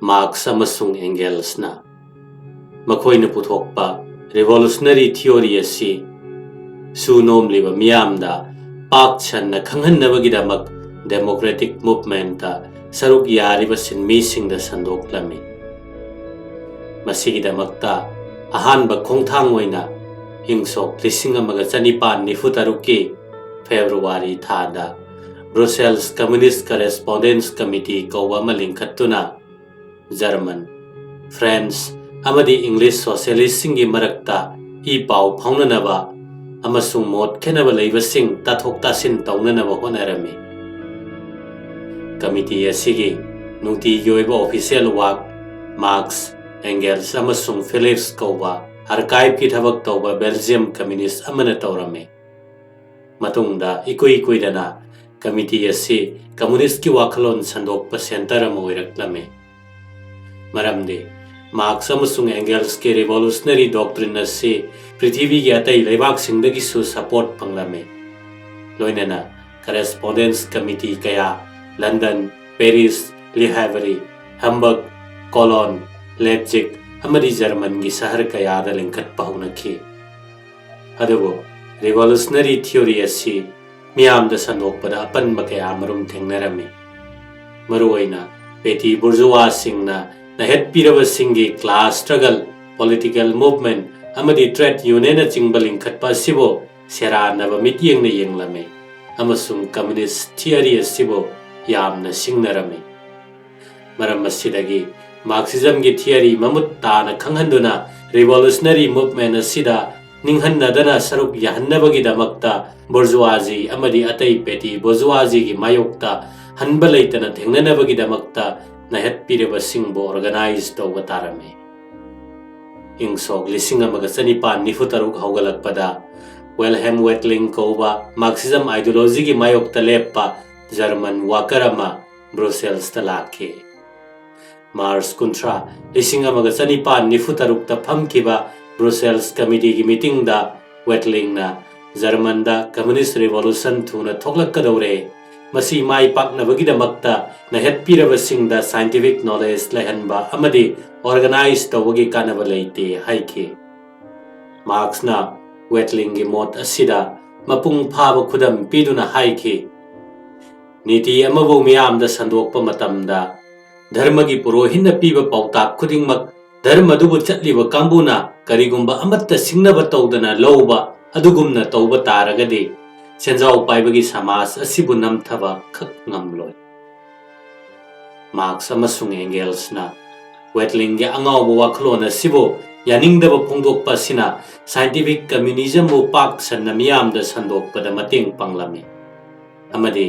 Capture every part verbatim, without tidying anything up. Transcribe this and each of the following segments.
Marks ꯑꯃꯁꯨꯡ ꯑꯦꯡꯒꯦꯜꯁꯅ꯫ ꯃꯈꯣꯏꯅ ꯄꯨꯊꯣꯛꯄ revolutionary theory ꯑꯁꯤ ꯁꯨ ꯅꯣꯝꯂꯤꯕ ꯃꯤꯌꯥꯝꯗ ꯄꯥꯛ ꯁꯟꯅ ꯈꯪꯍꯟꯅꯕꯒꯤꯗꯃꯛ democratic movementꯇ ꯁꯔꯨꯛ ꯌꯥꯔꯤꯕ ꯁꯤꯟꯃꯤꯁꯤꯡꯗ ꯁꯟꯗꯣꯛꯂꯝꯃꯤ꯫ ꯃꯁꯤꯒꯤꯗꯃꯛꯇ ꯑꯍꯥꯟꯕ ꯈꯣꯡꯊꯥꯡ ꯑꯣꯏꯅ ꯏꯪ ꯁꯣꯛ ꯂꯤꯁꯤꯡ ꯑꯃꯒ ꯆꯅꯤꯄꯥꯟ ꯅꯤꯐꯨ ꯇꯔꯨꯛꯀꯤ ꯐꯦꯕ꯭ꯔꯨꯋꯥꯔꯤ ꯊꯥꯗ Brussels Communist Correspondence Committee ꯀꯧꯕ ꯑꯃ ꯂꯤꯡꯈꯠꯇꯨꯅ ꯖꯔꯃꯟ, ꯐ꯭ꯔꯦꯟꯁ ꯑꯃꯗꯤ ꯏꯪꯂꯤꯁ ꯁꯣꯁꯤꯌꯦꯂꯤꯁꯁꯤꯡꯒꯤ ꯃꯔꯛꯇ ꯏ ꯄꯥꯎ ꯐꯥꯎꯅꯅꯕ ꯑꯃꯁꯨꯡ ꯃꯣꯠ ꯈꯦꯠꯅꯕ ꯂꯩꯕꯁꯤꯡ ꯇꯥꯊꯣꯛ ꯇꯥꯁꯤꯟ ꯇꯧꯅꯅꯕ ꯍꯣꯠꯅꯔꯝꯃꯤ꯫ ꯀꯃꯤꯇꯤ ꯑꯁꯤꯒꯤ ꯅꯨꯡꯇꯤꯒꯤ ꯑꯣꯏꯕ official work ꯃꯥꯔꯛꯁ, ꯑꯦꯡꯒꯦꯜꯁ ꯑꯃꯁꯨꯡ ꯐꯤꯂꯤꯞꯁ ꯀꯧꯕ archiveꯀꯤ ꯊꯕꯛ ꯇꯧꯕ Belgium communist ꯑꯃꯅ ꯇꯧꯔꯝꯃꯤ꯫ ꯃꯇꯨꯡꯗ ꯏꯀꯨꯏ ꯀꯨꯏꯗꯅ ꯀꯃꯤꯇꯤ ꯑꯁꯤ communistꯀꯤ ꯋꯥꯈꯜꯂꯣꯟ ꯁꯟꯗꯣꯛꯄ centre ꯑꯃ ꯑꯣꯏꯔꯛꯂꯝꯃꯤ꯫ ꯃꯔꯝꯗꯤ ꯃꯥꯔꯛꯁ ꯑꯃꯁꯨꯡ ꯑꯦꯡꯒꯦꯜꯁꯀꯤ revolutionary doctrine ꯑꯁꯤ ꯄ꯭ꯔꯤꯊꯤꯕꯤꯒꯤ ꯑꯇꯩ ꯂꯩꯕꯥꯛꯁꯤꯡꯗꯒꯤꯁꯨ support ꯐꯪꯂꯝꯃꯤ꯫ ꯂꯣꯏꯅꯅ correspondence committee ꯀꯌꯥ ꯂꯟꯗꯟ, ꯄꯦꯔꯤꯁ, ꯂꯤ ꯍꯥꯏꯚꯔꯤ, ꯍꯝꯕꯔꯒ, ꯀꯣꯂꯣꯟ, ꯂꯦꯞꯖꯤꯛ ꯑꯃꯗꯤ ꯖꯔꯃꯟꯒꯤ ꯁꯍꯔ ꯀꯌꯥꯗ ꯂꯤꯡꯈꯠꯄ ꯍꯧꯅꯈꯤ꯫ ꯑꯗꯨꯕꯨ revolutionary theory ꯑꯁꯤ ꯃꯤꯌꯥꯝꯗ ꯁꯟꯗꯣꯛꯄꯗ ꯑꯄꯟꯕ ꯀꯌꯥ ꯃꯔꯨꯝ ꯊꯦꯡꯅꯔꯝꯃꯤ꯫ ꯃꯔꯨꯑꯣꯏꯅ petty bourgeoisꯁꯤꯡꯅ ꯅꯩꯍꯠꯄꯤꯔꯕꯁꯤꯡꯒꯤ class struggle, political movement ꯑꯃꯗꯤ trade unionꯅꯆꯤꯡꯕ ꯂꯤꯡꯈꯠꯄ ꯑꯁꯤꯕꯨ ꯁꯦꯔꯥꯟꯅꯕ ꯃꯤꯠꯌꯦꯡꯅ ꯌꯦꯡꯂꯝꯃꯤ ꯑꯃꯁꯨꯡ communist theory ꯑꯁꯤꯕꯨ ꯌꯥꯝꯅ ꯁꯤꯡꯅꯔꯝꯃꯤ꯫ ꯃꯔꯝ ꯑꯁꯤꯗꯒꯤ Marxismꯒꯤ theory ꯃꯃꯨꯠ ꯇꯥꯅ ꯈꯪꯍꯟꯗꯨꯅ revolutionary movement ꯑꯁꯤꯗ ꯅꯤꯡꯍꯟꯅꯗꯅ ꯁꯔꯨꯛ ꯌꯥꯍꯟꯅꯕꯒꯤꯗꯃꯛꯇ bourgeoisie ꯑꯃꯗꯤ ꯑꯇꯩ petty bourgeoisieꯒꯤ ꯃꯥꯌꯣꯛꯇ ꯍꯟꯕ ꯂꯩꯇꯅ ꯊꯦꯡꯅꯅꯕꯒꯤꯗꯃꯛꯇ ꯅꯩꯍꯠꯄꯤꯔꯕꯁꯤꯡꯕꯨ organize ꯇꯧꯕ ꯇꯥꯔꯝꯃꯤ꯫ ꯏꯪ ꯁꯣꯛ ꯂꯤꯁꯤꯡ ꯑꯃꯒ ꯆꯅꯤꯄꯥꯟ ꯅꯤꯐꯨ ꯇꯔꯨꯛ ꯍꯧꯒꯠꯂꯛꯄꯗ Wilhelm Weytling ꯀꯧꯕ Marxism ideologyꯒꯤ ꯃꯥꯌꯣꯛꯇ ꯂꯦꯞꯄ ꯖꯔꯃꯟ worker ꯑꯃ Brusselsꯇ ꯂꯥꯛꯈꯤ꯫ ꯃꯥꯔꯆ ꯀꯨꯟꯊ꯭ꯔꯥ, ꯂꯤꯁꯤꯡ ꯑꯃꯒ ꯆꯅꯤꯄꯥꯟ ꯅꯤꯐꯨ ꯇꯔꯨꯛꯇ ꯐꯝꯈꯤꯕ Brussels committeeꯒꯤ meetingꯗ Weytlingꯅ ꯖꯔꯃꯟꯗ communist revolution ꯊꯨꯅ ꯊꯣꯛꯂꯛꯀꯗꯧꯔꯦ, ꯃꯁꯤ ꯃꯥꯏ ꯄꯥꯛꯅꯕꯒꯤꯗꯃꯛꯇ ꯅꯩꯍꯠꯄꯤꯔꯕꯁꯤꯡꯗ scientific knowledge ꯂꯩꯍꯟꯕ ꯑꯃꯗꯤ organize ꯇꯧꯕꯒꯤ ꯀꯥꯟꯅꯕ ꯂꯩꯇꯦ ꯍꯥꯏꯈꯤ꯫ ꯃꯥꯔꯛꯁꯅ ꯋꯦꯠꯂꯤꯡꯒꯤ ꯃꯣꯠ ꯑꯁꯤꯗ ꯃꯄꯨꯡ ꯐꯥꯕ ꯈꯨꯗꯝ ꯄꯤꯗꯨꯅ ꯍꯥꯏꯈꯤ, ꯅꯤꯇꯤ ꯑꯃꯕꯨ ꯃꯤꯌꯥꯝꯗ ꯁꯟꯗꯣꯛꯄ ꯃꯇꯝꯗ ꯙꯔꯃꯒꯤ ꯄꯨꯔꯣꯍꯤꯠꯅ ꯄꯤꯕ ꯄꯥꯎꯇꯥꯛ ꯈꯨꯗꯤꯡꯃꯛ ꯙꯔꯃꯗꯨꯕꯨ ꯆꯠꯂꯤꯕ ꯀꯥꯡꯕꯨꯅ ꯀꯔꯤꯒꯨꯝꯕ ꯑꯃꯠꯇ ꯁꯤꯡꯅꯕ ꯇꯧꯗꯅ ꯂꯧꯕ ꯑꯗꯨꯒꯨꯝꯅ ꯇꯧꯕ ꯇꯥꯔꯒꯗꯤ ꯁꯦꯟꯖꯥꯎ ꯄꯥꯏꯕꯒꯤ ꯁꯃꯥꯖ ꯑꯁꯤꯕꯨ ꯅꯝꯊꯕ ꯈꯛ ꯉꯝꯂꯣꯏ꯫ ꯃꯥꯔꯛꯁ ꯑꯃꯁꯨꯡ ꯑꯦꯡꯒꯦꯜꯁꯅ ꯋꯦꯠꯂꯤꯡꯒꯤ ꯑꯉꯥꯎꯕ ꯋꯥꯈꯜꯂꯣꯟ ꯑꯁꯤꯕꯨ ꯌꯥꯅꯤꯡꯗꯕ ꯐꯣꯡꯗꯣꯛꯄ ꯑꯁꯤꯅ scientific communismꯕꯨ ꯄꯥꯛ ꯁꯟꯅ ꯃꯤꯌꯥꯝꯗ ꯁꯟꯗꯣꯛꯄꯗ ꯃꯇꯦꯡ ꯄꯥꯡꯂꯝꯃꯤ ꯑꯃꯗꯤ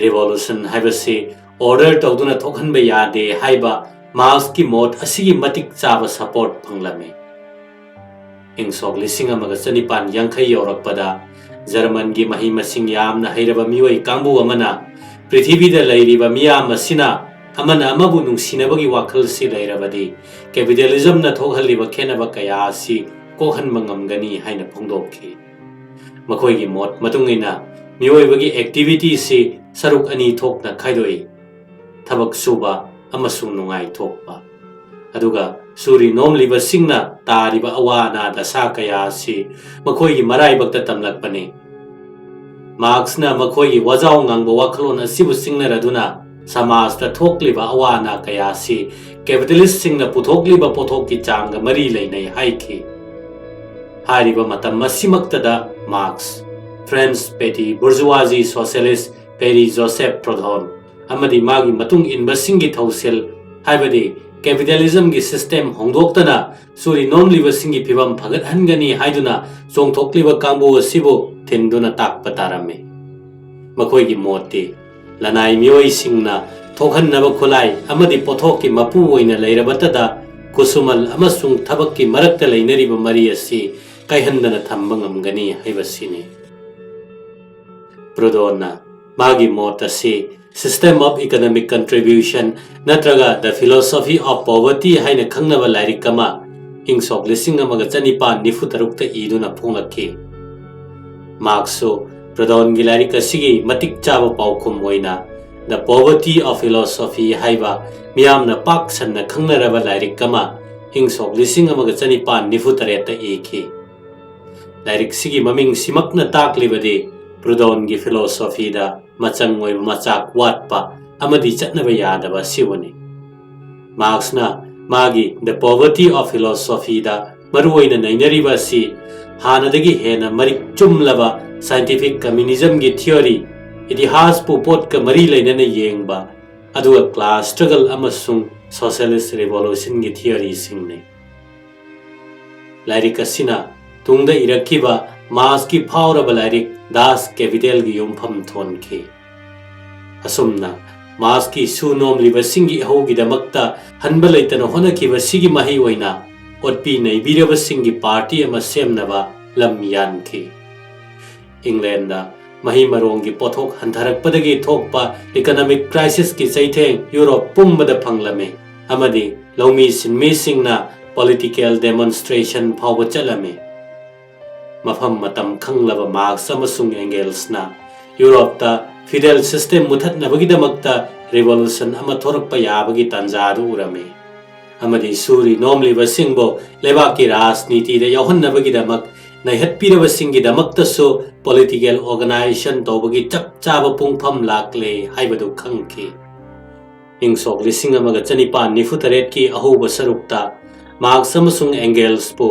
revolution ꯍꯥꯏꯕꯁꯤ order ꯇꯧꯗꯨꯅ ꯊꯣꯛꯍꯟꯕ ꯌꯥꯗꯦ ꯍꯥꯏꯕ ꯃꯥꯔꯛꯁꯀꯤ ꯃꯣꯠ ꯑꯁꯤꯒꯤ ꯃꯇꯤꯛ ꯆꯥꯕ support ꯐꯪꯂꯝꯃꯤ꯫ ꯏꯪ ꯁꯣꯛ ꯂꯤꯁꯤꯡ ꯑꯃꯒ ꯆꯅꯤꯄꯥꯟ ꯌꯥꯡꯈꯩ ꯌꯧꯔꯛꯄꯗ ꯖꯔꯃꯟꯒꯤ ꯃꯍꯩ ꯃꯁꯤꯡ ꯌꯥꯝꯅ ꯍꯩꯔꯕ ꯃꯤꯑꯣꯏ ꯀꯥꯡꯕꯨ ꯑꯃꯅ ꯄ꯭ꯔꯤꯊꯤꯕꯤꯗ ꯂꯩꯔꯤꯕ ꯃꯤꯌꯥꯝ ꯑꯁꯤꯅ ꯑꯃꯅ ꯑꯃꯕꯨ ꯅꯨꯡꯁꯤꯅꯕꯒꯤ ꯋꯥꯈꯜꯁꯤ ꯂꯩꯔꯕꯗꯤ capitalismꯅ ꯊꯣꯛꯍꯜꯂꯤꯕ ꯈꯦꯠꯅꯕ ꯀꯌꯥ ꯑꯁꯤ ꯀꯣꯛꯍꯟꯕ ꯉꯝꯒꯅꯤ ꯍꯥꯏꯅ ꯐꯣꯡꯗꯣꯛꯈꯤ꯫ ꯃꯈꯣꯏꯒꯤ ꯃꯣꯠ ꯃꯇꯨꯡ ꯏꯟꯅ ꯃꯤꯑꯣꯏꯕꯒꯤ activityꯁꯤ ꯁꯔꯨꯛ ꯑꯅꯤ ꯊꯣꯛꯅ ꯈꯥꯏꯗꯣꯛꯏ, ꯊꯕꯛ ꯁꯨꯕ ꯑꯃꯁꯨꯡ ꯅꯨꯡꯉꯥꯏꯊꯣꯛꯄ꯫ ꯑꯗꯨꯒ ꯁꯨꯔꯤ ꯅꯣꯝꯂꯤꯕꯁꯤꯡꯅ ꯇꯥꯔꯤꯕ ꯑꯋꯥ ꯑꯅꯥ ꯗꯁꯥ ꯀꯌꯥ ꯑꯁꯤ ꯃꯈꯣꯏꯒꯤ ꯃꯔꯥꯏꯕꯛꯇ ꯇꯝꯂꯛꯄꯅꯤ꯫ ꯃꯥꯔꯛꯁꯅ ꯃꯈꯣꯏꯒꯤ ꯋꯥꯖꯥꯎ ꯉꯥꯡꯕ ꯋꯥꯈꯜꯂꯣꯟ ꯑꯁꯤꯕꯨ ꯁꯤꯡꯅꯔꯗꯨꯅ ꯁꯃꯥꯖꯇ ꯊꯣꯛꯂꯤꯕ ꯑꯋꯥ ꯑꯅꯥ ꯀꯌꯥ ꯑꯁꯤ capitalistꯁꯤꯡꯅ ꯄꯨꯊꯣꯛꯂꯤꯕ ꯄꯣꯠꯊꯣꯛꯀꯤ ꯆꯥꯡꯒ ꯃꯔꯤ ꯂꯩꯅꯩ ꯍꯥꯏꯈꯤ꯫ ꯍꯥꯏꯔꯤꯕ ꯃꯇꯝ ꯑꯁꯤꯃꯛꯇꯗ marks, French petty bourgeoisie socialist Pierre Joseph Proudhon ꯑꯃꯗꯤ ꯃꯥꯒꯤ ꯃꯇꯨꯡ ꯏꯟꯕꯁꯤꯡꯒꯤ ꯊꯧꯁꯤꯜ, ꯍꯥꯏꯕꯗꯤ capitalismꯒꯤ system ꯍꯣꯡꯗꯣꯛꯇꯅ ꯁꯨꯔꯤ ꯅꯣꯝꯂꯤꯕꯁꯤꯡꯒꯤ ꯐꯤꯕꯝ ꯐꯒꯠꯍꯟꯒꯅꯤ ꯍꯥꯏꯗꯨꯅ ꯆꯣꯡꯊꯣꯛꯂꯤꯕ ꯀꯥꯡꯕꯨ ꯑꯁꯤꯕꯨ ꯊꯤꯟꯗꯨꯅ ꯇꯥꯛꯄ ꯇꯥꯔꯝꯃꯤ꯫ ꯃꯈꯣꯏꯒꯤ ꯃꯣꯠꯇꯤ ꯂꯅꯥꯏ ꯃꯤꯑꯣꯏꯁꯤꯡꯅ ꯊꯣꯛꯍꯟꯅꯕ ꯈꯨꯠꯂꯥꯏ ꯑꯃꯗꯤ ꯄꯣꯠꯊꯣꯛꯀꯤ ꯃꯄꯨ ꯑꯣꯏꯅ ꯂꯩꯔꯕꯇꯗ ꯈꯨꯠꯁꯨꯃꯟ ꯑꯃꯁꯨꯡ ꯊꯕꯛꯀꯤ ꯃꯔꯛꯇ ꯂꯩꯅꯔꯤꯕ ꯃꯔꯤ ꯑꯁꯤ ꯀꯥꯏꯍꯟꯗꯅ ꯊꯝꯕ ꯉꯝꯒꯅꯤ ꯍꯥꯏꯕꯁꯤꯅꯤ꯫ ꯄ꯭ꯔꯨꯗꯣꯟꯅ ꯃꯥꯒꯤ ꯃꯣꯠ ꯑꯁꯤ System of Economic Contribution ꯅꯠꯇ꯭ꯔꯒ The Philosophy of Poverty ꯍꯥꯏꯅ ꯈꯪꯅꯕ ꯂꯥꯏꯔꯤꯛ ꯑꯃ ꯏꯪ ꯁꯣꯛ ꯂꯤꯁꯤꯡ ꯑꯃꯒ ꯆꯅꯤꯄꯥꯟ ꯅꯤꯐꯨ ꯇꯔꯨꯛꯇ ꯏꯗꯨꯅ ꯐꯣꯡꯂꯛꯈꯤ꯫ ꯃꯥꯔꯛꯁꯁꯨ ꯄ꯭ꯔꯨꯗꯣꯟꯒꯤ ꯂꯥꯏꯔꯤꯛ ꯑꯁꯤꯒꯤ ꯃꯇꯤꯛ ꯆꯥꯕ ꯄꯥꯎꯈꯨꯝ ꯑꯣꯏꯅ The Poverty of Philosophy ꯍꯥꯏꯕ ꯃꯤꯌꯥꯝꯅ ꯄꯥꯛ ꯁꯟꯅ ꯈꯪꯅꯔꯕ ꯂꯥꯏꯔꯤꯛ ꯑꯃ ꯏꯪ ꯁꯣꯛ ꯂꯤꯁꯤꯡ ꯑꯃꯒ ꯆꯅꯤꯄꯥꯟ ꯅꯤꯐꯨ ꯇꯔꯦꯠꯇ ꯏꯈꯤ꯫ ꯂꯥꯏꯔꯤꯛꯁꯤꯒꯤ ꯃꯃꯤꯡꯁꯤꯃꯛꯅ ꯇꯥꯛꯂꯤꯕꯗꯤ ꯄ꯭ꯔꯨꯗꯣꯟꯒꯤ ꯐꯤꯂꯣꯁꯣꯐꯤꯗ ꯃꯆꯪ ꯑꯣꯏꯕ ꯃꯆꯥꯛ ꯋꯥꯠꯄ ꯑꯃꯗꯤ ꯆꯠꯅꯕ ꯌꯥꯗꯕ ꯑꯁꯤꯕꯨꯅꯤ꯫ ꯃꯥꯔꯛꯁꯅ ꯃꯥꯒꯤ The Poverty of Philosophyꯗ ꯃꯔꯨꯑꯣꯏꯅ ꯅꯩꯅꯔꯤꯕ ꯑꯁꯤ ꯍꯥꯟꯅꯗꯒꯤ ꯍꯦꯟꯅ ꯃꯔꯤꯛ ꯆꯨꯝꯂꯕ scientific communismꯒꯤ theory, ꯏꯇꯤꯍꯥꯁꯄꯨ ꯄꯣꯠꯀ ꯃꯔꯤ ꯂꯩꯅꯅ ꯌꯦꯡꯕ, ꯑꯗꯨꯒ class struggle ꯑꯃꯁꯨꯡ socialist revolutionꯒꯤ theoryꯁꯤꯡꯅꯤ꯫ ꯂꯥꯏꯔꯤꯛ ꯑꯁꯤꯅ ꯇꯨꯡꯗ ꯏꯔꯛꯈꯤꯕ ꯃꯥꯔꯛꯁꯀꯤ ꯐꯥꯎꯔꯕ ꯂꯥꯏꯔꯤꯛ Das Kapitalꯒꯤ ꯌꯨꯝꯐꯝ ꯊꯣꯟꯈꯤ꯫ ꯑꯁꯨꯝꯅ ꯃꯥꯔꯛꯁꯀꯤ ꯁꯨ ꯅꯣꯝꯂꯤꯕꯁꯤꯡꯒꯤ ꯏꯍꯧꯒꯤꯗꯃꯛꯇ ꯍꯟꯕ ꯂꯩꯇꯅ ꯍꯣꯠꯅꯈꯤꯕꯁꯤꯒꯤ ꯃꯍꯩ ꯑꯣꯏꯅ ꯑꯣꯠꯄꯤ ꯅꯩꯕꯤꯔꯕꯁꯤꯡꯒꯤ ꯄꯥꯔꯇꯤ ꯑꯃ ꯁꯦꯝꯅꯕ ꯂꯝ ꯌꯥꯟꯈꯤ꯫ ꯏꯪꯂꯦꯟꯗ ꯃꯍꯩ ꯃꯔꯣꯡꯒꯤ ꯄꯣꯠꯊꯣꯛ ꯍꯟꯊꯔꯛꯄꯗꯒꯤ ꯊꯣꯛꯄ economic crisisꯀꯤ ꯆꯩꯊꯦꯡ ꯌꯨꯔꯣꯞ ꯄꯨꯝꯕꯗ ꯐꯪꯂꯝꯃꯤ, ꯑꯃꯗꯤ ꯂꯧꯃꯤ ꯁꯤꯟꯃꯤꯁꯤꯡꯅ political demonstration ꯐꯥꯎꯕ ꯆꯠꯂꯝꯃꯤ꯫ ꯃꯐꯝ ꯃꯇꯝ ꯈꯪꯂꯕ ꯃꯥꯔꯛꯁ ꯑꯃꯁꯨꯡ ꯑꯦꯡꯒꯦꯜꯁꯅ ꯌꯨꯔꯣꯞꯇ feudal system ꯃꯨꯊꯠꯅꯕꯒꯤꯗꯃꯛꯇ revolution ꯑꯃ ꯊꯣꯔꯛꯄ ꯌꯥꯕꯒꯤ ꯇꯥꯟꯖꯥ ꯑꯗꯨ ꯎꯔꯝꯃꯤ, ꯑꯃꯗꯤ ꯁꯨꯔꯤ ꯅꯣꯝꯂꯤꯕꯁꯤꯡꯕꯨ ꯂꯩꯕꯥꯛꯀꯤ ꯔꯥꯖꯅꯤꯇꯤꯗ ꯌꯥꯎꯍꯟꯅꯕꯒꯤꯗꯃꯛ ꯅꯩꯍꯠꯄꯤꯔꯕꯁꯤꯡꯒꯤꯗꯃꯛꯇꯁꯨ political organization ꯇꯧꯕꯒꯤ ꯆꯞ ꯆꯥꯕ ꯄꯨꯡꯐꯝ ꯂꯥꯛꯂꯦ ꯍꯥꯏꯕꯗꯨ ꯈꯪꯈꯤ꯫ ꯏꯪ ꯁꯣꯛ ꯂꯤꯁꯤꯡ ꯑꯃꯒ ꯆꯅꯤꯄꯥꯟ ꯅꯤꯐꯨ ꯇꯔꯦꯠꯀꯤ ꯑꯍꯧꯕ ꯁꯔꯨꯛꯇ ꯃꯥꯔꯛꯁ ꯑꯃꯁꯨꯡ ꯑꯦꯡꯒꯦꯜꯁꯄꯨ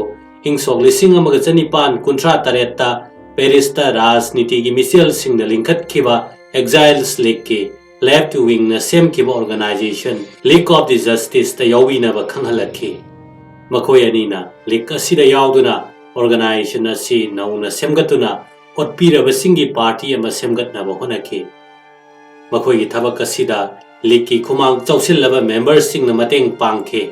ꯏꯪ ꯁꯣꯛ ꯂꯤꯁꯤꯡ ꯑꯃꯒ ꯆꯅꯤꯄꯥꯟ ꯀꯨꯟꯊ꯭ꯔꯥ ꯇꯔꯦꯠꯇ ꯄꯦꯔꯤꯁꯇ ꯔꯥꯖꯅꯤꯇꯤꯒꯤ ꯃꯤꯆꯦꯜꯁꯤꯡꯅ ꯂꯤꯡꯈꯠꯈꯤꯕ Exiles Leagueꯀꯤ left wingꯅ ꯁꯦꯝꯈꯤꯕ organization League of the Justiceꯇ ꯌꯥꯎꯕꯤꯅꯕ ꯈꯪꯍꯜꯂꯛꯈꯤ꯫ ꯃꯈꯣꯏ ꯑꯅꯤꯅ league ꯑꯁꯤꯗ ꯌꯥꯎꯗꯨꯅ organization ꯑꯁꯤ ꯅꯧꯅ ꯁꯦꯝꯒꯠꯇꯨꯅ ꯑꯣꯠꯄꯤꯔꯕꯁꯤꯡꯒꯤ ꯄꯥꯔꯇꯤ ꯑꯃ ꯁꯦꯝꯒꯠꯅꯕ ꯍꯣꯠꯅꯈꯤ꯫ ꯃꯈꯣꯏꯒꯤ ꯊꯕꯛ ꯑꯁꯤꯗ leagueꯀꯤ ꯈꯨꯃꯥꯡ ꯆꯥꯎꯁꯤꯜꯂꯕ memberꯁꯤꯡꯅ ꯃꯇꯦꯡ ꯄꯥꯡꯈꯤ꯫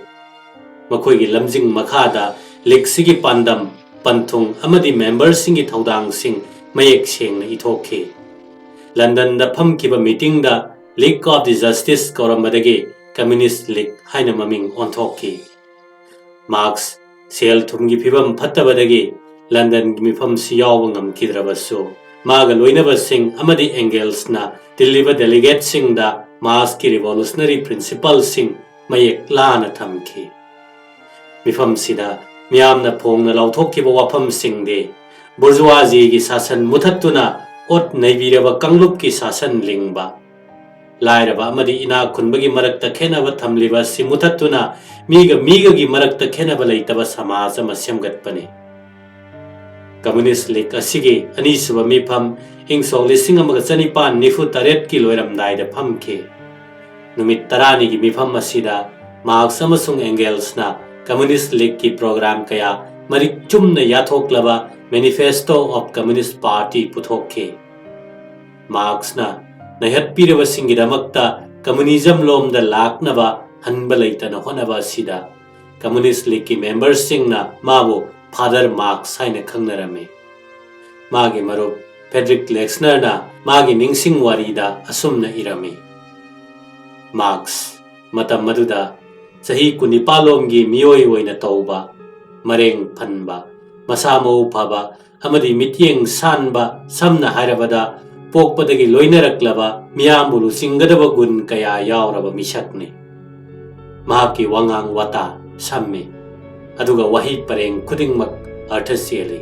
ꯃꯈꯣꯏꯒꯤ ꯂꯝꯖꯤꯡ ꯃꯈꯥꯗ leagueꯁꯤꯒꯤ ꯄꯥꯟꯗꯝ, ꯄꯟꯊꯨꯡ ꯑꯃꯗꯤ memberꯁꯤꯡꯒꯤ ꯊꯧꯗꯥꯡꯁꯤꯡ ꯃꯌꯦꯛ ꯁꯦꯡꯅ ꯏꯊꯣꯛꯈꯤ꯫ ꯂꯟꯗꯟꯗ ꯐꯝꯈꯤꯕ meetingꯗ League of the Justice ꯀꯧꯔꯝꯕꯗꯒꯤ Communist League ꯍꯥꯏꯅ ꯃꯃꯤꯡ ꯑꯣꯟꯊꯣꯛꯈꯤ꯫ ꯃꯥꯔꯛꯁ ꯁꯦꯜ ꯊꯨꯝꯒꯤ ꯐꯤꯕꯝ ꯐꯠꯇꯕꯗꯒꯤ ꯂꯟꯗꯟꯒꯤ ꯃꯤꯐꯝꯁꯤ ꯌꯥꯎꯕ ꯉꯝꯈꯤꯗ꯭ꯔꯕꯁꯨ, ꯃꯥꯒ ꯂꯣꯏꯅꯕꯁꯤꯡ ꯑꯃꯗꯤ ꯑꯦꯡꯒꯦꯜꯁꯅ ꯇꯤꯜꯂꯤꯕ delegateꯁꯤꯡꯗ ꯃꯥꯔꯛꯁꯀꯤ revolutionary principleꯁꯤꯡ ꯃꯌꯦꯛ ꯂꯥꯅ ꯊꯝꯈꯤ꯫ ꯃꯤꯐꯝꯁꯤꯗ ꯃꯤꯌꯥꯝꯅ ꯐꯣꯡꯅ ꯂꯥꯎꯊꯣꯛꯈꯤꯕ ꯋꯥꯐꯝꯁꯤꯡꯗꯤ bourgeoisieꯒꯤ ꯁꯥꯁꯟ ꯃꯨꯊꯠꯇꯨꯅ ꯑꯣꯠ ꯅꯩꯕꯤꯔꯕ ꯀꯥꯡꯂꯨꯞꯀꯤ ꯁꯥꯁꯟ ꯂꯤꯡꯕ, ꯂꯥꯏꯔꯕ ꯑꯃꯗꯤ ꯏꯅꯥꯛ ꯈꯨꯟꯕꯒꯤ ꯃꯔꯛꯇ ꯈꯦꯠꯅꯕ ꯊꯝꯂꯤꯕ ꯑꯁꯤ ꯃꯨꯊꯠꯇꯨꯅ ꯃꯤꯒ ꯃꯤꯒꯒꯤ ꯃꯔꯛꯇ ꯈꯦꯠꯅꯕ ꯂꯩꯇꯕ ꯁꯃꯥꯖ ꯑꯃ ꯁꯦꯝꯒꯠꯄꯅꯤ꯫ Communist League ꯑꯁꯤꯒꯤ ꯑꯅꯤꯁꯨꯕ ꯃꯤꯐꯝ ꯏꯪ ꯁꯣꯛ ꯂꯤꯁꯤꯡ ꯑꯃꯒ ꯆꯅꯤꯄꯥꯟ ꯅꯤꯐꯨ ꯇꯔꯦꯠꯀꯤ ꯂꯣꯏꯔꯝꯗꯥꯏꯗ ꯐꯝꯈꯤ꯫ ꯅꯨꯃꯤꯠ ꯇꯔꯥꯅꯤꯒꯤ ꯃꯤꯐꯝ ꯑꯁꯤꯗ ꯃꯥꯔꯛꯁ ꯑꯃꯁꯨꯡ ꯑꯦꯡꯒꯦꯜꯁꯅ Communist Leagueꯀꯤ program ꯀꯌꯥ ꯃꯔꯤꯛ ꯆꯨꯝꯅ ꯌꯥꯊꯣꯛꯂꯕ Manifesto of Communist Party ꯄꯨꯊꯣꯛꯈꯤ꯫ ꯃꯥꯔꯛꯁꯅ ꯅꯩꯍꯠꯄꯤꯔꯕꯁꯤꯡꯒꯤꯗꯃꯛꯇ communism ꯂꯣꯝꯗ ꯂꯥꯛꯅꯕ ꯍꯟꯕ ꯂꯩꯇꯅ ꯍꯣꯠꯅꯕ ꯑꯁꯤꯗ Communist Leagueꯀꯤ memberꯁꯤꯡꯅ ꯃꯥꯕꯨ Father Marx ꯍꯥꯏꯅ ꯈꯪꯅꯔꯝꯃꯤ꯫ ꯃꯥꯒꯤ ꯃꯔꯨꯞ Frederick Lechnerꯅ ꯃꯥꯒꯤ ꯅꯤꯡꯁꯤꯡ ꯋꯥꯔꯤꯗ ꯑꯁꯨꯝꯅ ꯏꯔꯝꯃꯤ, ꯃꯥꯔꯛꯁ ꯃꯇꯝ ꯑꯗꯨꯗ ꯆꯍꯤ ꯀꯨꯟꯅꯤꯄꯥꯜ ꯂꯣꯝꯒꯤ ꯃꯤꯑꯣꯏ ꯑꯣꯏꯅ ꯇꯧꯕ, ꯃꯔꯦꯡ ꯐꯟꯕ, ꯃꯁꯥ ꯃꯎ ꯐꯕ ꯑꯃꯗꯤ ꯃꯤꯠꯌꯦꯡ ꯁꯥꯟꯕ, ꯁꯝꯅ ꯍꯥꯏꯔꯕꯗ ꯄꯣꯛꯄꯗꯒꯤ ꯂꯣꯏꯅꯔꯛꯂꯕ ꯃꯤꯌꯥꯝꯕꯨ ꯂꯨꯆꯤꯡꯒꯗꯕ ꯒꯨꯟ ꯀꯌꯥ ꯌꯥꯎꯔꯕ ꯃꯤꯁꯛꯅꯤ꯫ ꯃꯍꯥꯛꯀꯤ ꯋꯥꯉꯥꯡ ꯋꯥꯇꯥ ꯁꯝꯃꯤ, ꯑꯗꯨꯒ ꯋꯥꯍꯩ ꯄꯔꯦꯡ ꯈꯨꯗꯤꯡꯃꯛ ꯑꯔꯊ ꯆꯦꯜꯂꯤ꯫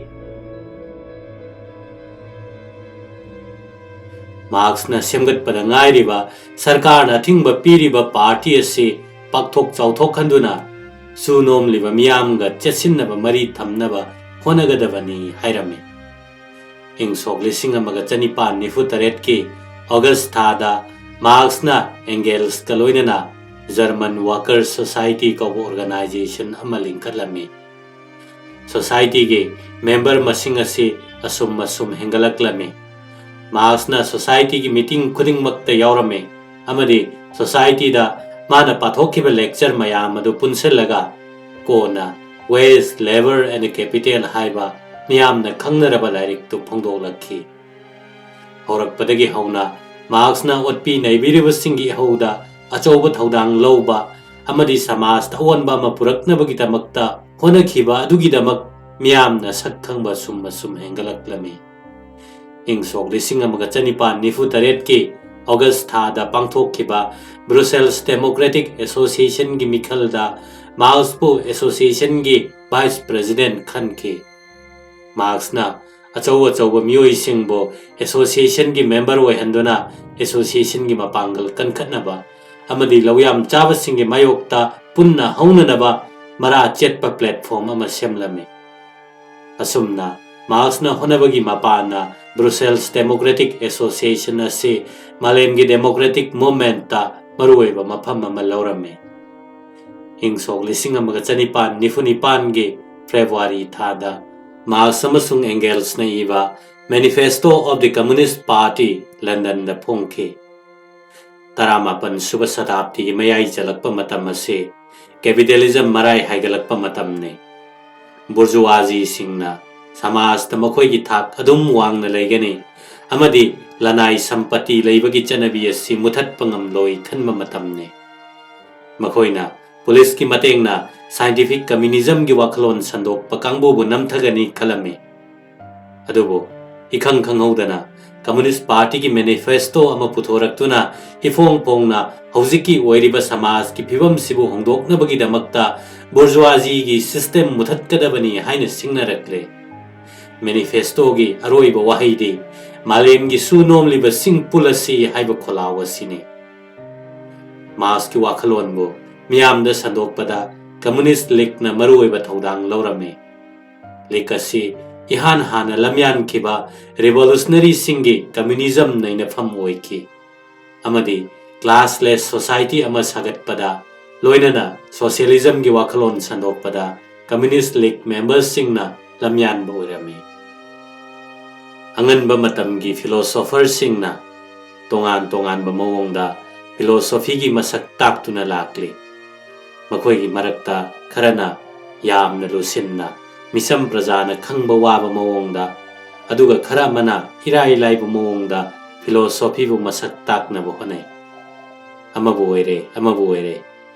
ꯃꯥꯔꯛꯁꯅ ꯁꯦꯝꯒꯠꯄꯗ ꯉꯥꯏꯔꯤꯕ ꯁꯔꯀꯥꯔꯅ ꯑꯊꯤꯡꯕ ꯄꯤꯔꯤꯕ party ꯑꯁꯤ ꯄꯥꯛꯊꯣꯛ ꯆꯥꯎꯊꯣꯛꯍꯟꯗꯨꯅ ꯁꯨ ꯅꯣꯝꯂꯤꯕ ꯃꯤꯌꯥꯝꯒ ꯆꯦꯠꯁꯤꯟꯅꯕ ꯃꯔꯤ ꯊꯝꯅꯕ ꯍꯣꯠꯅꯒꯗꯕꯅꯤ ꯍꯥꯏꯔꯝꯃꯤ꯫ ꯏꯪ ꯁꯣꯛ ꯂꯤꯁꯤꯡ ꯑꯃꯒ ꯆꯅꯤꯄꯥꯟ ꯅꯤꯐꯨ ꯇꯔꯦꯠꯀꯤ August ꯊꯥꯗ ꯃꯥꯔꯛꯁꯅ ꯑꯦꯡꯒꯦꯜꯁꯀ ꯂꯣꯏꯅꯅ German Workers' Society ꯀꯧꯕ organization ꯑꯃ ꯂꯤꯡꯈꯠꯂꯝꯃꯤ꯫ Societyꯒꯤ member ꯃꯁꯤꯡ ꯑꯁꯤ ꯑꯁꯨꯝ ꯑꯁꯨꯝ ꯍꯦꯟꯒꯠꯂꯛꯂꯝꯃꯤ꯫ ꯃꯥꯔꯛꯁꯅ societyꯒꯤ meeting ꯈꯨꯗꯤꯡꯃꯛꯇ ꯌꯥꯎꯔꯝꯃꯤ ꯑꯃꯗꯤ societyꯗ ꯃꯥꯅ ꯄꯥꯊꯣꯛꯈꯤꯕ lecture ꯃꯌꯥꯝ ꯑꯗꯨ ꯄꯨꯟꯁꯤꯜꯂꯒ ꯀꯣꯟꯅ Wages, Labour and Capital ꯍꯥꯏꯕ ꯃꯤꯌꯥꯝꯅ ꯈꯪꯅꯔꯕ ꯂꯥꯏꯔꯤꯛꯇꯨ ꯐꯣꯡꯗꯣꯛꯂꯛꯈꯤ꯫ ꯍꯧꯔꯛꯄꯗꯒꯤ ꯍꯧꯅ ꯃꯥꯔꯛꯁꯅ ꯑꯣꯠꯄꯤ ꯅꯩꯕꯤꯔꯤꯕꯁꯤꯡꯒꯤ ꯏꯍꯧꯗ ꯑꯆꯧꯕ ꯊꯧꯗꯥꯡ ꯂꯧꯕ ꯑꯃꯗꯤ ꯁꯃꯥꯖꯇ ꯑꯑꯣꯟꯕ ꯑꯃ ꯄꯨꯔꯛꯅꯕꯒꯤꯗꯃꯛꯇ ꯍꯣꯠꯅꯈꯤꯕ ꯑꯗꯨꯒꯤꯗꯃꯛ ꯃꯤꯌꯥꯝꯅ ꯁꯛ ꯈꯪꯕ ꯑꯁꯨꯝ ꯑꯁꯨꯝ ꯍꯦꯟꯒꯠꯂꯛꯂꯝꯃꯤ꯫ ꯏꯪ ꯁꯣꯛ ꯂꯤꯁꯤꯡ ꯑꯃꯒ ꯆꯅꯤꯄꯥꯟ ꯅꯤꯐꯨ ꯇꯔꯦꯠꯀꯤ ꯑꯣꯒꯁ ꯊꯥꯗ ꯄꯥꯡꯊꯣꯛꯈꯤꯕ ꯕ꯭ꯔꯨꯁꯦꯜꯁ ꯗꯦꯃꯣꯀ꯭ꯔꯦꯇꯤꯛ ꯑꯦꯁꯣꯁꯤꯌꯦꯁꯟꯒꯤ ꯃꯤꯈꯜꯗ ꯃꯥꯔꯛꯁꯄꯨ ꯑꯦꯁꯣꯁꯤꯌꯦꯁꯟꯒꯤ ꯚꯥꯏꯁ ꯄ꯭ꯔꯦꯁꯤꯗꯦꯟꯠ ꯈꯟꯈꯤ꯫ ꯃꯥꯔꯛꯁꯅ ꯑꯆꯧ ꯑꯆꯧꯕ ꯃꯤꯑꯣꯏꯁꯤꯡꯕꯨ ꯑꯦꯁꯣꯁꯤꯌꯦꯁꯟꯒꯤ ꯃꯦꯝꯕꯔ ꯑꯣꯏꯍꯟꯗꯨꯅ ꯑꯦꯁꯣꯁꯤꯌꯦꯁꯟꯒꯤ ꯃꯄꯥꯡꯒꯜ ꯀꯟꯈꯠꯅꯕ ꯑꯃꯗꯤ ꯂꯧꯌꯥꯝ ꯆꯥꯕꯁꯤꯡꯒꯤ ꯃꯥꯌꯣꯛꯇ ꯄꯨꯟꯅ ꯍꯧꯅꯅꯕ ꯃꯔꯥ ꯆꯦꯠꯄ ꯄ꯭ꯂꯦꯠꯐꯣꯔꯝ ꯑꯃ ꯁꯦꯝꯂꯝꯃꯤ꯫ ꯑꯁꯨꯝꯅ ꯃꯥꯔꯛꯁꯅ ꯍꯣꯠꯅꯕꯒꯤ ꯃꯄꯥꯟꯅ ꯕ꯭ꯔꯨꯁꯦꯜꯁ ꯗꯦꯃꯣꯀ꯭ꯔꯦꯇꯤꯛ ꯑꯦꯁꯣꯁꯤꯌꯦꯁꯟ ꯑꯁꯤ ꯃꯥꯂꯦꯝꯒꯤ ꯗꯦꯃꯣꯀ꯭ꯔꯦꯇꯤꯛ ꯃꯨꯚꯃꯦꯟꯠꯇ ꯃꯔꯨꯑꯣꯏꯕ ꯃꯐꯝ ꯑꯃ ꯂꯧꯔꯝꯃꯤ꯫ ꯏꯪ ꯁꯣꯛ ꯂꯤꯁꯤꯡ ꯑꯃꯒ ꯆꯅꯤꯄꯥꯟ ꯅꯤꯐꯨ ꯅꯤꯄꯥꯟꯒꯤ ꯐꯦꯕ꯭ꯔꯨꯋꯥꯔꯤ ꯊꯥꯗ ꯃꯥꯔꯛꯁ ꯑꯃꯁꯨꯡ ꯑꯦꯡꯒꯦꯜꯁꯅ ꯏꯕ Manifesto of the Communist Party ꯂꯟꯗꯟꯗ ꯐꯣꯡꯈꯤ꯫ ꯇꯔꯥꯃꯥꯄꯟ ꯁꯨꯕ ꯁꯇꯥꯕꯗꯤꯒꯤ ꯃꯌꯥꯏ ꯆꯜꯂꯛꯄ ꯃꯇꯝ ꯑꯁꯤ ꯀꯦꯄꯤꯇꯦꯂꯤꯖꯝ ꯃꯔꯥꯏ ꯍꯥꯏꯒꯠꯂꯛꯄ ꯃꯇꯝꯅꯤ꯫ ꯕꯨꯔꯖꯨꯋꯥꯖꯤꯁꯤꯡꯅ ꯁꯃꯥꯖꯇ ꯃꯈꯣꯏꯒꯤ ꯊꯥꯛ ꯑꯗꯨꯝ ꯋꯥꯡꯅ ꯂꯩꯒꯅꯤ ꯑꯃꯗꯤ ꯂꯅꯥꯏ ꯁꯝꯄꯇꯤ ꯂꯩꯕꯒꯤ ꯆꯠꯅꯕꯤ ꯑꯁꯤ ꯃꯨꯊꯠꯄ ꯉꯝꯂꯣꯏ ꯈꯟꯕ ꯃꯇꯝꯅꯤ꯫ ꯃꯈꯣꯏꯅ ꯄꯨꯂꯤꯁꯀꯤ ꯃꯇꯦꯡꯅ ꯁꯥꯏꯟꯇꯤꯐꯤꯛ ꯀꯝꯃ꯭ꯌꯨꯅꯤꯖꯝꯒꯤ ꯋꯥꯈꯜꯂꯣꯟ ꯁꯟꯗꯣꯛꯄ ꯀꯥꯡꯕꯨꯕꯨ ꯅꯝꯊꯒꯅꯤ ꯈꯜꯂꯝꯃꯤ꯫ ꯑꯗꯨꯕꯨ ꯏꯈꯪ ꯈꯪꯍꯧꯗꯅ ꯀꯝꯃ꯭ꯌꯨꯅꯤꯁ꯭ꯠ ꯄꯥꯔꯇꯤꯒꯤ ꯃꯦꯅꯤꯐꯦꯁꯇꯣ ꯑꯃ ꯄꯨꯊꯣꯔꯛꯇꯨꯅ ꯏꯐꯣꯡ ꯐꯣꯡꯅ ꯍꯧꯖꯤꯛꯀꯤ ꯑꯣꯏꯔꯤꯕ ꯁꯃꯥꯖꯀꯤ ꯐꯤꯕꯝꯁꯤꯕꯨ ꯍꯣꯡꯗꯣꯛꯅꯕꯒꯤꯗꯃꯛꯇ ꯕꯨꯔꯖꯨꯋꯥꯖꯤꯒꯤ ꯁꯤꯁꯇꯦꯝ ꯃꯨꯊꯠꯀꯗꯕꯅꯤ ꯍꯥꯏꯅ ꯁꯤꯡꯅꯔꯛꯂꯦ꯫ ꯃꯦꯅꯤꯐꯦꯁꯇꯣꯒꯤ ꯑꯔꯣꯏꯕ ꯋꯥꯍꯩꯗꯤ "ꯃꯥꯂꯦꯝꯒꯤ ꯁꯨ ꯅꯣꯝꯂꯤꯕ ꯁꯤꯡ ꯄꯨꯜꯂꯁꯤ" ꯍꯥꯏꯕ ꯈꯣꯜꯂꯥꯎ ꯑꯁꯤꯅꯤ꯫ ꯃꯥꯔꯛꯁꯀꯤ ꯋꯥꯈꯜꯂꯣꯟꯕꯨ ꯃꯤꯌꯥꯝꯗ ꯁꯟꯗꯣꯛꯄꯗ ꯀꯝꯃ꯭ꯌꯨꯅꯤꯁ꯭ꯠ ꯂꯤꯒꯅ ꯃꯔꯨꯑꯣꯏꯕ ꯊꯧꯗꯥꯡ ꯂꯧꯔꯝꯃꯤ꯫ ꯂꯤꯒ ꯑꯁꯤ ꯏꯍꯥꯟ ꯍꯥꯟꯅ ꯂꯝꯌꯥꯟꯈꯤꯕ ꯔꯤꯚꯣꯂꯨꯁꯅꯔꯤꯁꯤꯡꯒꯤ ꯀꯝꯃ꯭ꯌꯨꯅꯤꯖꯝ ꯅꯩꯅꯐꯝ ꯑꯣꯏꯈꯤ ꯑꯃꯗꯤ ꯀ꯭ꯂꯥꯁꯂꯦꯁ ꯁꯣꯁꯥꯏꯇꯤ ꯑꯃ ꯁꯥꯒꯠꯄꯗ, ꯂꯣꯏꯅꯅ ꯁꯣꯁꯤꯌꯦꯂꯤꯖꯝꯒꯤ ꯋꯥꯈꯜꯂꯣꯟ ꯁꯟꯗꯣꯛꯄꯗ ꯀꯝꯃ꯭ꯌꯨꯅꯤꯁ꯭ꯠ ꯂꯤꯒ ꯃꯦꯝꯕꯔꯁꯤꯡꯅ ꯂꯝꯌꯥꯟꯕ ꯑꯣꯏꯔꯝꯃꯤ꯫ ꯑꯉꯟꯕ ꯃꯇꯝꯒꯤ ꯐꯤꯂꯣꯁꯣꯐꯔꯁꯤꯡꯅ ꯇꯣꯉꯥꯟ ꯇꯣꯉꯥꯟꯕ ꯃꯑꯣꯡꯗ ꯐꯤꯂꯣꯁꯣꯐꯤꯒꯤ ꯃꯁꯛ ꯇꯥꯛꯇꯨꯅ ꯂꯥꯛꯂꯤ꯫ ꯃꯈꯣꯏꯒꯤ ꯃꯔꯛꯇ ꯈꯔꯅ ꯌꯥꯝꯅ ꯂꯨꯁꯤꯟꯅ, ꯃꯤꯆꯝ ꯄ꯭ꯔꯖꯥꯅ ꯈꯪꯕ ꯋꯥꯕ ꯃꯑꯣꯡꯗ, ꯑꯗꯨꯒ ꯈꯔ ꯑꯃꯅ ꯏꯔꯥꯏ ꯂꯥꯏꯕ ꯃꯑꯣꯡꯗ ꯐꯤꯂꯣꯁꯣꯐꯤꯕꯨ ꯃꯁꯛ ꯇꯥꯛꯅꯕ ꯍꯣꯠꯅꯩ꯫ ꯑꯃꯕꯨ ꯑꯣꯏꯔꯦ, ꯑꯃꯕꯨ ꯑꯣꯏꯔꯦ,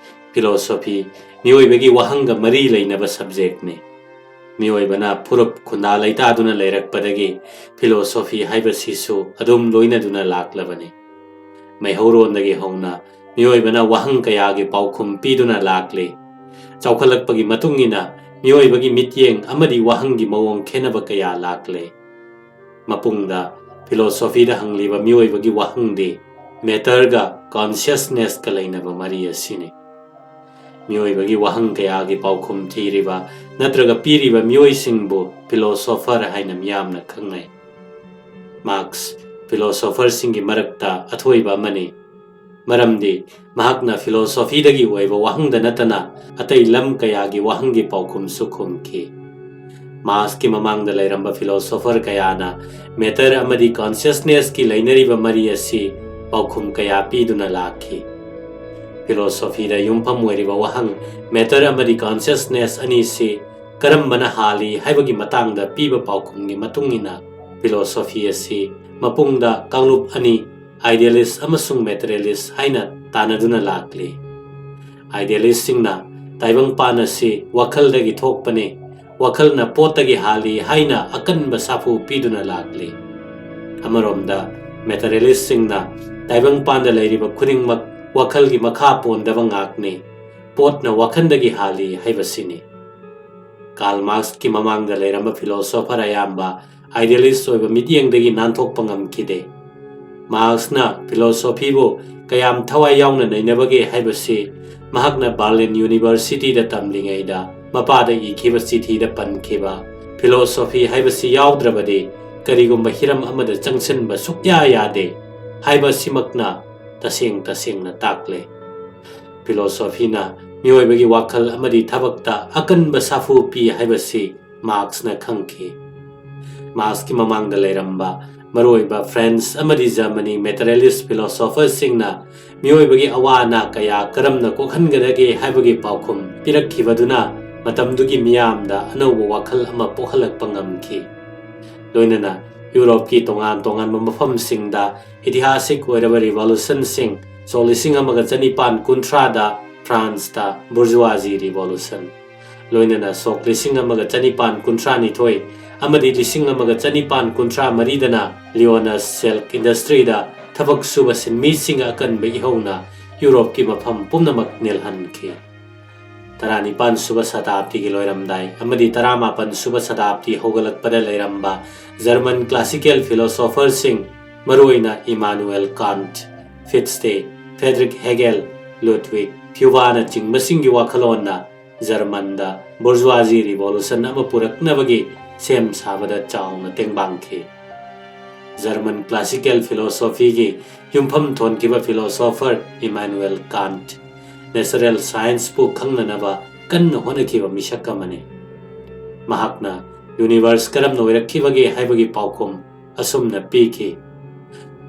ꯐꯤꯂꯣꯁꯣꯐꯤ ꯃꯤꯑꯣꯏꯕꯒꯤ ꯋꯥꯍꯪꯒ ꯃꯔꯤ ꯂꯩꯅꯕ ꯁꯕꯖꯦꯛꯅꯤ꯫ ꯃꯤꯑꯣꯏꯕꯅ ꯐꯨꯔꯨꯞ ꯈꯨꯟꯗꯥ ꯂꯩꯇꯥꯗꯨꯅ ꯂꯩꯔꯛꯄꯗꯒꯤ philosophy ꯍꯥꯏꯕꯁꯤꯁꯨ ꯑꯗꯨꯝ ꯂꯣꯏꯅꯗꯨꯅ ꯂꯥꯛꯂꯕꯅꯤ꯫ ꯃꯩꯍꯧꯔꯣꯟꯗꯒꯤ ꯍꯧꯅ ꯃꯤꯑꯣꯏꯕꯅ ꯋꯥꯍꯪ ꯀꯌꯥꯒꯤ ꯄꯥꯎꯈꯨꯝ ꯄꯤꯗꯨꯅ ꯂꯥꯛꯂꯤ꯫ ꯆꯥꯎꯈꯠꯂꯛꯄꯒꯤ ꯃꯇꯨꯡ ꯏꯟꯅ ꯃꯤꯑꯣꯏꯕꯒꯤ ꯃꯤꯠꯌꯦꯡ ꯑꯃꯗꯤ ꯋꯥꯍꯪꯒꯤ ꯃꯑꯣꯡ ꯈꯦꯠꯅꯕ ꯀꯌꯥ ꯂꯥꯛꯂꯦ꯫ ꯃꯄꯨꯡꯗ philosophyꯗ ꯍꯪꯂꯤꯕ ꯃꯤꯑꯣꯏꯕꯒꯤ ꯋꯥꯍꯪꯗꯤ matterꯒ consciousnessꯀ ꯂꯩꯅꯕ ꯃꯔꯤ ꯑꯁꯤꯅꯤ꯫ ꯃꯤꯑꯣꯏꯕꯒꯤ ꯋꯥꯍꯪ ꯀꯌꯥꯒꯤ ꯄꯥꯎꯈꯨꯝ ꯊꯤꯔꯤꯕ ꯅꯠꯇ꯭ꯔꯒ ꯄꯤꯔꯤꯕ ꯃꯤꯑꯣꯏꯁꯤꯡꯕꯨ philosopher ꯍꯥꯏꯅ ꯃꯤꯌꯥꯝꯅ ꯈꯪꯅꯩ꯫ ꯃꯥꯔꯛꯁ philosopherꯁꯤꯡꯒꯤ ꯃꯔꯛꯇ ꯑꯊꯣꯏꯕ ꯑꯃꯅꯤ, ꯃꯔꯝꯗꯤ ꯃꯍꯥꯛꯅ philosophyꯗꯒꯤ ꯑꯣꯏꯕ ꯋꯥꯍꯪꯗ ꯅꯠꯇꯅ ꯑꯇꯩ ꯂꯝ ꯀꯌꯥꯒꯤ ꯋꯥꯍꯪꯒꯤ ꯄꯥꯎꯈꯨꯝꯁꯨ ꯈꯨꯝꯈꯤ꯫ ꯃꯥꯔꯛꯁꯀꯤ ꯃꯃꯥꯡꯗ ꯂꯩꯔꯝꯕ philosopher ꯀꯌꯥꯅ matter ꯑꯃꯗꯤ consciousnessꯀꯤ ꯂꯩꯅꯔꯤꯕ ꯃꯔꯤ ꯑꯁꯤ ꯄꯥꯎꯈꯨꯝ ꯀꯌꯥ ꯄꯤꯗꯨꯅ ꯂꯥꯛꯈꯤ꯫ Philosophyꯗ ꯌꯨꯝꯐꯝ ꯑꯣꯏꯔꯤꯕ ꯋꯥꯍꯪ matter ꯑꯃꯗꯤ consciousness ꯑꯅꯤꯁꯤ ꯀꯔꯝꯕꯅ ꯍꯥꯜꯂꯤ ꯍꯥꯏꯕꯒꯤ ꯃꯇꯥꯡꯗ ꯄꯤꯕ ꯄꯥꯎꯈꯨꯝꯒꯤ ꯃꯇꯨꯡ ꯏꯟꯅ philosophy ꯑꯁꯤ ꯃꯄꯨꯡꯗ ꯀꯥꯡꯂꯨꯞ ꯑꯅꯤ, idealist ꯑꯃꯁꯨꯡ materialist ꯍꯥꯏꯅ ꯇꯥꯟꯅꯗꯨꯅ ꯂꯥꯛꯂꯤ꯫ Idealistꯁꯤꯡꯅ ꯇꯥꯏꯕꯪꯄꯥꯟ ꯑꯁꯤ ꯋꯥꯈꯜꯗꯒꯤ ꯊꯣꯛꯄꯅꯤ, ꯋꯥꯈꯜꯅ ꯄꯣꯠꯇꯒꯤ ꯍꯥꯜꯂꯤ ꯍꯥꯏꯅ ꯑꯀꯟꯕ ꯁꯥꯐꯨ ꯄꯤꯗꯨꯅ ꯂꯥꯛꯂꯤ꯫ ꯑꯃꯔꯣꯝꯗ materialistꯁꯤꯡꯅ ꯇꯥꯏꯕꯪꯄꯥꯟꯗ ꯂꯩꯔꯤꯕ ꯈꯨꯗꯤꯡꯃꯛ ꯋꯥꯈꯜꯒꯤ ꯃꯈꯥ ꯄꯣꯟꯗꯕ ꯉꯥꯛꯅꯤ, ꯄꯣꯠꯅ ꯋꯥꯈꯜꯗꯒꯤ ꯍꯥꯜꯂꯤ ꯍꯥꯏꯕꯁꯤꯅꯤ꯫ Karl Marxꯀꯤ ꯃꯃꯥꯡꯗ ꯂꯩꯔꯝꯕ philosopher ꯑꯌꯥꯝꯕ idealist ꯑꯣꯏꯕ ꯃꯤꯠꯌꯦꯡꯗꯒꯤ ꯅꯥꯟꯊꯣꯛꯄ ꯉꯝꯈꯤꯗꯦ꯫ ꯃꯥꯔꯛꯁꯅ philosophyꯕꯨ ꯀꯌꯥꯝ ꯊꯋꯥꯏ ꯌꯥꯎꯅ ꯅꯩꯅꯕꯒꯦ ꯍꯥꯏꯕꯁꯤ ꯃꯍꯥꯛꯅ Berlin Universityꯗ ꯇꯝꯂꯤꯉꯩꯗ ꯃꯄꯥꯗ ꯏꯈꯤꯕ ꯆꯤꯊꯤꯗ ꯄꯟꯈꯤꯕ philosophy ꯍꯥꯏꯕꯁꯤ ꯌꯥꯎꯗ꯭ꯔꯕꯗꯤ ꯀꯔꯤꯒꯨꯝꯕ ꯍꯤꯔꯝ ꯑꯃꯗ ꯆꯪꯁꯤꯟꯕ ꯁꯨꯛꯌꯥ ꯌꯥꯗꯦ ꯍꯥꯏꯕꯁꯤꯃꯛꯅ ꯇꯁꯦꯡ ꯇꯁꯦꯡꯅ ꯇꯥꯛꯂꯦ꯫ Philosophyꯅ ꯃꯤꯑꯣꯏꯕꯒꯤ ꯋꯥꯈꯜ ꯑꯃꯗꯤ ꯊꯕꯛꯇ ꯑꯀꯟꯕ ꯁꯥꯐꯨ ꯄꯤ ꯍꯥꯏꯕꯁꯤ ꯃꯥꯔꯛꯁꯅ ꯈꯪꯈꯤ꯫ ꯃꯥꯔꯛꯁꯀꯤ ꯃꯃꯥꯡꯗ ꯂꯩꯔꯝꯕ ꯃꯔꯨꯑꯣꯏꯕ French ꯑꯃꯗꯤ Germany materialist philosopherꯁꯤꯡꯅ ꯃꯤꯑꯣꯏꯕꯒꯤ ꯑꯋꯥ ꯑꯅꯥ ꯀꯌꯥ ꯀꯔꯝꯅ ꯀꯣꯛꯍꯟꯒꯗꯒꯦ ꯍꯥꯏꯕꯒꯤ ꯄꯥꯎꯈꯨꯝ ꯄꯤꯔꯛꯈꯤꯕꯗꯨꯅ ꯃꯇꯝꯗꯨꯒꯤ ꯃꯤꯌꯥꯝꯗ ꯑꯅꯧꯕ ꯋꯥꯈꯜ ꯑꯃ ꯄꯣꯛꯍꯜꯂꯛꯄ ꯉꯝꯈꯤ꯫ ꯂꯣꯏꯅꯅ ꯌꯨꯔꯣꯞꯀꯤ ꯇꯣꯉꯥꯟ ꯇꯣꯉꯥꯟꯕ ꯃꯐꯝꯁꯤꯡꯗ ꯏꯇꯤꯍꯥꯁꯤꯛ ꯑꯣꯏꯔꯕ revolutionꯁꯤꯡ, ꯁꯣꯛ ꯂꯤꯁꯤꯡ ꯑꯃꯒ ꯆꯅꯤꯄꯥꯟ ꯀꯨꯟꯊ꯭ꯔꯥꯗ Franceꯇ bourgeoisie revolution, ꯂꯣꯏꯅꯅ ꯁꯣꯛ ꯂꯤꯁꯤꯡ ꯑꯃꯒ ꯆꯅꯤꯄꯥꯟ ꯀꯨꯟꯊ꯭ꯔꯥ ꯅꯤꯊꯣꯏ ꯑꯃꯗꯤ ꯂꯤꯁꯤꯡ ꯑꯃꯒ ꯆꯅꯤꯄꯥꯟ ꯀꯨꯟꯊ꯭ꯔꯥ ꯃꯔꯤꯗꯅ ꯂꯤꯑꯣꯅꯁ ꯁꯤꯜꯛ ꯏꯟꯗꯁꯇ꯭ꯔꯤꯗ ꯊꯕꯛ ꯁꯨꯕ ꯁꯤꯟꯃꯤꯁꯤꯡ ꯑꯀꯟꯕ ꯏꯍꯧꯅ ꯌꯨꯔꯣꯞꯀꯤ ꯃꯐꯝ ꯄꯨꯝꯅꯃꯛ ꯅꯤꯜꯍꯟꯈꯤ꯫ ꯇꯔꯥꯅꯤꯄꯥꯟ ꯁꯨꯕ ꯁꯇꯥꯕꯗꯤꯒꯤ ꯂꯣꯏꯔꯝꯗꯥꯏ ꯑꯃꯗꯤ ꯇꯔꯥꯃꯥꯄꯟ ꯁꯨꯕ ꯁꯇꯥꯕꯗꯤ ꯍꯧꯒꯠꯂꯛꯄꯗ ꯂꯩꯔꯝꯕ ꯖꯔꯃꯟ ꯀ꯭ꯂꯥꯁꯤꯀꯦꯜ ꯐꯤꯂꯣꯁꯣꯐꯔꯁꯤꯡ, ꯃꯔꯨꯑꯣꯏꯅ ꯏꯃꯥꯅꯨꯑꯦꯜ ꯀꯥꯟꯠ, ꯐꯤꯠꯁꯇꯦ, ꯐ꯭ꯔꯦꯗꯔꯤꯛ ꯍꯦꯒꯦꯜ, ꯂꯨꯗꯋꯤꯒ ꯐ꯭ꯌꯨꯕꯥꯅꯆꯤꯡꯕꯁꯤꯡꯒꯤ ꯋꯥꯈꯜꯂꯣꯟꯅ ꯖꯔꯃꯟꯗ ꯕꯣꯔꯖ꯭ꯋꯥꯖꯤ ꯔꯤꯚꯣꯂꯨꯁꯟ ꯑꯃ ꯄꯨꯔꯛꯅꯕꯒꯤ ꯁꯦꯝ ꯁꯥꯕꯗ ꯆꯥꯎꯅ ꯇꯦꯡꯕꯥꯡꯈꯤ꯫ ꯖꯔꯃꯟ ꯀ꯭ꯂꯥꯁꯤꯀꯦꯜ ꯐꯤꯂꯣꯁꯣꯐꯤꯒꯤ ꯌꯨꯝꯐꯝ ꯊꯣꯟꯈꯤꯕ ꯐꯤꯂꯣꯁꯣꯐꯔ ꯏꯃꯥꯅꯨꯑꯦꯜ ꯀꯥꯟꯠ ꯅꯦꯆꯔꯦꯜ ꯁꯥꯏꯟꯁꯄꯨ ꯈꯪꯅꯅꯕ ꯀꯟꯅ ꯍꯣꯠꯅꯈꯤꯕ ꯃꯤꯁꯛ ꯑꯃꯅꯤ꯫ ꯃꯍꯥꯛꯅ ꯌꯨꯅꯤꯚꯔꯁ ꯀꯔꯝꯅ ꯑꯣꯏꯔꯛꯈꯤꯕꯒꯦ ꯍꯥꯏꯕꯒꯤ ꯄꯥꯎꯈꯨꯝ ꯑꯁꯨꯝꯅ ꯄꯤꯈꯤ: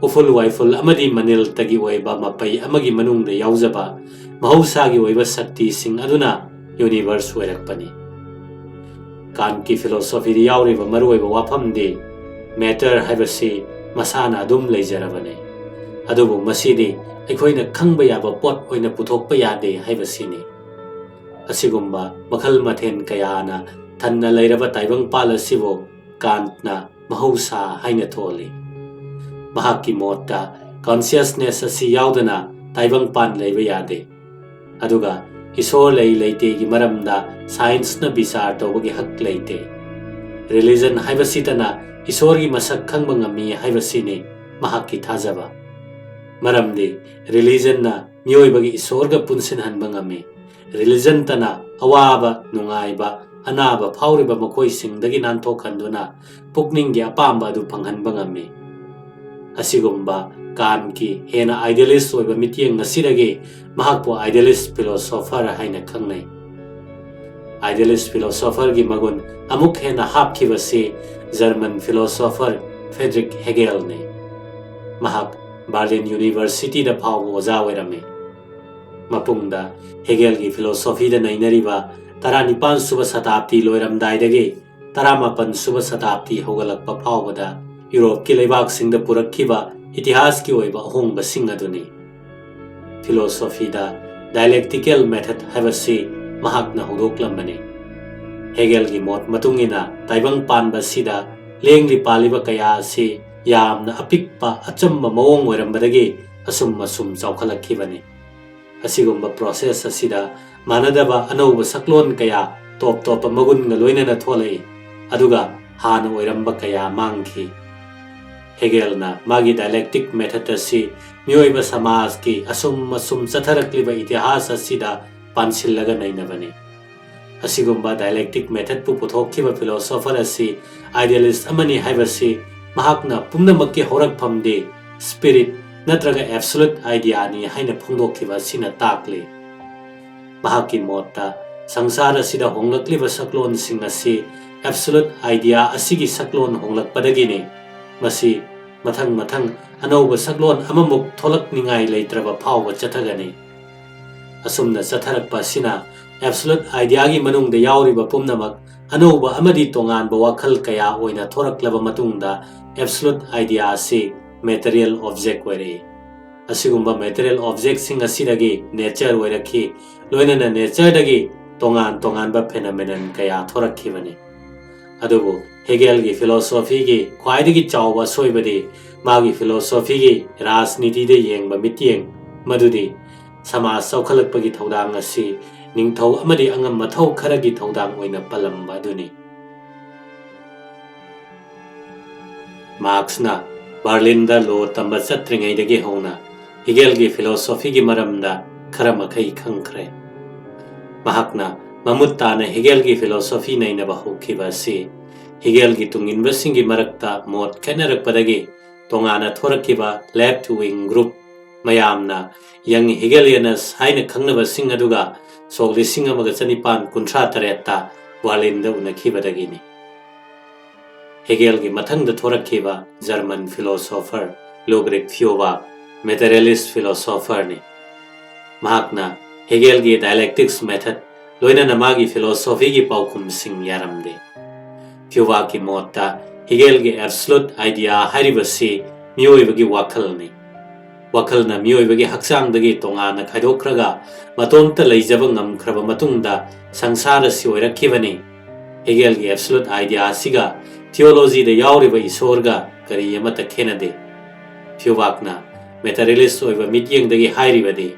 "ꯎꯐꯨꯜ ꯋꯥꯏꯐꯨꯜ ꯑꯃꯗꯤ ꯃꯅꯤꯜꯇꯒꯤ ꯑꯣꯏꯕ ꯃꯄꯩ ꯑꯃꯒꯤ ꯃꯅꯨꯡꯗ ꯌꯥꯎꯖꯕ ꯃꯍꯧꯁꯥꯒꯤ ꯑꯣꯏꯕ ꯁꯛꯇꯤꯁꯤꯡ ꯑꯗꯨꯅ ꯌꯨꯅꯤꯚꯔꯁ ꯑꯣꯏꯔꯛꯄꯅꯤ"꯫ ꯀꯥꯟꯠꯀꯤ ꯐꯤꯂꯣꯁꯣꯐꯤꯗ ꯌꯥꯎꯔꯤꯕ ꯃꯔꯨꯑꯣꯏꯕ ꯋꯥꯐꯝꯗꯤ ꯃꯦꯇꯔ ꯍꯥꯏꯕꯁꯤ ꯃꯁꯥꯅ ꯑꯗꯨꯝ ꯂꯩꯖꯔꯕꯅꯤ, ꯑꯗꯨꯕꯨ ꯃꯁꯤꯗꯤ ꯑꯩꯈꯣꯏꯅ ꯈꯪꯕ ꯌꯥꯕ ꯄꯣꯠ ꯑꯣꯏꯅ ꯄꯨꯊꯣꯛꯄ ꯌꯥꯗꯦ ꯍꯥꯏꯕꯁꯤꯅꯤ꯫ ꯑꯁꯤꯒꯨꯝꯕ ꯃꯈꯜ ꯃꯊꯦꯜ ꯀꯌꯥꯅ ꯊꯟꯅ ꯂꯩꯔꯕ ꯇꯥꯏꯕꯪꯄꯥꯜ ꯑꯁꯤꯕꯨ ꯀꯥꯟꯠꯅ ꯃꯍꯧꯁꯥ ꯍꯥꯏꯅ ꯊꯣꯜꯂꯤ꯫ ꯃꯍꯥꯛꯀꯤ ꯃꯣꯠꯇ, ꯀꯟꯁꯤꯌꯁꯅꯦꯁ ꯑꯁꯤ ꯌꯥꯎꯗꯅ ꯇꯥꯏꯕꯪꯄꯥꯟ ꯂꯩꯕ ꯌꯥꯗꯦ꯫ ꯑꯗꯨꯒ ꯏꯁꯣꯔ ꯂꯩ ꯂꯩꯇꯦꯒꯤ ꯃꯔꯝꯗ ꯁꯥꯏꯟꯁꯅ ꯕꯤꯆꯥꯔ ꯇꯧꯕꯒꯤ ꯍꯛ ꯂꯩꯇꯦ꯫ ꯔꯤꯂꯤꯖꯟ ꯍꯥꯏꯕꯁꯤꯇꯅ ꯏꯁꯣꯔꯒꯤ ꯃꯁꯛ ꯈꯪꯕ ꯉꯝꯃꯤ ꯍꯥꯏꯕꯁꯤꯅꯤ ꯃꯍꯥꯛꯀꯤ ꯊꯥꯖꯕ꯫ ꯃꯔꯝꯗꯤ ꯔꯤꯂꯤꯖꯟꯅ ꯃꯤꯑꯣꯏꯕꯒꯤ ꯏꯁꯣꯔꯒ ꯄꯨꯟꯁꯤꯟꯍꯟꯕ ꯉꯝꯃꯤ꯫ ꯔꯤꯂꯤꯖꯟꯇꯅ ꯑꯋꯥꯕ, ꯅꯨꯡꯉꯥꯏꯕ, ꯑꯅꯥꯕ ꯐꯥꯎꯔꯤꯕ ꯃꯈꯣꯏꯁꯤꯡꯗꯒꯤ ꯅꯥꯟꯊꯣꯛꯍꯟꯗꯨꯅ ꯄꯨꯛꯅꯤꯡꯒꯤ ꯑꯄꯥꯝꯕ ꯑꯗꯨ ꯐꯪꯍꯟꯕ ꯉꯝꯃꯤ꯫ ꯑꯁꯤꯒꯨꯝꯕ ꯀꯥꯟꯠꯀꯤ ꯍꯦꯟꯅ ꯑꯥꯏꯗꯤꯌꯦꯂꯤꯁ ꯑꯣꯏꯕ ꯃꯤꯠꯌꯦꯡ ꯑꯁꯤꯗꯒꯤ ꯃꯍꯥꯛꯄꯨ ꯑꯥꯏꯗꯤꯌꯦꯂꯤꯁ ꯐꯤꯂꯣꯁꯣꯐꯔ ꯍꯥꯏꯅ ꯈꯪꯅꯩ꯫ ꯑꯥꯏꯗꯤꯌꯦꯂꯤꯁ ꯐꯤꯂꯣꯁꯣꯐꯔꯒꯤ ꯃꯒꯨꯟ ꯑꯃꯨꯛ ꯍꯦꯟꯅ ꯍꯥꯞꯈꯤꯕꯁꯤ ꯖꯔꯃꯟ ꯐꯤꯂꯣꯁꯣꯐꯔ ꯐ꯭ꯔꯦꯗꯔꯤꯛ ꯍꯦꯒꯦꯜꯅꯤ꯫ ꯃꯍꯥꯛ ꯕꯥꯔꯂꯤꯟ ꯌꯨꯅꯤꯚꯔꯁꯤꯇꯤꯗ ꯐꯥꯎꯕ ꯑꯣꯖꯥ ꯑꯣꯏꯔꯝꯃꯤ꯫ ꯃꯄꯨꯡꯗ ꯍꯦꯒꯦꯜꯒꯤ ꯐꯤꯂꯣꯁꯣꯐꯤꯗ ꯅꯩꯅꯔꯤꯕ ꯇꯔꯥꯅꯤꯄꯥꯟ ꯁꯨꯕ ꯁꯇꯥꯕꯗꯤ ꯂꯣꯏꯔꯝꯗꯥꯏꯗꯒꯤ ꯇꯔꯥꯃꯥꯄꯟ ꯁꯨꯕ ꯁꯇꯥꯕꯗꯤ ꯍꯧꯒꯠꯂꯛꯄ ꯐꯥꯎꯕꯗ ꯌꯨꯔꯣꯞꯀꯤ ꯂꯩꯕꯥꯛꯁꯤꯡꯗ ꯄꯨꯔꯛꯈꯤꯕ ꯏꯇꯤꯍꯥꯁꯀꯤ ꯑꯣꯏꯕ ꯑꯍꯣꯡꯕꯁꯤꯡ ꯑꯗꯨꯅꯤ꯫ ꯐꯤꯂꯣꯁꯣꯐꯤꯗ ꯗꯥꯏꯂꯦꯛꯇꯤꯀꯦꯜ ꯃꯦꯊꯗ ꯍꯥꯏꯕꯁꯤ ꯃꯍꯥꯛꯅ ꯍꯧꯗꯣꯛꯂꯝꯕꯅꯤ꯫ ꯍꯦꯒꯦꯜꯒꯤ ꯃꯣꯠ ꯃꯇꯨꯡ ꯏꯟꯅ ꯇꯥꯏꯕꯪ ꯄꯥꯟꯕ ꯑꯁꯤꯗ ꯂꯦꯡꯂꯤ ꯄꯥꯜꯂꯤꯕ ꯀꯌꯥ ꯑꯁꯤ ꯌꯥꯝꯅ ꯑꯄꯤꯛꯄ ꯑꯆꯝꯕ ꯃꯑꯣꯡ ꯑꯣꯏꯔꯝꯕꯗꯒꯤ ꯑꯁꯨꯝ ꯑꯁꯨꯝ ꯆꯥꯎꯈꯠꯂꯛꯈꯤꯕꯅꯤ꯫ ꯑꯁꯤꯒꯨꯝꯕ ꯄ꯭ꯔꯣꯁꯦꯁ ꯑꯁꯤꯗ ꯃꯥꯟꯅꯗꯕ ꯑꯅꯧꯕ ꯁꯛꯂꯣꯟ ꯀꯌꯥ ꯇꯣꯞ ꯇꯣꯞꯄ ꯃꯒꯨꯟꯒ ꯂꯣꯏꯅꯅ ꯊꯣꯛꯂꯛꯏ, ꯑꯗꯨꯒ ꯍꯥꯟꯅ ꯑꯣꯏꯔꯝꯕ ꯀꯌꯥ ꯃꯥꯡꯈꯤ꯫ ꯍꯦꯒꯦꯜꯅ ꯃꯥꯒꯤ ꯗꯥꯏꯂꯦꯛꯇꯤꯛ ꯃꯦꯊꯗ ꯑꯁꯤ ꯃꯤꯑꯣꯏꯕ ꯁꯃꯥꯖꯀꯤ ꯑꯁꯨꯝ ꯑꯁꯨꯝ ꯆꯠꯊꯔꯛꯂꯤꯕ ꯏꯇꯤꯍꯥꯁ ꯑꯁꯤꯗ ꯄꯥꯟꯁꯤꯜꯂꯒ ꯅꯩꯅꯕꯅꯤ꯫ ꯑꯁꯤꯒꯨꯝꯕ ꯗꯥꯏꯂꯦꯛꯇꯤꯛ ꯃꯦꯊꯗꯄꯨ ꯄꯨꯊꯣꯛꯈꯤꯕ ꯐꯤꯂꯣꯁꯣꯐꯔ ꯑꯁꯤ ꯑꯥꯏꯗꯤꯌꯥꯂꯤꯁ ꯑꯃꯅꯤ ꯍꯥꯏꯕꯁꯤ ꯃꯍꯥꯛꯅ ꯄꯨꯝꯅꯃꯛꯀꯤ ꯍꯧꯔꯛꯐꯝꯗꯤ ꯁ꯭ꯄꯤꯔꯤꯠ ꯅꯠꯇ꯭ꯔꯒ ꯑꯦꯕꯁꯣꯂꯨꯠ ꯑꯥꯏꯗꯤꯌꯥꯅꯤ ꯍꯥꯏꯅ ꯐꯣꯡꯗꯣꯛꯈꯤꯕ ꯑꯁꯤꯅ ꯇꯥꯛꯂꯤ꯫ ꯃꯍꯥꯛꯀꯤ ꯃꯣꯠꯇ, ꯁꯪꯁꯥꯔ ꯑꯁꯤꯗ ꯍꯣꯡꯂꯛꯂꯤꯕ ꯁꯛꯂꯣꯟꯁꯤꯡ ꯑꯁꯤ ꯑꯦꯕꯁꯣꯂꯨꯠ ꯑꯥꯏꯗꯤꯌꯥ ꯑꯁꯤꯒꯤ ꯁꯛꯂꯣꯟ ꯍꯣꯡꯂꯛꯄꯗꯒꯤꯅꯤ꯫ ꯃꯁꯤ ꯃꯊꯪ ꯃꯊꯪ ꯑꯅꯧꯕ ꯁꯛꯂꯣꯟ ꯑꯃꯃꯨꯛ ꯊꯣꯛꯂꯛꯅꯤꯡꯉꯥꯏ ꯂꯩꯇ꯭ꯔꯕ ꯐꯥꯎꯕ ꯆꯠꯊꯒꯅꯤ꯫ ꯑꯁꯨꯝꯅ ꯆꯠꯊꯔꯛꯄ ꯑꯁꯤꯅ ꯑꯦꯕꯁꯣꯂꯨꯠ ꯑꯥꯏꯗꯤꯌꯥꯒꯤ ꯃꯅꯨꯡꯗ ꯌꯥꯎꯔꯤꯕ ꯄꯨꯝꯅꯃꯛ ꯑꯅꯧꯕ ꯑꯃꯗꯤ ꯇꯣꯉꯥꯟꯕ ꯋꯥꯈꯜ ꯀꯌꯥ ꯑꯣꯏꯅ ꯊꯣꯔꯛꯂꯕ ꯃꯇꯨꯡꯗ, ꯑꯦꯕꯁꯣꯂꯨꯠ ꯑꯥꯏꯗꯤꯌꯥ ꯑꯁꯤ ꯃꯦꯇꯔꯤꯌꯦꯜ ꯑꯣꯕꯖꯦꯛ ꯑꯣꯏꯔꯛꯏ꯫ ꯑꯁꯤꯒꯨꯝꯕ ꯃꯦꯇꯔꯤꯌꯦꯜ ꯑꯣꯕꯖꯦꯛꯁꯤꯡ ꯑꯁꯤꯗꯒꯤ ꯅꯦꯆꯔ ꯑꯣꯏꯔꯛꯈꯤ, ꯂꯣꯏꯅꯅ ꯅꯦꯆꯔꯗꯒꯤ ꯇꯣꯉꯥꯟ ꯇꯣꯉꯥꯟꯕ ꯐꯦꯅꯣꯃꯦꯅꯟ ꯀꯌꯥ ꯊꯣꯔꯛꯈꯤꯕꯅꯤ꯫ ꯑꯗꯨꯕꯨ ꯍꯦꯒꯦꯜꯒꯤ ꯐꯤꯂꯣꯁꯣꯐꯤꯒꯤ ꯈ꯭ꯋꯥꯏꯗꯒꯤ ꯆꯥꯎꯕ ꯑꯁꯣꯏꯕꯗꯤ ꯃꯥꯒꯤ ꯐꯤꯂꯣꯁꯣꯐꯤꯒꯤ ꯔꯥꯖꯅꯤꯇꯤꯗ ꯌꯦꯡꯕ ꯃꯤꯠꯌꯦꯡ, ꯃꯗꯨꯗꯤ ꯁꯃꯥꯖ ꯆꯥꯎꯈꯠꯂꯛꯄꯒꯤ ꯊꯧꯗꯥꯡ ꯑꯁꯤ ꯅꯤꯡꯊꯧ ꯑꯃꯗꯤ ꯑꯉꯝ ꯃꯊꯧ ꯈꯔꯒꯤ ꯊꯧꯗꯥꯡ ꯑꯣꯏꯅ ꯄꯜꯂꯝꯕ ꯑꯗꯨꯅꯤ꯫ ꯃꯥꯔꯛꯁꯅ ꯕꯔꯂꯤꯟꯗ ꯂꯣ ꯇꯝꯕ ꯆꯠꯇ꯭ꯔꯤꯉꯩꯗꯒꯤ ꯍꯧꯅ ꯍꯤꯒꯦꯜꯒꯤ ꯐꯤꯂꯣꯁꯣꯐꯤꯒꯤ ꯃꯔꯝꯗ ꯈꯔ ꯃꯈꯩ ꯈꯪꯈ꯭ꯔꯦ꯫ ꯃꯍꯥꯛꯅ ꯃꯃꯨꯠ ꯇꯥꯅ ꯍꯤꯒꯦꯜꯒꯤ ꯐꯤꯂꯣꯁꯣꯐꯤ ꯅꯩꯅꯕ ꯍꯧꯈꯤꯕ ꯑꯁꯤ ꯍꯤꯒꯦꯜꯒꯤ ꯇꯨꯡꯏꯟꯕꯁꯤꯡꯒꯤ ꯃꯔꯛꯇ ꯃꯣꯠ ꯈꯦꯠꯅꯔꯛꯄꯗꯒꯤ ꯇꯣꯉꯥꯟꯅ ꯊꯣꯔꯛꯈꯤꯕ ꯂꯦꯐꯠ ꯋꯤꯡ ꯒ꯭ꯔꯨꯞ ꯃꯌꯥꯝꯅ ꯌꯪ ꯍꯤꯒꯦꯂꯤꯌꯅꯁ ꯍꯥꯏꯅ ꯈꯪꯅꯕꯁꯤꯡ ꯑꯗꯨꯒ ꯁꯣꯛ ꯂꯤꯁꯤꯡ ꯑꯃꯒ ꯆꯅꯤꯄꯥꯟ ꯀꯨꯟꯊ꯭ꯔꯥ ꯇꯔꯦꯠꯇ ꯕꯔꯂꯤꯟꯗ ꯎꯅꯈꯤꯕꯗꯒꯤꯅꯤ꯫ ꯍꯦꯒꯦꯜꯒꯤ ꯃꯊꯪꯗ ꯊꯣꯔꯛꯈꯤꯕ ꯖꯔꯃꯟ ꯐꯤꯂꯣꯁꯣꯐꯔ ꯂꯨꯗ꯭ꯔꯤꯛ ꯐ꯭ꯌꯨꯕꯥꯛ ꯃꯦꯇꯔꯤꯌꯦꯂꯤꯁ ꯐꯤꯂꯣꯁꯣꯐꯔꯅꯤ꯫ ꯃꯍꯥꯛꯅ ꯍꯦꯒꯦꯜꯒꯤ ꯗꯥꯏꯂꯦꯛꯇꯤꯛꯁ ꯃꯦꯊꯗ ꯂꯣꯏꯅꯅ ꯃꯥꯒꯤ ꯐꯤꯂꯣꯁꯣꯐꯤꯒꯤ ꯄꯥꯎꯈꯨꯝꯁꯤꯡ ꯌꯥꯔꯝꯗꯦ꯫ ꯐ꯭ꯌꯨꯕꯥꯛꯀꯤ ꯃꯣꯠꯇ ꯍꯦꯒꯦꯜꯒꯤ ꯑꯦꯕꯁꯣꯂꯨꯠ ꯑꯥꯏꯗꯤꯌꯥ ꯍꯥꯏꯔꯤꯕꯁꯤ ꯃꯤꯑꯣꯏꯕꯒꯤ ꯋꯥꯈꯜꯅꯤ꯫ ꯋꯥꯈꯜꯅ ꯃꯤꯑꯣꯏꯕꯒꯤ ꯍꯛꯆꯥꯡꯗꯒꯤ ꯇꯣꯉꯥꯟꯅ ꯈꯥꯏꯗꯣꯛꯈ꯭ꯔꯒ ꯃꯇꯣꯝꯇ ꯂꯩꯖꯕ ꯉꯝꯈ꯭ꯔꯕ ꯃꯇꯨꯡꯗ ꯁꯪꯁꯥꯔ ꯑꯁꯤ ꯑꯣꯏꯔꯛꯈꯤꯕꯅꯤ꯫ ꯍꯦꯒꯦꯜꯒꯤ ꯑꯦꯕꯁꯣꯂꯨꯠ ꯑꯥꯏꯗꯤꯌꯥ ꯑꯁꯤꯒ ꯊꯤꯑꯣꯂꯣꯖꯤꯗ ꯌꯥꯎꯔꯤꯕ ꯏꯁꯣꯔꯒ ꯀꯔꯤ ꯑꯃꯠꯇ ꯈꯦꯠꯅꯗꯦ꯫ ꯐ꯭ꯌꯨꯕꯥꯛꯅ ꯃꯦꯇꯔꯤꯌꯦꯂꯤꯁ ꯑꯣꯏꯕ ꯃꯤꯠꯌꯦꯡꯗꯒꯤ ꯍꯥꯏꯔꯤꯕꯗꯤ,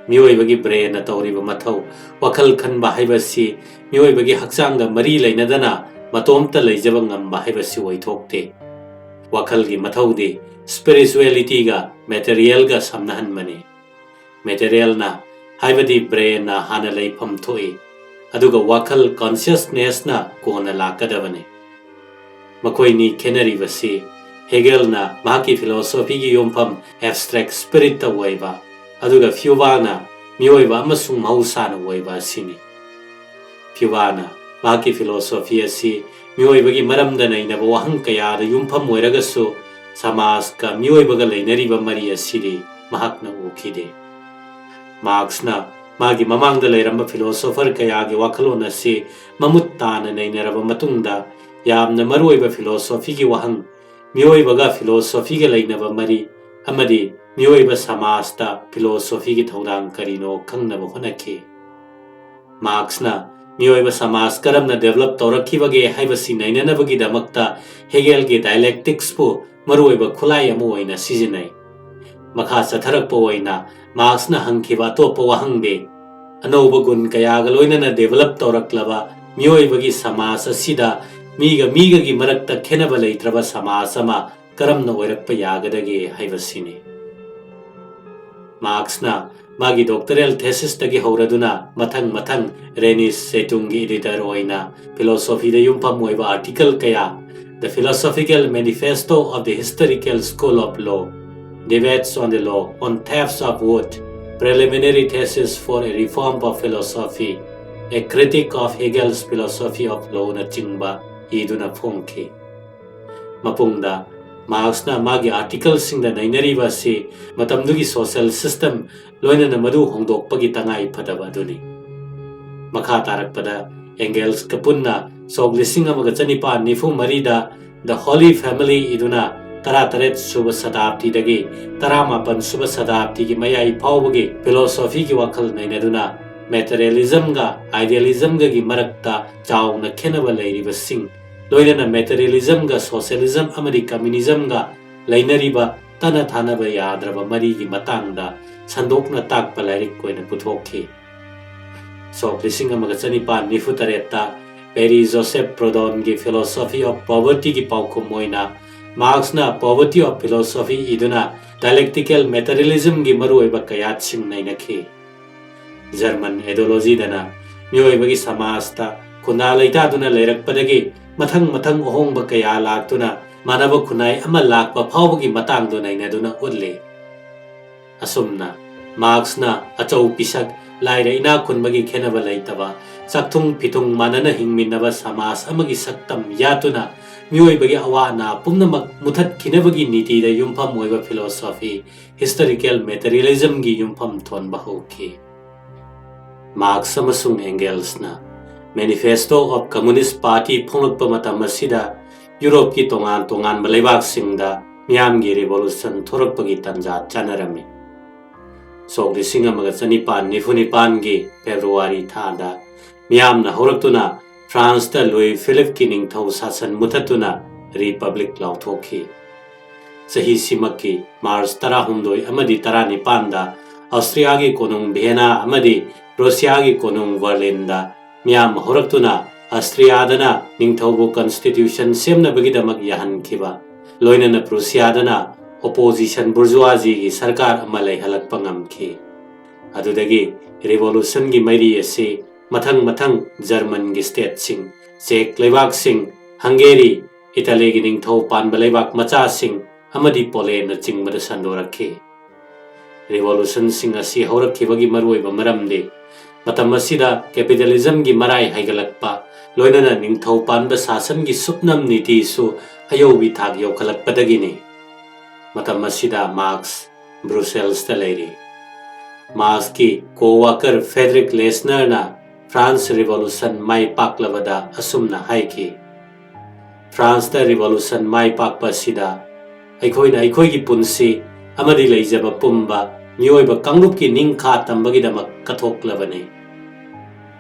ꯃꯤꯑꯣꯏꯕꯒꯤ ꯕ꯭ꯔꯦꯟꯅ ꯇꯧꯔꯤꯕ ꯃꯊꯧ, ꯋꯥꯈꯜ ꯈꯟꯕ ꯍꯥꯏꯕꯁꯤ ꯃꯤꯑꯣꯏꯕꯒꯤ ꯍꯛꯆꯥꯡꯒ ꯃꯔꯤ ꯂꯩꯅꯗꯅ ꯃꯇꯣꯝꯇ ꯂꯩꯖꯕ ꯉꯝꯕ ꯍꯥꯏꯕꯁꯤ ꯑꯣꯏꯊꯣꯛꯇꯦ꯫ ꯋꯥꯈꯜꯒꯤ ꯃꯊꯧꯗꯤ ꯁ꯭ꯄꯤꯔꯤꯆꯨꯋꯦꯂꯤꯇꯤꯒ ꯃꯦꯇꯔꯤꯌꯦꯜꯒ ꯁꯝꯅꯍꯟꯕꯅꯤ꯫ ꯃꯦꯇꯔꯤꯌꯦꯜꯅ, ꯍꯥꯏꯕꯗꯤ ꯕ꯭ꯔꯦꯟꯅ ꯍꯥꯟꯅ ꯂꯩꯐꯝ ꯊꯣꯛꯏ, ꯑꯗꯨꯒ ꯋꯥꯈꯜ ꯀꯟꯁꯤꯌꯁꯅꯦꯁꯅ ꯀꯣꯟꯅ ꯂꯥꯛꯀꯗꯕꯅꯤ꯫ ꯃꯈꯣꯏꯅꯤ ꯈꯦꯠꯅꯔꯤꯕꯁꯤ ꯍꯦꯒꯦꯜꯅ ꯃꯍꯥꯛꯀꯤ ꯐꯤꯂꯣꯁꯣꯐꯤꯒꯤ ꯌꯨꯝꯐꯝ ꯑꯦꯕꯁꯇ꯭ꯔꯦꯛ ꯁ꯭ꯄꯤꯔꯤꯠꯇ ꯑꯣꯏꯕ, ꯑꯗꯨꯒ ꯐ꯭ꯌꯨꯕꯥꯅ ꯃꯤꯑꯣꯏꯕ ꯑꯃꯁꯨꯡ ꯃꯍꯧꯁꯥꯅ ꯑꯣꯏꯕ ꯑꯁꯤꯅꯤ꯫ ꯐ꯭ꯌꯨꯕꯥꯅ ꯃꯍꯥꯛꯀꯤ ꯐꯤꯂꯣꯁꯣꯐꯤ ꯑꯁꯤ ꯃꯤꯑꯣꯏꯕꯒꯤ ꯃꯔꯝꯗ ꯅꯩꯅꯕ ꯋꯥꯍꯪ ꯀꯌꯥꯗ ꯌꯨꯝꯐꯝ ꯑꯣꯏꯔꯒꯁꯨ, ꯁꯃꯥꯖꯀ ꯃꯤꯑꯣꯏꯕꯒ ꯂꯩꯅꯔꯤꯕ ꯃꯔꯤ ꯑꯁꯤꯗꯤ ꯃꯍꯥꯛꯅ ꯎꯈꯤꯗꯦ꯫ ꯃꯥꯔꯛꯁꯅ ꯃꯥꯒꯤ ꯃꯃꯥꯡꯗ ꯂꯩꯔꯝꯕ ꯐꯤꯂꯣꯁꯣꯐꯔ ꯀꯌꯥꯒꯤ ꯋꯥꯈꯜꯂꯣꯟ ꯑꯁꯤ ꯃꯃꯨꯠ ꯇꯥꯅ ꯅꯩꯅꯔꯕ ꯃꯇꯨꯡꯗ, ꯌꯥꯝꯅ ꯃꯔꯨꯑꯣꯏꯕ ꯐꯤꯂꯣꯁꯣꯐꯤꯒꯤ ꯋꯥꯍꯪ, ꯃꯤꯑꯣꯏꯕꯒ ꯐꯤꯂꯣꯁꯣꯐꯤꯒ ꯂꯩꯅꯕ ꯃꯔꯤ, ꯑꯃꯗꯤ ꯃꯤꯑꯣꯏꯕ ꯁꯃꯥꯖꯇ ꯐꯤꯂꯣꯁꯣꯐꯤꯒꯤ ꯊꯧꯗꯥꯡ ꯀꯔꯤꯅꯣ ꯈꯪꯅꯕ ꯍꯣꯠꯅꯈꯤ꯫ ꯃꯥꯔꯛꯁꯅ ꯃꯤꯑꯣꯏꯕ ꯁꯃꯥꯖ ꯀꯔꯝꯅ ꯗꯦꯕꯂꯞ ꯇꯧꯔꯛꯈꯤꯕꯒꯦ ꯍꯥꯏꯕꯁꯤ ꯅꯩꯅꯅꯕꯒꯤꯗꯃꯛꯇ ꯍꯦꯒꯦꯜꯒꯤ ꯗꯥꯏꯂꯦꯛꯇꯤꯛꯁꯄꯨ ꯃꯔꯨꯑꯣꯏꯕ ꯈꯨꯠꯂꯥꯏ ꯑꯃ ꯑꯣꯏꯅ ꯁꯤꯖꯤꯟꯅꯩ꯫ ꯃꯈꯥ ꯆꯠꯊꯔꯛꯄ ꯑꯣꯏꯅ ꯃꯥꯔꯛꯁꯅ ꯍꯪꯈꯤꯕ ꯑꯇꯣꯞꯄ ꯋꯥꯍꯪꯗꯤ, ꯑꯅꯧꯕ ꯒꯨꯟ ꯀꯌꯥꯒ ꯂꯣꯏꯅꯅ ꯗꯦꯕꯂꯞ ꯇꯧꯔꯛꯂꯕ ꯃꯤꯑꯣꯏꯕꯒꯤ ꯁꯃꯥꯖ ꯑꯁꯤꯗ ꯃꯤꯒ ꯃꯤꯒꯒꯤ ꯃꯔꯛꯇ ꯈꯦꯠꯅꯕ ꯂꯩꯇ꯭ꯔꯕ ꯁꯃꯥꯖ ꯑꯃ ꯀꯔꯝꯅ ꯑꯣꯏꯔꯛꯄ ꯌꯥꯒꯗꯒꯦ ꯍꯥꯏꯕꯁꯤꯅꯤ꯫ ꯃꯥꯔꯛꯁꯅ ꯃꯥꯒꯤ ꯗꯣꯛꯇꯔꯦꯜ ꯊꯦꯁꯤꯁꯇꯒꯤ ꯍꯧꯔꯗꯨꯅ ꯃꯊꯪ ꯃꯊꯪ ꯔꯦꯅꯤꯁ ꯆꯦꯇꯨꯡꯒꯤ ꯏꯗꯤꯇꯔ ꯑꯣꯏꯅ ꯐꯤꯂꯣꯁꯣꯐꯤꯗ ꯌꯨꯝꯐꯝ ꯑꯣꯏꯕ ꯑꯥꯔꯇꯤꯀꯜ ꯀꯌꯥ, The Philosophical Manifesto of the Historical School of Law, Debates on the Law, On Thefts of Wood, Preliminary Thesis for a Reform of Philosophy, A Critique of Hegel's Philosophy of Law ꯅꯆꯤꯡꯕ ꯏꯗꯨꯅ ꯐꯣꯡꯈꯤ꯫ ꯃꯄꯨꯡꯗ ꯃꯥꯔꯛꯁꯅ ꯃꯥꯒꯤ ꯑꯥꯔꯇꯤꯀꯜꯁꯤꯡꯗ ꯅꯩꯅꯔꯤꯕ ꯑꯁꯤ ꯃꯇꯝꯗꯨꯒꯤ social system, ꯂꯣꯏꯅꯅ ꯃꯗꯨ ꯍꯣꯡꯗꯣꯛꯄꯒꯤ ꯇꯉꯥꯏ ꯐꯗꯕ ꯑꯗꯨꯅꯤ꯫ ꯃꯈꯥ ꯇꯥꯔꯛꯄꯗ ꯑꯦꯡꯒꯦꯜꯁꯀ ꯄꯨꯟꯅ ꯁꯣꯛ ꯂꯤꯁꯤꯡ ꯑꯃꯒ ꯆꯅꯤꯄꯥꯟ ꯅꯤꯐꯨ ꯃꯔꯤꯗ The Holy Family ꯏꯗꯨꯅ ꯇꯔꯥꯇꯔꯦꯠ ꯁꯨꯕ ꯁꯇꯥꯕꯗꯤꯗꯒꯤ ꯇꯔꯥꯃꯥꯄꯟ ꯁꯨꯕ ꯁꯇꯥꯕꯗꯤꯒꯤ ꯃꯌꯥꯏ ꯐꯥꯎꯕꯒꯤ ꯐꯤꯂꯣꯁꯣꯐꯤꯒꯤ ꯋꯥꯈꯜ ꯅꯩꯅꯗꯨꯅ ꯃꯦꯇꯔꯤꯌꯦꯂꯤꯖꯝꯒ ꯑꯥꯏꯗꯤꯌꯦꯂꯤꯖꯝꯒꯒꯤ ꯃꯔꯛꯇ ꯆꯥꯎꯅ ꯈꯦꯠꯅꯕ ꯂꯩꯔꯤꯕꯁꯤꯡ, ꯂꯣꯏꯅꯅ ꯃꯦꯇꯔꯤꯌꯦꯂꯤꯖꯝꯒ ꯁꯣꯁꯤꯌꯦꯂꯤꯖꯝ ꯑꯃꯗꯤ ꯀꯝꯃ꯭ꯌꯨꯅꯤꯖꯝꯒ ꯂꯩꯅꯔꯤꯕ ꯇꯠꯅ ꯊꯥꯅꯕ ꯌꯥꯗ꯭ꯔꯕ ꯃꯔꯤꯒꯤ ꯃꯇꯥꯡꯗ ꯁꯟꯗꯣꯛꯅ ꯇꯥꯛꯄ ꯂꯥꯏꯔꯤꯛ ꯑꯣꯏꯅ ꯄꯨꯊꯣꯛꯈꯤ꯫ ꯁꯣꯛ ꯂꯤꯁꯤꯡ ꯑꯃꯒ ꯆꯅꯤꯄꯥꯟ ꯅꯤꯐꯨ ꯇꯔꯦꯠꯇ ꯄꯦꯔꯤ ꯖꯣꯁꯦꯐ ꯄ꯭ꯔꯣꯗꯣꯟꯒꯤ Philosophy of Povertyꯒꯤ ꯄꯥꯎꯈꯨꯝ ꯑꯣꯏꯅ ꯃꯥꯔꯛꯁꯅ Poverty of Philosophy ꯏꯗꯨꯅ dialectical materialismꯒꯤ ꯃꯔꯨꯑꯣꯏꯕ ꯀꯌꯥꯠꯁꯤꯡ ꯅꯩꯅꯈꯤ꯫ ꯖꯔꯃꯟ ideologyꯗꯅ ꯃꯤꯑꯣꯏꯕꯒꯤ ꯁꯃꯥꯖꯇ ꯈꯨꯟꯗꯥ ꯂꯩꯇꯥꯗꯨꯅ ꯂꯩꯔꯛꯄꯗꯒꯤ ꯃꯊꯪ ꯃꯊꯪ ꯑꯍꯣꯡꯕ ꯀꯌꯥ ꯂꯥꯛꯇꯨꯅ ꯃꯥꯟꯅꯕ ꯈꯨꯟꯅꯥꯏ ꯑꯃ ꯂꯥꯛꯄ ꯐꯥꯎꯕꯒꯤ ꯃꯇꯥꯡꯗꯣ ꯅꯩꯅꯗꯨꯅ ꯎꯠꯂꯤ꯫ ꯑꯁꯨꯝꯅ ꯃꯥꯔꯛꯁꯅ ꯑꯆꯧ ꯄꯤꯁꯛ, ꯂꯥꯏꯔ ꯏꯅꯥꯛ ꯈꯨꯟꯕꯒꯤ ꯈꯦꯟꯅꯕ ꯂꯩꯇꯕ, ꯆꯥꯛꯊꯨꯡ ꯐꯤꯊꯨꯡ ꯃꯥꯟꯅꯅ ꯍꯤꯡꯃꯤꯟꯅꯕ ꯁꯃꯥꯖ ꯑꯃꯒꯤ ꯁꯛꯇꯝ ꯌꯥꯠꯇꯨꯅ ꯃꯤꯑꯣꯏꯕꯒꯤ ꯑꯋꯥ ꯑꯅꯥ ꯄꯨꯝꯅꯃꯛ ꯃꯨꯊꯠꯈꯤꯅꯕꯒꯤ ꯅꯤꯇꯤꯗ ꯌꯨꯝꯐꯝ ꯑꯣꯏꯕ philosophy, historical materialismꯒꯤ ꯌꯨꯝꯐꯝ ꯊꯣꯟꯕ ꯍꯧꯈꯤ꯫ ꯃꯥꯔꯛꯁ ꯑꯃꯁꯨꯡ ꯑꯦꯡꯒꯦꯜꯁꯅ Manifesto of Communist Party ꯐꯣꯡꯂꯛꯄ ꯃꯇꯝ ꯑꯁꯤꯗ ꯌꯨꯔꯣꯞꯀꯤ ꯇꯣꯉꯥꯟ ꯇꯣꯉꯥꯟꯕ ꯂꯩꯕꯥꯛꯁꯤꯡꯗ ꯃꯤꯌꯥꯝꯒꯤ revolution ꯊꯣꯔꯛꯄꯒꯤ ꯇꯥꯟꯖꯥ ꯆꯥꯅꯔꯝꯃꯤ꯫ ꯁꯣꯛ ꯂꯤꯁꯤꯡ ꯑꯃꯒ ꯆꯅꯤꯄꯥꯟ ꯅꯤꯐꯨ ꯅꯤꯄꯥꯟꯒꯤ ꯐꯦꯕ꯭ꯔꯨꯋꯥꯔꯤ ꯊꯥꯗ ꯃꯤꯌꯥꯝꯅ ꯍꯧꯔꯛꯇꯨꯅ ꯐ꯭ꯔꯥꯟꯁꯇ ꯂꯨꯏ ꯐꯤꯂꯤꯞꯀꯤ ꯅꯤꯡꯊꯧ ꯁꯥꯁꯟ ꯃꯨꯊꯠꯇꯨꯅ republic ꯂꯥꯎꯊꯣꯛꯈꯤ꯫ ꯆꯍꯤꯁꯤꯃꯛꯀꯤ ꯃꯥꯔꯆ ꯇꯔꯥꯍꯨꯝꯗꯣꯏ ꯑꯃꯗꯤ ꯇꯔꯥꯅꯤꯄꯥꯟꯗ ꯑꯁꯇ꯭ꯔꯤꯌꯥꯒꯤ ꯀꯣꯅꯨꯡ ꯚꯤꯌꯦꯅꯥ ꯑꯃꯗꯤ ꯄ꯭ꯔꯨꯁꯤꯌꯥꯒꯤ ꯀꯣꯅꯨꯡ ꯕꯔꯂꯤꯟꯗ ꯃꯤꯌꯥꯝ ꯍꯧꯔꯛꯇꯨꯅ ꯑꯁꯇ꯭ꯔꯤꯌꯥꯗꯅ ꯅꯤꯡꯊꯧꯕꯨ constitution ꯁꯦꯝꯅꯕꯒꯤꯗꯃꯛ ꯌꯥꯍꯟꯈꯤꯕ, ꯂꯣꯏꯅꯅ ꯄ꯭ꯔꯨꯁꯤꯌꯥꯗꯅ opposition bourgeoisieꯒꯤ ꯁꯔꯀꯥꯔ ꯑꯃ ꯂꯩꯍꯜꯂꯛꯄ ꯉꯝꯈꯤ꯫ ꯑꯗꯨꯗꯒꯤ revolutionꯒꯤ ꯃꯩꯔꯤ ꯑꯁꯤ ꯃꯊꯪ ꯃꯊꯪ ꯖꯔꯃꯟꯒꯤ stateꯁꯤꯡ, ꯆꯦꯛ ꯂꯩꯕꯥꯛꯁꯤꯡ, ꯍꯪꯒꯦꯔꯤ, ꯏꯇꯥꯂꯤꯒꯤ ꯅꯤꯡꯊꯧ ꯄꯥꯟꯕ ꯂꯩꯕꯥꯛ ꯃꯆꯥꯁꯤꯡ ꯑꯃꯗꯤ ꯄꯣꯂꯦꯟꯅꯆꯤꯡꯕꯗ ꯁꯟꯗꯣꯔꯛꯈꯤ꯫ Revolutionꯁꯤꯡ ꯑꯁꯤ ꯍꯧꯔꯛꯈꯤꯕꯒꯤ ꯃꯔꯨꯑꯣꯏꯕ ꯃꯔꯝꯗꯤ ꯃꯇꯝ ꯑꯁꯤꯗ capitalismꯒꯤ ꯃꯔꯥꯏ ꯍꯥꯏꯒꯠꯂꯛꯄ, ꯂꯣꯏꯅꯅ ꯅꯤꯡꯊꯧ ꯄꯥꯟꯕ ꯁꯥꯁꯟꯒꯤ ꯁꯨꯞꯅꯝ ꯅꯤꯇꯤꯁꯨ ꯑꯌꯧꯕꯤ ꯊꯥꯛ ꯌꯧꯈꯠꯂꯛꯄꯗꯒꯤꯅꯤ꯫ ꯃꯇꯝ ꯑꯁꯤꯗ ꯃꯥꯔꯛꯁ ꯕ꯭ꯔꯨꯁꯦꯜꯁꯇ ꯂꯩꯔꯤ꯫ ꯃꯥꯔꯛꯁꯀꯤ co-worker ꯐ꯭ꯔꯦꯗꯔꯤꯛ ꯂꯦꯁꯅꯔꯅ France revolution ꯃꯥꯏ ꯄꯥꯛꯂꯕꯗ ꯑꯁꯨꯝꯅ ꯍꯥꯏꯈꯤ, "ꯐ꯭ꯔꯥꯟꯁꯇ revolution ꯃꯥꯏ ꯄꯥꯛꯄ ꯑꯁꯤꯗ ꯑꯩꯈꯣꯏꯅ ꯑꯩꯈꯣꯏꯒꯤ ꯄꯨꯟꯁꯤ ꯑꯃꯗꯤ ꯂꯩꯖꯕ ꯄꯨꯝꯕ ꯃꯤꯑꯣꯏꯕ ꯀꯥꯡꯂꯨꯞꯀꯤ ꯅꯤꯡꯈꯥ ꯇꯝꯕꯒꯤꯗꯃꯛ ꯀꯠꯊꯣꯛꯂꯕꯅꯤ꯫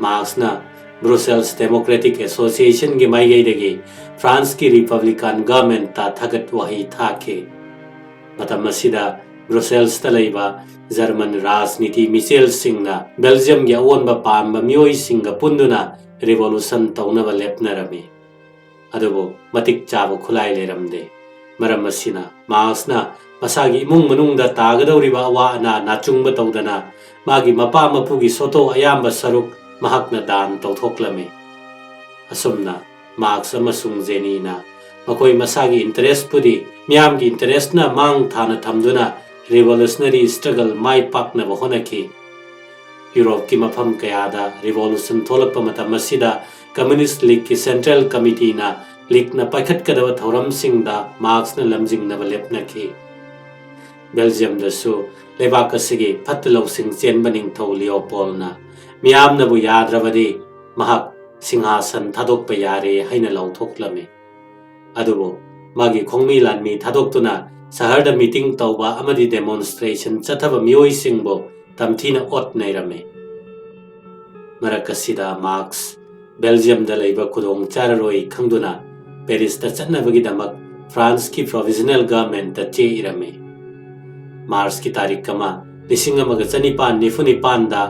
ꯃꯥꯔꯛꯁꯅ ꯕ꯭ꯔꯨꯁꯦꯜꯁ ꯗꯦꯃꯣꯀ꯭ꯔꯦꯇꯤꯛ ꯑꯦꯁꯣꯁꯤꯌꯦꯁꯟꯒꯤ ꯃꯥꯏꯀꯩꯗꯒꯤ ꯐ꯭ꯔꯥꯟꯁꯀꯤ ꯔꯤꯄꯕ꯭ꯂꯤꯀꯥꯟ ꯒꯚꯔꯟꯃꯦꯟꯠꯇ ꯊꯥꯒꯠ ꯋꯥꯍꯩ ꯊꯥꯈꯤ꯫ ꯃꯇꯝ ꯑꯁꯤꯗ ꯕ꯭ꯔꯨꯁꯦꯜꯁꯇ ꯂꯩꯕ ꯖꯔꯃꯟ ꯔꯥꯖꯅꯤꯇꯤ ꯃꯤꯆꯦꯜꯁꯤꯡꯅ ꯕꯦꯜꯖꯤꯌꯝꯒꯤ ꯑꯑꯣꯟꯕ ꯄꯥꯝꯕ ꯃꯤꯑꯣꯏꯁꯤꯡꯒ ꯄꯨꯟꯗꯨꯅ ꯔꯤꯚꯣꯂꯨꯁꯟ ꯇꯧꯅꯕ ꯂꯦꯞꯅꯔꯝꯃꯤ꯫ ꯑꯗꯨꯕꯨ ꯃꯇꯤꯛ ꯆꯥꯕ ꯈꯨꯠꯂꯥꯏ ꯂꯩꯔꯝꯗꯦ꯫ ꯃꯔꯝ ꯑꯁꯤꯅ ꯃꯥꯔꯛꯁꯅ ꯃꯁꯥꯒꯤ ꯏꯃꯨꯡ ꯃꯅꯨꯡꯗ ꯇꯥꯒꯗꯧꯔꯤꯕ ꯑꯋꯥ ꯑꯅꯥ ꯅꯥꯆꯨꯡꯕ ꯇꯧꯗꯅ ꯃꯥꯒꯤ ꯃꯄꯥ ꯃꯄꯨꯒꯤ ꯁꯣꯇꯣ ꯑꯌꯥꯝꯕ ꯁꯔꯨꯛ ꯃꯍꯥꯛꯅ ꯗꯥꯟ ꯇꯧꯊꯣꯛꯂꯝꯃꯤ꯫ ꯑꯁꯨꯝꯅ ꯃꯥꯔꯛꯁ ꯑꯃꯁꯨꯡ ꯖꯦꯅꯤꯅ ꯃꯈꯣꯏ ꯃꯁꯥꯒꯤ ꯏꯟꯇꯔꯦꯁꯄꯨꯗꯤ ꯃꯤꯌꯥꯝꯒꯤ ꯏꯟꯇꯔꯦꯁꯅ ꯃꯥꯡ ꯊꯥꯅ ꯊꯝꯗꯨꯅ ꯔꯤꯚꯣꯂꯨꯁꯅꯔꯤ ꯁ꯭ꯇ꯭ꯔꯒꯜ ꯃꯥꯏ ꯄꯥꯛꯅꯕ ꯍꯣꯠꯅꯈꯤ꯫ ꯌꯨꯔꯣꯞꯀꯤ ꯃꯐꯝ ꯀꯌꯥꯗ ꯔꯤꯚꯣꯂꯨꯁꯟ ꯊꯣꯛꯂꯛꯄ ꯃꯇꯝ ꯑꯁꯤꯗ ꯀꯝꯃ꯭ꯌꯨꯅꯤꯁ꯭ꯠ ꯂꯤꯒꯀꯤ ꯁꯦꯟꯇ꯭ꯔꯦꯜ ꯀꯃꯤꯇꯤꯅ ꯂꯤꯒꯅ ꯄꯥꯏꯈꯠꯀꯗꯕ ꯊꯧꯔꯝꯁꯤꯡꯗ ꯃꯥꯔꯛꯁꯅ ꯂꯝꯖꯤꯡꯅꯕ ꯂꯦꯞꯅꯈꯤ꯫ ꯕꯦꯜꯖꯤꯌꯝꯗꯁꯨ ꯂꯩꯕꯥꯛ ꯑꯁꯤꯒꯤ ꯐꯠꯇ ꯂꯧꯁꯤꯡ ꯆꯦꯟꯕ ꯅꯤꯡꯊꯧ ꯂꯤꯑꯣꯄꯣꯜꯅ ꯃꯤꯌꯥꯝꯅꯕꯨ ꯌꯥꯗ꯭ꯔꯕꯗꯤ ꯃꯍꯥꯛ ꯁꯤꯡꯍꯥꯁꯟ ꯊꯥꯗꯣꯛꯄ ꯌꯥꯔꯦ ꯍꯥꯏꯅ ꯂꯥꯎꯊꯣꯛꯂꯝꯃꯤ꯫ ꯑꯗꯨꯕꯨ ꯃꯥꯒꯤ ꯈꯣꯡꯃꯤ ꯂꯥꯟꯃꯤ ꯊꯥꯗꯣꯛꯇꯨꯅ ꯁꯍꯔꯗ ꯃꯤꯇꯤꯡ ꯇꯧꯕ ꯑꯃꯗꯤ ꯗꯦꯃꯣꯟꯁꯇ꯭ꯔꯦꯁꯟ ꯆꯠꯊꯕ ꯃꯤꯑꯣꯏꯁꯤꯡꯕꯨ ꯇꯝꯊꯤꯅ ꯑꯣꯠ ꯅꯩꯔꯝꯃꯤ꯫ ꯃꯔꯛ ꯑꯁꯤꯗ ꯃꯥꯔꯛꯁ ꯕꯦꯜꯖꯤꯌꯝꯗ ꯂꯩꯕ ꯈꯨꯗꯣꯡ ꯆꯥꯔꯔꯣꯏ ꯈꯪꯗꯨꯅ ꯄꯦꯔꯤꯁꯇ ꯆꯠꯅꯕꯒꯤꯗꯃꯛ ꯐ꯭ꯔꯥꯟꯁꯀꯤ ꯄ꯭ꯔꯣꯚꯤꯖꯅꯦꯜ ꯒꯚꯔꯟꯃꯦꯟꯠꯇ ꯆꯦ ꯏꯔꯝꯃꯤ꯫ ꯃꯥꯔꯆꯀꯤ ꯇꯥꯔꯤꯛ ꯑꯃ, ꯂꯤꯁꯤꯡ ꯑꯃꯒ ꯆꯅꯤꯄꯥꯟ ꯅꯤꯐꯨ ꯅꯤꯄꯥꯟꯗ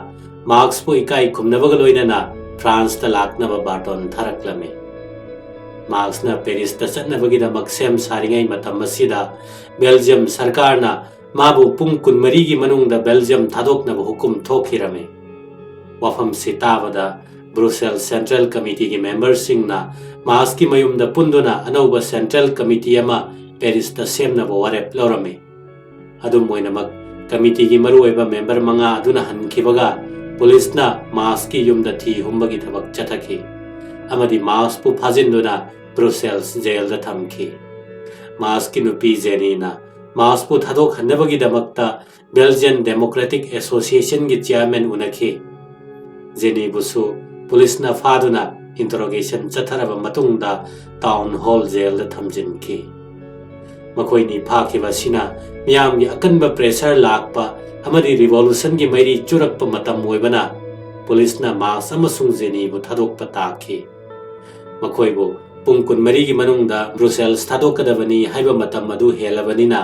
ꯃꯥꯔꯛꯁꯄꯨ ꯏꯀꯥꯏ ꯈꯨꯝꯅꯕꯒ ꯂꯣꯏꯅꯅ ꯐ꯭ꯔꯥꯟꯁꯇ ꯂꯥꯛꯅꯕ ꯕꯥꯔꯇꯣꯟ ꯊꯥꯔꯛꯂꯝꯃꯤ꯫ ꯃꯥꯔꯛꯁꯅ ꯄꯦꯔꯤꯁꯇ ꯆꯠꯅꯕꯒꯤꯗꯃꯛ ꯁꯦꯝ ꯁꯥꯔꯤꯉꯩ ꯃꯇꯝ ꯑꯁꯤꯗ ꯕꯦꯜꯖꯤꯌꯝ ꯁꯔꯀꯥꯔꯅ ꯃꯥꯕꯨ ꯄꯨꯡ ꯀꯨꯟꯃꯔꯤꯒꯤ ꯃꯅꯨꯡꯗ ꯕꯦꯜꯖꯤꯌꯝ ꯊꯥꯗꯣꯛꯅꯕ ꯍꯨꯀꯨꯝ ꯊꯣꯛꯈꯤꯔꯝꯃꯤ꯫ ꯋꯥꯐꯝꯁꯤ ꯇꯥꯕꯗ ꯕ꯭ꯔꯨꯁꯦꯜ ꯁꯦꯟꯇ꯭ꯔꯦꯜ ꯀꯃꯤꯇꯤꯒꯤ ꯃꯦꯝꯕꯔꯁꯤꯡꯅ ꯃꯥꯔꯛꯁꯀꯤ ꯃꯌꯨꯝꯗ ꯄꯨꯟꯗꯨꯅ ꯑꯅꯧꯕ ꯁꯦꯟꯇ꯭ꯔꯦꯜ ꯀꯃꯤꯇꯤ ꯑꯃ ꯄꯦꯔꯤꯁꯇ ꯁꯦꯝꯅꯕ ꯋꯥꯔꯦꯞ ꯂꯧꯔꯝꯃꯤ꯫ ꯑꯗꯨꯝ ꯑꯣꯏꯅꯃꯛ, ꯀꯃꯤꯇꯤꯒꯤ ꯃꯔꯨꯑꯣꯏꯕ ꯃꯦꯝꯕꯔ ꯃꯉꯥ ꯑꯗꯨꯅ ꯍꯟꯈꯤꯕꯒ ꯄꯨꯂꯤꯁꯅ ꯃꯥꯔꯛꯁꯀꯤ ꯌꯨꯝꯗ ꯊꯤ ꯍꯨꯝꯕꯒꯤ ꯊꯕꯛ ꯆꯠꯊꯈꯤ ꯑꯃꯗꯤ ꯃꯥꯔꯛꯁꯄꯨ ꯐꯥꯖꯤꯟꯗꯨꯅ ꯕ꯭ꯔꯨꯁꯦꯜꯁ ꯖꯦꯜꯗ ꯊꯝꯈꯤ꯫ ꯃꯥꯔꯛꯁꯀꯤ ꯅꯨꯄꯤ ꯖꯦꯅꯤꯅ ꯃꯥꯔꯛꯁꯄꯨ ꯊꯥꯗꯣꯛꯍꯟꯅꯕꯒꯤꯗꯃꯛꯇ ꯕꯦꯜꯖꯤꯌꯟ ꯗꯦꯃꯣꯀ꯭ꯔꯦꯇꯤꯛ ꯑꯦꯁꯣꯁꯤꯌꯦꯁꯟꯒꯤ ꯆꯤꯌꯥꯔꯃꯦꯟ ꯎꯅꯈꯤ꯫ ꯖꯦꯅꯤꯕꯨꯁꯨ ꯄꯨꯂꯤꯁꯅ ꯐꯥꯗꯨꯅ ꯏꯟꯇꯔꯣꯒꯦꯁꯟ ꯆꯠꯊꯔꯕ ꯃꯇꯨꯡꯗ ꯇꯥꯎꯟ ꯍꯣꯜ ꯖꯦꯜꯗ ꯊꯝꯖꯤꯟꯈꯤ꯫ ꯃꯈꯣꯏꯅꯤ ꯐꯥꯈꯤꯕ ꯑꯁꯤꯅ ꯃꯤꯌꯥꯝꯒꯤ ꯑꯀꯟꯕ ꯄ꯭ꯔꯦꯁꯔ ꯂꯥꯛꯄ ꯑꯃꯗꯤ ꯔꯤꯚꯣꯂꯨꯁꯟꯒꯤ ꯃꯩꯔꯤ ꯆꯨꯔꯛꯄ ꯃꯇꯝ ꯑꯣꯏꯕꯅ ꯄꯨꯂꯤꯁꯅ ꯃꯥꯔꯛꯁ ꯑꯃꯁꯨꯡ ꯖꯦꯅꯤꯕꯨ ꯊꯥꯗꯣꯛꯄ ꯇꯥꯈꯤ꯫ ꯃꯈꯣꯏꯕꯨ ꯄꯨꯡ ꯀꯨꯟꯃꯔꯤꯒꯤ ꯃꯅꯨꯡꯗ ꯕ꯭ꯔꯨꯁꯦꯜꯁ ꯊꯥꯗꯣꯛꯀꯗꯕꯅꯤ ꯍꯥꯏꯕ ꯃꯇꯝ ꯑꯗꯨ ꯍꯦꯜꯂꯕꯅꯤꯅ,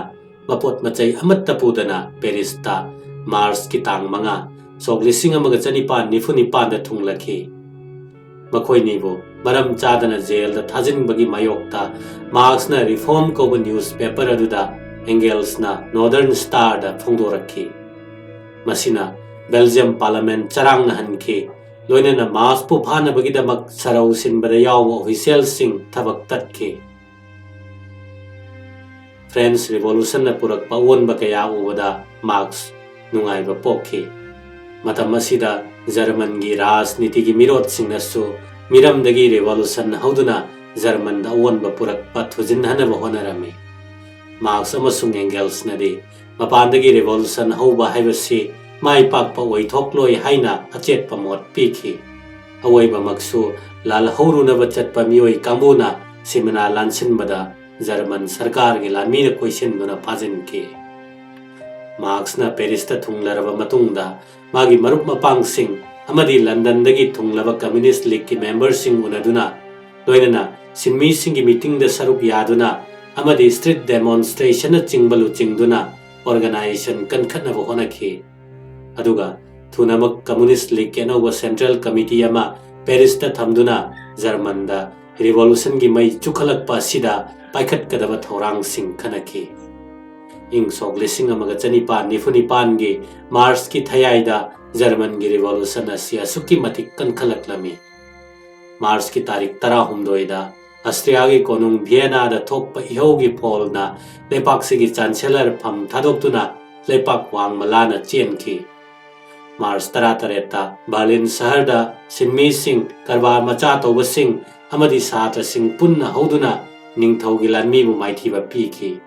ꯃꯄꯣꯠ ꯃꯆꯩ ꯑꯃꯠꯇ ꯄꯨꯗꯅ ꯄꯦꯔꯤꯁꯇ ꯃꯥꯔꯆꯀꯤ ꯇꯥꯡ ꯃꯉꯥ, ꯁꯣꯛ ꯂꯤꯁꯤꯡ ꯑꯃꯒ ꯆꯅꯤꯄꯥꯟ ꯅꯤꯐꯨ ꯅꯤꯄꯥꯟꯗ ꯊꯨꯡꯂꯈꯤ꯫ ꯃꯈꯣꯏꯅꯤꯕꯨ ꯃꯔꯝ ꯆꯥꯗꯅ ꯖꯦꯜꯗ ꯊꯥꯖꯤꯟꯕꯒꯤ ꯃꯥꯌꯣꯛꯇ ꯃꯥꯔꯛꯁꯅ ꯔꯤꯐꯣꯔꯝ ꯀꯧꯕ ꯅ꯭ꯌꯨꯁꯄꯦꯄꯔ ꯑꯗꯨꯗ ꯑꯦꯡꯒꯦꯜꯁꯅ ꯅꯣꯔꯗꯔꯟ ꯁ꯭ꯇꯥꯔꯗ ꯐꯣꯡꯗꯣꯔꯛꯈꯤ꯫ ꯃꯁꯤꯅ ꯕꯦꯜꯖꯤꯌꯝ ꯄꯥꯔꯂꯃꯦꯟꯠ ꯆꯔꯥꯡꯅꯍꯟꯈꯤ, ꯂꯣꯏꯅꯅ ꯃꯥꯔꯛꯁꯄꯨ ꯐꯥꯅꯕꯒꯤꯗꯃꯛ ꯁꯔꯧ ꯁꯤꯟꯕꯗ ꯌꯥꯎꯕ ꯑꯣꯐꯤꯁꯤꯌꯦꯜꯁꯤꯡ ꯊꯕꯛ ꯇꯠꯈꯤ꯫ ꯐ꯭ꯔꯦꯟꯁ ꯔꯤꯚꯣꯂꯨꯁꯟꯅ ꯄꯨꯔꯛꯄ ꯑꯑꯣꯟꯕ ꯀꯌꯥ ꯎꯕꯗ ꯃꯥꯔꯛꯁ ꯅꯨꯡꯉꯥꯏꯕ ꯄꯣꯛꯈꯤ꯫ ꯃꯇꯝ ꯑꯁꯤꯗ ꯖꯔꯃꯟꯒꯤ ꯔꯥꯖꯅꯤꯇꯤꯒꯤ ꯃꯤꯔꯣꯠꯁꯤꯡꯅꯁꯨ ꯃꯤꯔꯝꯗꯒꯤ ꯔꯤꯚꯣꯂꯨꯁꯟ ꯍꯧꯗꯨꯅ ꯖꯔꯃꯟꯗ ꯑꯑꯣꯟꯕ ꯄꯨꯔꯛꯄ ꯊꯨꯖꯤꯟꯍꯟꯅꯕ ꯍꯣꯠꯅꯔꯝꯃꯤ꯫ ꯃꯥꯔꯛꯁ ꯑꯃꯁꯨꯡ ꯑꯦꯡꯒꯦꯜꯁꯅꯗꯤ ꯃꯄꯥꯟꯗꯒꯤ ꯔꯤꯚꯣꯂꯨꯁꯟ ꯍꯧꯕ ꯍꯥꯏꯕꯁꯤ ꯃꯥꯏ ꯄꯥꯛꯄ ꯑꯣꯏꯊꯣꯛꯂꯣꯏ ꯍꯥꯏꯅ ꯑꯆꯦꯠꯄ ꯃꯣꯠ ꯄꯤꯈꯤ꯫ ꯑꯋꯣꯏꯕꯃꯛꯁꯨ ꯂꯥꯜꯍꯧꯔꯨꯅꯕ ꯆꯠꯄ ꯃꯤꯑꯣꯏ ꯀꯥꯡꯕꯨꯅ ꯁꯤꯃꯅꯥ ꯂꯥꯟꯁꯤꯟꯕꯗ ꯖꯔꯃꯟ ꯁꯔꯀꯥꯔꯒꯤ ꯂꯥꯟꯃꯤꯅ ꯀꯣꯏꯁꯤꯟꯗꯨꯅ ꯐꯥꯖꯤꯟꯈꯤ꯫ ꯃꯥꯔꯛꯁꯅ ꯄꯦꯔꯤꯁꯇ ꯊꯨꯡꯂꯔꯕ ꯃꯇꯨꯡꯗ ꯃꯥꯒꯤ ꯃꯔꯨꯞ ꯃꯄꯥꯡꯁꯤꯡ ꯑꯃꯗꯤ ꯂꯟꯗꯟꯗꯒꯤ ꯊꯨꯡꯂꯕ ꯀꯝꯃ꯭ꯌꯨꯅꯤꯁ꯭ꯠ ꯂꯤꯒꯀꯤ ꯃꯦꯝꯕꯔꯁꯤꯡ ꯎꯅꯗꯨꯅ, ꯂꯣꯏꯅꯅ ꯁꯤꯟꯃꯤꯁꯤꯡꯒꯤ ꯃꯤꯇꯤꯡꯗ ꯁꯔꯨꯛ ꯌꯥꯗꯨꯅ ꯑꯃꯗꯤ ꯁ꯭ꯇ꯭ꯔꯤꯠ ꯗꯦꯃꯣꯟꯁꯇ꯭ꯔꯦꯁꯟꯅꯆꯤꯡꯕ ꯂꯨꯆꯤꯡꯗꯨꯅ ꯑꯣꯔꯒꯅꯥꯏꯖꯦꯁꯟ ꯀꯟꯈꯠꯅꯕ ꯍꯣꯠꯅꯈꯤ꯫ ꯑꯗꯨꯒ ꯊꯨꯅꯃꯛ ꯀꯝꯃ꯭ꯌꯨꯅꯤꯁ꯭ꯠ ꯂꯤꯒꯀꯤ ꯑꯅꯧꯕ ꯁꯦꯟꯇ꯭ꯔꯦꯜ ꯀꯃꯤꯇꯤ ꯑꯃ ꯄꯦꯔꯤꯁꯇ ꯊꯝꯗꯨꯅ ꯖꯔꯃꯟꯗ ꯔꯤꯚꯣꯂꯨꯁꯟꯒꯤ ꯃꯩ ꯆꯨꯈꯠꯂꯛꯄ ꯑꯁꯤꯗ ꯄꯥꯏꯈꯠꯀꯗꯕ ꯊꯧꯔꯥꯡꯁꯤꯡ ꯈꯟꯅꯈꯤ꯫ ꯏꯪ ꯁꯣꯛ ꯂꯤꯁꯤꯡ ꯑꯃꯒ ꯆꯅꯤꯄꯥꯟ ꯅꯤꯐꯨ ꯅꯤꯄꯥꯟꯒꯤ ꯃꯥꯔꯆꯀꯤ ꯊꯌꯥꯏꯗ ꯖꯔꯃꯟꯒꯤ ꯔꯤꯚꯣꯂꯨꯁꯟ ꯑꯁꯤ ꯑꯁꯨꯛꯀꯤ ꯃꯇꯤꯛ ꯀꯟꯈꯠꯂꯛꯂꯝꯃꯤ꯫ ꯃꯥꯔꯆꯀꯤ ꯇꯥꯔꯤꯛ ꯇꯔꯥꯍꯨꯝꯗꯣꯏꯗ ꯑꯁꯇ꯭ꯔꯤꯌꯥꯒꯤ ꯀꯣꯅꯨꯡ ꯚꯤꯌꯦꯅꯥꯗ ꯊꯣꯛꯄ ꯏꯍꯧꯒꯤ ꯐꯣꯜꯅ ꯂꯩꯄꯥꯛꯁꯤꯒꯤ ꯆꯥꯟꯁꯦꯂꯔ ꯐꯝ ꯊꯥꯗꯣꯛꯇꯨꯅ ꯂꯩꯄꯥꯛ ꯋꯥꯡꯃ ꯂꯥꯟꯅ ꯆꯦꯟꯈꯤ꯫ ꯃꯥꯔꯆ ꯇꯔꯥꯇꯔꯦꯠꯇ ꯕꯔꯂꯤꯟ ꯁꯍꯔꯗ ꯁꯤꯟꯃꯤꯁꯤꯡ, ꯀꯔꯕꯥꯔ ꯃꯆꯥ ꯇꯧꯕꯁꯤꯡ ꯑꯃꯗꯤ ꯁꯥꯇ꯭ꯔꯁꯤꯡ ꯄꯨꯟꯅ ꯍꯧꯗꯨꯅ ꯅꯤꯡꯊꯧꯒꯤ ꯂꯥꯟꯃꯤꯕꯨ ꯃꯥꯏꯊꯤꯕ ꯄꯤꯈꯤ꯫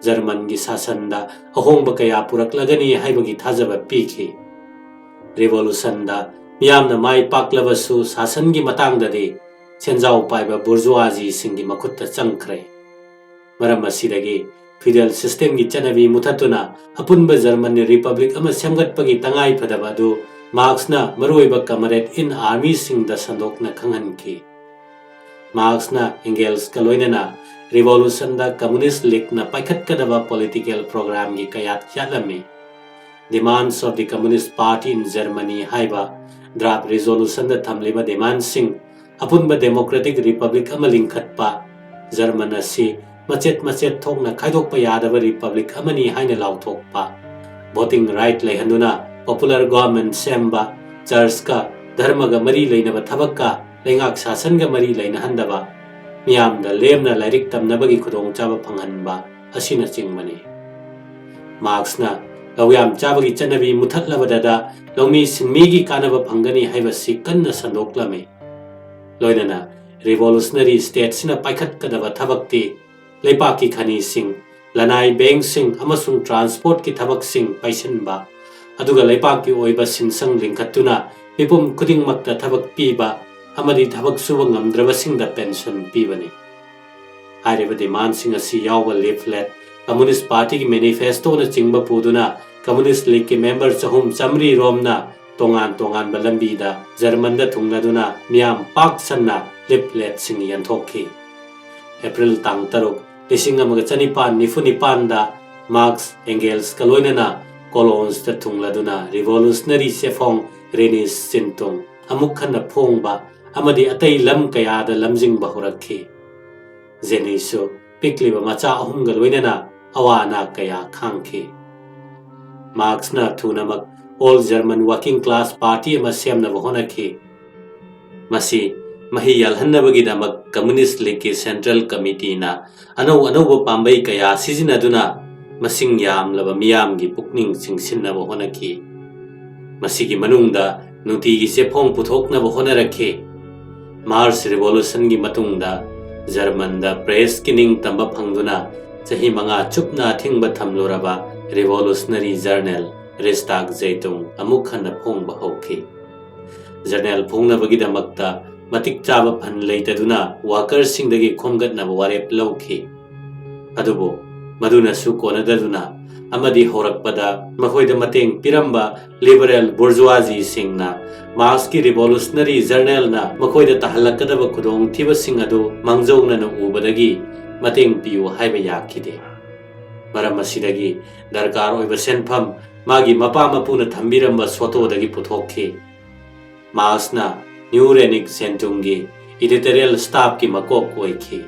ꯖꯔꯃꯟꯒꯤ ꯁꯥꯁꯟꯗ ꯑꯍꯣꯡꯕ ꯀꯌꯥ ꯄꯨꯔꯛꯂꯒꯅꯤ ꯍꯥꯏꯕꯒꯤ ꯊꯥꯖꯕ ꯄꯤꯈꯤ꯫ ꯔꯤꯚꯣꯂꯨꯁꯟꯗ ꯃꯤꯌꯥꯝꯅ ꯃꯥꯏ ꯄꯥꯛꯂꯕꯁꯨ, ꯁꯥꯁꯟꯒꯤ ꯃꯇꯥꯡꯗꯗꯤ ꯁꯦꯟꯖꯥꯎ ꯄꯥꯏꯕ ꯕꯨꯔꯖꯨꯋꯥꯖꯤꯁꯤꯡꯒꯤ ꯃꯈꯨꯠꯇ ꯆꯪꯈ꯭ꯔꯦ꯫ ꯃꯔꯝ ꯑꯁꯤꯗꯒꯤ ꯐ꯭ꯌꯨꯗꯦꯜ ꯁꯤꯁꯇꯦꯝꯒꯤ ꯆꯠꯅꯕꯤ ꯃꯨꯊꯠꯇꯨꯅ ꯑꯄꯨꯟꯕ ꯖꯔꯃꯟ ꯔꯤꯄꯕ꯭ꯂꯤꯛ ꯑꯃ ꯁꯦꯝꯒꯠꯄꯒꯤ ꯇꯉꯥꯏꯐꯗꯕ ꯑꯗꯨ ꯃꯥꯔꯛꯁꯅ ꯃꯔꯨꯑꯣꯏꯕ comrade in armyꯁꯤꯡꯗ ꯁꯟꯗꯣꯛꯅ ꯈꯪꯍꯟꯈꯤ꯫ ꯃꯥꯔꯛꯁꯅ ꯑꯦꯡꯒꯦꯜꯁꯀ ꯂꯣꯏꯅꯅ revolutionꯗ Communist Leagueꯅ ꯄꯥꯏꯈꯠꯀꯗꯕ political programꯒꯤ ꯀꯌꯥꯠ ꯌꯥꯠꯂꯝꯃꯤ꯫ Demands of the Communist Party in Germany ꯍꯥꯏꯕ draft resolutionꯗ ꯊꯝꯂꯤꯕ demandꯁꯤꯡ ꯑꯄꯨꯟꯕ democratic republic ꯑꯃ ꯂꯤꯡꯈꯠꯄ, ꯖꯔꯃꯟ ꯑꯁꯤ ꯃꯆꯦꯠ ꯃꯆꯦꯠ ꯊꯣꯛꯅ ꯈꯥꯏꯗꯣꯛꯄ ꯌꯥꯗꯕ republic ꯑꯃꯅꯤ ꯍꯥꯏꯅ ꯂꯥꯎꯊꯣꯛꯄ, voting right ꯂꯩꯍꯟꯗꯨꯅ popular government ꯁꯦꯝꯕ, churchꯀ ꯙꯔꯃꯒ ꯃꯔꯤ ꯂꯩꯅꯕ ꯊꯕꯛꯀ ꯂꯩꯉꯥꯛ ꯁꯥꯁꯟꯒ ꯃꯔꯤ ꯂꯩꯅꯍꯟꯗꯕ, ꯃꯤꯌꯥꯝꯗ ꯂꯦꯝꯅ ꯂꯥꯏꯔꯤꯛ ꯇꯝꯅꯕꯒꯤ ꯈꯨꯗꯣꯡꯆꯥꯕ ꯐꯪꯍꯟꯕ ꯑꯁꯤꯅꯆꯤꯡꯕꯅꯤ꯫ ꯃꯥꯔꯛꯁꯅ ꯂꯧꯌꯥꯝ ꯆꯥꯕꯒꯤ ꯆꯠꯅꯕꯤ ꯃꯨꯊꯠꯂꯕꯗꯗ ꯂꯧꯃꯤ ꯁꯤꯟꯃꯤꯒꯤ ꯀꯥꯟꯅꯕ ꯐꯪꯒꯅꯤ ꯍꯥꯏꯕꯁꯤ ꯀꯟꯅ ꯁꯟꯗꯣꯛꯂꯝꯃꯤ꯫ ꯂꯣꯏꯅꯅ revolutionary stateꯁꯤꯅ ꯄꯥꯏꯈꯠꯀꯗꯕ ꯊꯕꯛꯇꯤ ꯂꯩꯄꯥꯛꯀꯤ ꯈꯅꯤꯁꯤꯡ, ꯂꯅꯥꯏ bankꯁꯤꯡ ꯑꯃꯁꯨꯡ transportꯀꯤ ꯊꯕꯛꯁꯤꯡ ꯄꯥꯏꯁꯤꯟꯕ, ꯑꯗꯨꯒ ꯂꯩꯄꯥꯛꯀꯤ ꯑꯣꯏꯕ ꯁꯤꯟꯁꯪ ꯂꯤꯡꯈꯠꯇꯨꯅ ꯃꯤꯄꯨꯝ ꯈꯨꯗꯤꯡꯃꯛꯇ ꯊꯕꯛ ꯄꯤꯕ ꯑꯃꯗꯤ ꯊꯕꯛ ꯁꯨꯕ ꯉꯝꯗ꯭ꯔꯕꯁꯤꯡꯗ pension ꯄꯤꯕꯅꯤ꯫ ꯍꯥꯏꯔꯤꯕ demandꯁꯤꯡ ꯑꯁꯤ ꯌꯥꯎꯕ leaflet Communist Partyꯒꯤ manifestoꯅꯆꯤꯡꯕ ꯄꯨꯗꯨꯅ Communist Leagueꯀꯤ member ꯆꯍꯨꯝ ꯆꯥꯃꯔꯤ ꯔꯣꯝꯅ ꯇꯣꯉꯥꯟ ꯇꯣꯉꯥꯟꯕ ꯂꯝꯕꯤꯗ ꯖꯔꯃꯟꯗ ꯊꯨꯡꯂꯗꯨꯅ ꯃꯤꯌꯥꯝ ꯄꯥꯛ ꯁꯟꯅ leafletꯁꯤꯡ ꯌꯦꯟꯊꯣꯛꯈꯤ꯫ ꯑꯦꯄ꯭ꯔꯤꯜ ꯇꯥꯡ ꯇꯔꯨꯛ, ꯂꯤꯁꯤꯡ ꯑꯃꯒ ꯆꯅꯤꯄꯥꯟ ꯅꯤꯐꯨ ꯅꯤꯄꯥꯟꯗ ꯃꯥꯔꯛꯁ ꯑꯦꯡꯒꯦꯜꯁꯀ ꯂꯣꯏꯅꯅ Cologneꯗ ꯊꯨꯡꯂꯗꯨꯅ revolutionary ꯆꯦꯐꯣꯡ Reichszeitung ꯑꯃꯨꯛ ꯍꯟꯅ ꯐꯣꯡꯕ ꯑꯃꯗꯤ ꯑꯇꯩ ꯂꯝ ꯀꯌꯥꯗ ꯂꯝꯖꯤꯡꯕ ꯍꯧꯔꯛꯈꯤ꯫ ꯖꯦꯅꯤꯁꯨ ꯄꯤꯛꯂꯤꯕ ꯃꯆꯥ ꯑꯍꯨꯝꯒ ꯂꯣꯏꯅꯅ ꯑꯋꯥ ꯑꯅꯥ ꯀꯌꯥ ꯈꯥꯡꯈꯤ꯫ ꯃꯥꯔꯛꯁꯅ ꯊꯨꯅꯃꯛ All German Working Class Party ꯑꯃ ꯁꯦꯝꯅꯕ ꯍꯣꯠꯅꯈꯤ꯫ ꯃꯁꯤ ꯃꯍꯩ ꯌꯥꯜꯍꯟꯅꯕꯒꯤꯗꯃꯛ Communist Leagueꯀꯤ Central Committeeꯅ ꯑꯅꯧ ꯑꯅꯧꯕ ꯄꯥꯝꯕꯩ ꯀꯌꯥ ꯁꯤꯖꯤꯟꯅꯗꯨꯅ ꯃꯁꯤꯡ ꯌꯥꯝꯂꯕ ꯃꯤꯌꯥꯝꯒꯤ ꯄꯨꯛꯅꯤꯡ ꯆꯤꯡꯁꯤꯟꯅꯕ ꯍꯣꯠꯅꯈꯤ꯫ ꯃꯁꯤꯒꯤ ꯃꯅꯨꯡꯗ ꯅꯨꯡꯇꯤꯒꯤ ꯆꯦꯐꯣꯡ ꯄꯨꯊꯣꯛꯅꯕ ꯍꯣꯠꯅꯔꯛꯈꯤ꯫ March Revolutionꯒꯤ ꯃꯇꯨꯡꯗ ꯖꯔꯃꯟꯗ pressꯀꯤ ꯅꯤꯡꯇꯝꯕ ꯐꯪꯗꯨꯅ ꯆꯍꯤ ꯃꯉꯥ ꯆꯨꯞꯅ ꯑꯊꯤꯡꯕ ꯊꯝꯂꯨꯔꯕ revolutionary journal Reichstagszeitung ꯑꯃꯨꯛ ꯍꯟꯅ ꯐꯣꯡꯕ ꯍꯧꯈꯤ꯫ Journal ꯐꯣꯡꯅꯕꯒꯤꯗꯃꯛꯇ ꯃꯇꯤꯛ ꯆꯥꯕ fund ꯂꯩꯇꯗꯨꯅ workerꯁꯤꯡꯗꯒꯤ ꯈꯣꯝꯒꯠꯅꯕ ꯋꯥꯔꯦꯞ ꯂꯧꯈꯤ꯫ ꯑꯗꯨꯕꯨ ꯃꯗꯨꯅꯁꯨ ꯀꯣꯟꯅꯗꯗꯨꯅ ꯑꯃꯗꯤ ꯍꯧꯔꯛꯄꯗ ꯃꯈꯣꯏꯗ ꯃꯇꯦꯡ ꯄꯤꯔꯝꯕ liberal bourgeoisieꯁꯤꯡꯅ ꯃꯥꯔꯛꯁꯀꯤ revolutionary journalꯅ ꯃꯈꯣꯏꯗ ꯇꯥꯍꯜꯂꯛꯀꯗꯕ ꯈꯨꯗꯣꯡꯊꯤꯕꯁꯤꯡ ꯑꯗꯨ ꯃꯥꯡꯖꯧꯅꯅ ꯎꯕꯗꯒꯤ ꯃꯇꯦꯡ ꯄꯤꯌꯨ ꯍꯥꯏꯕ ꯌꯥꯈꯤꯗꯦ꯫ ꯃꯔꯝ ꯑꯁꯤꯗꯒꯤ ꯗꯔꯀꯥꯔ ꯑꯣꯏꯕ ꯁꯦꯟꯐꯝ ꯃꯥꯒꯤ ꯃꯄꯥ ꯃꯄꯨꯅ ꯊꯝꯕꯤꯔꯝꯕ ꯁꯣꯇꯣꯗꯒꯤ ꯄꯨꯊꯣꯛꯈꯤ꯫ ꯃꯥꯔꯛꯁꯅ Neue Rheinische Zeitung editorial staffꯀꯤ ꯃꯀꯣꯛ ꯑꯣꯏꯈꯤ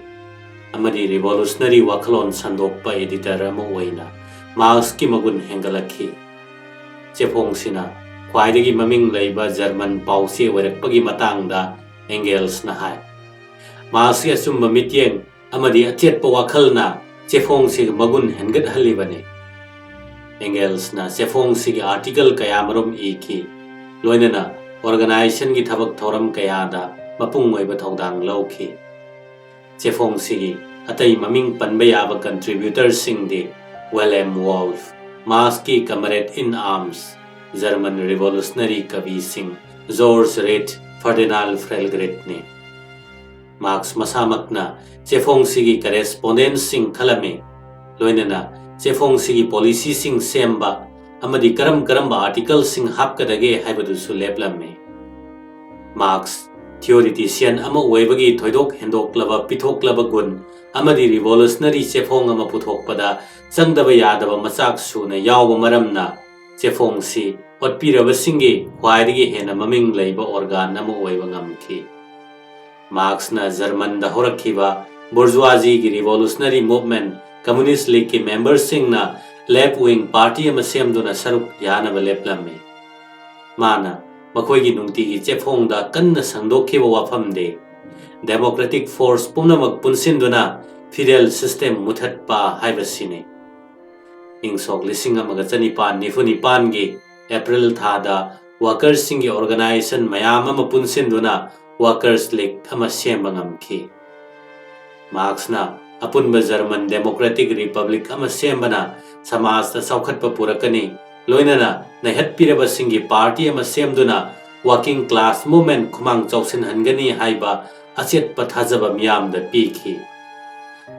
ꯑꯃꯗꯤ revolutionary ꯋꯥꯈꯜꯂꯣꯟ ꯁꯟꯗꯣꯛꯄ editor ꯑꯃ ꯑꯣꯏꯅ ꯃꯥꯔꯛꯁꯀꯤ ꯃꯒꯨꯟ ꯍꯦꯟꯒꯠꯂꯛꯈꯤ꯫ ꯆꯦꯐꯣꯡꯁꯤꯅ ꯈ꯭ꯋꯥꯏꯗꯒꯤ ꯃꯃꯤꯡ ꯂꯩꯕ German ꯄꯥꯎꯆꯦ ꯑꯣꯏꯔꯛꯄꯒꯤ ꯃꯇꯥꯡꯗ Engelsꯅ ꯍꯥꯏ, ꯃꯥꯔꯛꯁꯀꯤ ꯑꯆꯨꯝꯕ ꯃꯤꯠꯌꯦꯡ ꯑꯃꯗꯤ ꯑꯆꯦꯠꯄ ꯋꯥꯈꯜꯅ ꯆꯦꯐꯣꯡꯁꯤꯒꯤ ꯃꯒꯨꯟ ꯍꯦꯟꯒꯠꯍꯜꯂꯤꯕꯅꯤ꯫ Engelsꯅ ꯆꯦꯐꯣꯡꯁꯤꯒꯤ article ꯀꯌꯥꯃꯔꯨꯝ ꯏꯈꯤ, ꯂꯣꯏꯅꯅ organizationꯒꯤ ꯊꯕꯛ ꯊꯧꯔꯝ ꯀꯌꯥꯗ ꯃꯄꯨꯡ ꯑꯣꯏꯕ ꯊꯧꯗꯥꯡ ꯂꯧꯈꯤ꯫ ꯆꯦꯐꯣꯡꯁꯤꯒꯤ ꯑꯇꯩ ꯃꯃꯤꯡ ꯄꯟꯕ ꯌꯥꯕ contributorꯁꯤꯡꯗꯤ Wilhelm Wolf, ꯃꯥꯔꯛꯁꯀꯤ comrade in arms, German revolutionary ꯀꯕꯤꯁꯤꯡ George Read, Ferdinand Felgreitꯅꯤ꯫ ꯃꯥꯔꯛꯁ ꯃꯁꯥꯃꯛꯅ ꯆꯦꯐꯣꯡꯁꯤꯒꯤ correspondentꯁꯤꯡ ꯈꯜꯂꯝꯃꯤ, ꯂꯣꯏꯅꯅ ꯆꯦꯐꯣꯡꯁꯤꯒꯤ policyꯁꯤꯡ ꯁꯦꯝꯕ ꯑꯃꯗꯤ ꯀꯔꯝ ꯀꯔꯝꯕ articleꯁꯤꯡ ꯍꯥꯞꯀꯗꯒꯦ ꯍꯥꯏꯕꯗꯨꯁꯨ ꯂꯦꯞꯂꯝꯃꯤ꯫ ꯃꯥꯔꯛꯁ theoretician ꯑꯃ ꯑꯣꯏꯕꯒꯤ ꯊꯣꯏꯗꯣꯛ ꯍꯦꯟꯗꯣꯛꯂꯕ ꯄꯤꯊꯣꯛꯂꯕ ꯒꯨꯟ ꯑꯃꯗꯤ revolutionary ꯆꯦꯐꯣꯡ ꯑꯃ ꯄꯨꯊꯣꯛꯄꯗ ꯆꯪꯗꯕ ꯌꯥꯗꯕ ꯃꯆꯥꯛ ꯁꯨꯅ ꯌꯥꯎꯕ ꯃꯔꯝꯅ ꯆꯦꯐꯣꯡꯁꯤ ꯍꯣꯠꯄꯤꯔꯕꯁꯤꯡꯒꯤ ꯈ꯭ꯋꯥꯏꯗꯒꯤ ꯍꯦꯟꯅ ꯃꯃꯤꯡ ꯂꯩꯕ organ ꯑꯃ ꯑꯣꯏꯕ ꯉꯝꯈꯤ꯫ ꯃꯥꯔꯛꯁꯅ ꯖꯔꯃꯟꯗ ꯍꯧꯔꯛꯈꯤꯕ bourgeoisieꯒꯤ revolutionary movement, Communist Leagueꯀꯤ memberꯁꯤꯡꯅ left wing party ꯑꯃ ꯁꯦꯝꯗꯨꯅ ꯁꯔꯨꯛ ꯌꯥꯅꯕ ꯂꯦꯞꯂꯝꯃꯤ꯫ ꯃꯥꯅ ꯃꯈꯣꯏꯒꯤ ꯅꯨꯡꯇꯤꯒꯤ ꯆꯦꯐꯣꯡꯗ ꯀꯟꯅ ꯁꯟꯗꯣꯛꯈꯤꯕ ꯋꯥꯐꯝꯗꯤ democratic force ꯄꯨꯝꯅꯃꯛ ꯄꯨꯟꯁꯤꯟꯗꯨꯅ feudal system ꯃꯨꯊꯠꯄ ꯍꯥꯏꯕꯁꯤꯅꯤ꯫ ꯏꯪ ꯁꯣꯛ ꯂꯤꯁꯤꯡ ꯑꯃꯒ ꯆꯅꯤꯄꯥꯟ ꯅꯤꯐꯨ ꯅꯤꯄꯥꯟꯒꯤ April ꯊꯥꯗ workersꯁꯤꯡꯒꯤ organization ꯃꯌꯥꯝ ꯑꯃ ꯄꯨꯟꯁꯤꯟꯗꯨꯅ Workers' League ꯑꯃ ꯁꯦꯝꯕ ꯉꯝꯈꯤ꯫ ꯃꯥꯔꯛꯁꯅ ꯑꯄꯨꯟꯕ German Democratic Republic ꯑꯃ ꯁꯦꯝꯕꯅ ꯁꯃꯥꯖꯇ ꯆꯥꯎꯈꯠꯄ ꯄꯨꯔꯛꯀꯅꯤ, ꯂꯣꯏꯅꯅ ꯅꯩꯍꯠꯄꯤꯔꯕꯁꯤꯡꯒꯤ party ꯑꯃ ꯁꯦꯝꯗꯨꯅ working class movement ꯈꯨꯃꯥꯡ ꯆꯥꯎꯁꯤꯟꯍꯟꯒꯅꯤ ꯍꯥꯏꯕ ꯑꯆꯦꯠꯄ ꯊꯥꯖꯕ ꯃꯤꯌꯥꯝꯗ ꯄꯤꯈꯤ꯫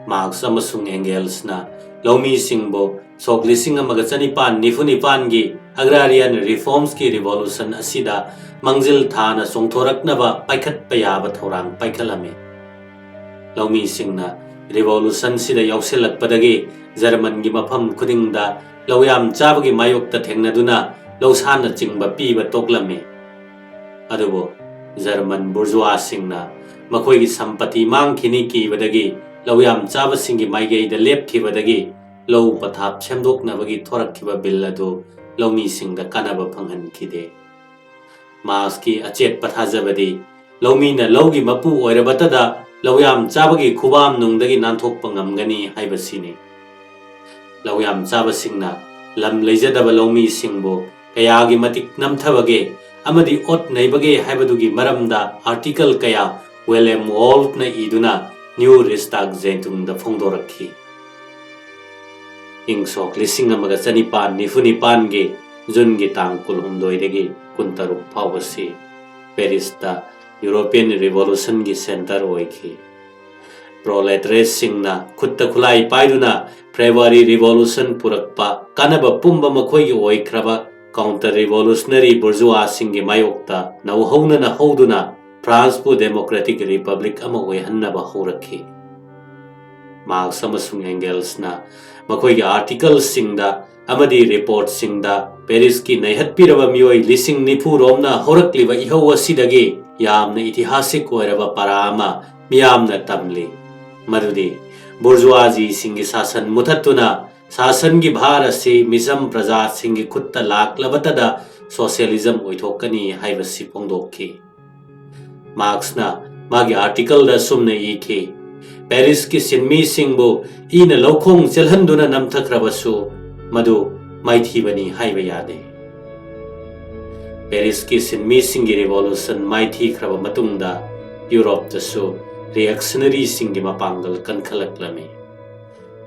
ꯃꯥꯔꯛꯁ ꯑꯃꯁꯨꯡ Engelsꯅ ꯂꯧꯃꯤꯁꯤꯡꯕꯨ ꯁꯣꯛ ꯂꯤꯁꯤꯡ ꯑꯃꯒ ꯆꯅꯤꯄꯥꯟ ꯅꯤꯐꯨ ꯅꯤꯄꯥꯟꯒꯤ Agrarian Reformsꯀꯤ Revolution ꯑꯁꯤꯗ ꯃꯥꯡꯖꯤꯜ ꯊꯥꯅ ꯆꯣꯡꯊꯣꯔꯛꯅꯕ ꯄꯥꯏꯈꯠꯄ ꯌꯥꯕ ꯊꯧꯔꯥꯡ ꯄꯥꯏꯈꯠꯂꯝꯃꯤ꯫ ꯂꯧꯃꯤꯁꯤꯡꯅ Revolutionꯁꯤꯗ ꯌꯥꯎꯁꯤꯜꯂꯛꯄꯗꯒꯤ ꯖꯔꯃꯟꯒꯤ ꯃꯐꯝ ꯈꯨꯗꯤꯡꯗ ꯂꯧꯌꯥꯝ ꯆꯥꯕꯒꯤ ꯃꯥꯌꯣꯛꯇ ꯊꯦꯡꯅꯗꯨꯅ ꯂꯧꯁꯥꯟꯅꯆꯤꯡꯕ ꯄꯤꯕ ꯇꯣꯛꯂꯝꯃꯤ꯫ ꯑꯗꯨꯕꯨ ꯖꯔꯃꯟ ꯕꯨꯔꯖꯨꯋꯥꯁꯤꯡꯅ ꯃꯈꯣꯏꯒꯤ ꯁꯝꯄꯇꯤ ꯃꯥꯡꯈꯤꯅꯤ ꯀꯤꯕꯗꯒꯤ ꯂꯧꯌꯥꯝ ꯆꯥꯕꯁꯤꯡꯒꯤ ꯃꯥꯏꯀꯩꯗ ꯂꯦꯞꯈꯤꯕꯗꯒꯤ ꯂꯧ ꯄꯊꯥꯞ ꯁꯦꯝꯗꯣꯛꯅꯕꯒꯤ ꯊꯣꯔꯛꯈꯤꯕ ꯕꯤꯜ ꯑꯗꯨ ꯂꯧꯃꯤꯁꯤꯡꯗ ꯀꯥꯟꯅꯕ ꯐꯪꯍꯟꯈꯤꯗꯦ꯫ ꯃꯥꯔꯛꯁꯀꯤ ꯑꯆꯦꯠꯄ ꯊꯥꯖꯕꯗꯤ ꯂꯧꯃꯤꯅ ꯂꯧꯒꯤ ꯃꯄꯨ ꯑꯣꯏꯔꯕꯇꯗ ꯂꯧꯌꯥꯝ ꯆꯥꯕꯒꯤ ꯈꯨꯕꯥꯝ ꯅꯨꯡꯗꯒꯤ ꯅꯥꯟꯊꯣꯛꯄ ꯉꯝꯒꯅꯤ ꯍꯥꯏꯕꯁꯤꯅꯤ꯫ ꯂꯧꯌꯥꯝ ꯆꯥꯕꯁꯤꯡꯅ ꯂꯝ ꯂꯩꯖꯗꯕ ꯂꯧꯃꯤꯁꯤꯡꯕꯨ ꯀꯌꯥꯒꯤ ꯃꯇꯤꯛ ꯅꯝꯊꯕꯒꯦ ꯑꯃꯗꯤ ꯑꯣꯠ ꯅꯩꯕꯒꯦ ꯍꯥꯏꯕꯗꯨꯒꯤ ꯃꯔꯝꯗ article ꯀꯌꯥ ꯋꯤꯂꯤꯌꯝ ꯋꯣꯜꯐꯅ ꯏꯗꯨꯅ Neue Reichstag Zeitung ꯗ ꯐꯣꯡꯗꯣꯔꯛꯈꯤ꯫ ꯏꯪ ꯁꯣꯛ ꯂꯤꯁꯤꯡ ꯑꯃꯒ ꯆꯅꯤꯄꯥꯟ ꯅꯤꯐꯨ ꯅꯤꯄꯥꯟꯒꯤ ꯖꯨꯟꯒꯤ ꯇꯥꯡ ꯀꯨꯟꯍꯨꯝꯗꯣꯏꯗꯒꯤ ꯀꯨꯟꯇꯔꯨꯛ ꯐꯥꯎꯕꯁꯤ ꯄꯦꯔꯤꯁꯇ European Revolutionꯒꯤ centre ꯑꯣꯏꯈꯤ꯫ Proletariatꯁꯤꯡꯅ ꯈꯨꯠꯇ ꯈꯨꯠꯂꯥꯏ ꯄꯥꯏꯗꯨꯅ February Revolution ꯄꯨꯔꯛꯄ ꯀꯥꯟꯅꯕ ꯄꯨꯝꯕ ꯃꯈꯣꯏꯒꯤ ꯑꯣꯏꯈ꯭ꯔꯕ counter revolutionary bourgeoisꯁꯤꯡꯒꯤ ꯃꯥꯌꯣꯛꯇ ꯅꯧꯍꯧꯅꯅ ꯍꯧꯗꯨꯅ ꯐ꯭ꯔꯥꯟꯁꯄꯨ democratic republic ꯑꯃ ꯑꯣꯏꯍꯟꯅꯕ ꯍꯧꯔꯛꯈꯤ꯫ ꯃꯥꯔꯛꯁ ꯑꯃꯁꯨꯡ ꯑꯦꯡꯒꯦꯜꯁꯅ ꯃꯈꯣꯏꯒꯤ articleꯁꯤꯡꯗ ꯑꯃꯗꯤ reportꯁꯤꯡꯗ ꯄꯦꯔꯤꯁꯀꯤ ꯅꯩꯍꯠꯄꯤꯔꯕ ꯃꯤꯑꯣꯏ ꯂꯤꯁꯤꯡ ꯅꯤꯐꯨ ꯔꯣꯝꯅ ꯍꯧꯔꯛꯂꯤꯕ ꯏꯍꯧ ꯑꯁꯤꯗꯒꯤ ꯌꯥꯝꯅ ꯏꯇꯤꯍꯥꯁꯤꯛ ꯑꯣꯏꯔꯕ ꯄꯔꯥ ꯑꯃ ꯃꯤꯌꯥꯝꯅ ꯇꯝꯂꯤ, ꯃꯗꯨꯗꯤ ꯕꯨꯔꯖꯨꯋꯥꯖꯤꯁꯤꯡꯒꯤ ꯁꯥꯁꯟ ꯃꯨꯊꯠꯇꯨꯅ ꯁꯥꯁꯟꯒꯤ ꯚꯥꯔ ꯑꯁꯤ ꯃꯤꯆꯝ ꯄ꯭ꯔꯖꯥꯁꯤꯡꯒꯤ ꯈꯨꯠꯇ ꯂꯥꯛꯂꯕꯇꯗ socialism ꯑꯣꯏꯊꯣꯛꯀꯅꯤ ꯍꯥꯏꯕꯁꯤ ꯐꯣꯡꯗꯣꯛꯈꯤ꯫ ꯃꯥꯔꯛꯁꯅ ꯃꯥꯒꯤ articleꯗ ꯑꯁꯨꯝꯅ ꯏꯈꯤ, ꯄꯦꯔꯤꯁꯀꯤ ꯁꯤꯟꯃꯤꯁꯤꯡꯕꯨ ꯏꯅ ꯂꯧꯈꯣꯡ ꯆꯦꯜꯍꯟꯗꯨꯅ ꯅꯝꯊꯈ꯭ꯔꯕꯁꯨ ꯃꯗꯨ ꯃꯥꯏꯊꯤꯕꯅꯤ ꯍꯥꯏꯕ ꯌꯥꯗꯦ꯫ ꯄꯦꯔꯤꯁꯀꯤ ꯁꯤꯟꯃꯤꯁꯤꯡꯒꯤ revolution ꯃꯥꯏꯊꯤꯈ꯭ꯔꯕ ꯃꯇꯨꯡꯗ ꯌꯨꯔꯣꯞꯇꯁꯨ reactionaryꯁꯤꯡꯒꯤ ꯃꯄꯥꯡꯒꯜ ꯀꯟꯈꯠꯂꯛꯂꯝꯃꯤ꯫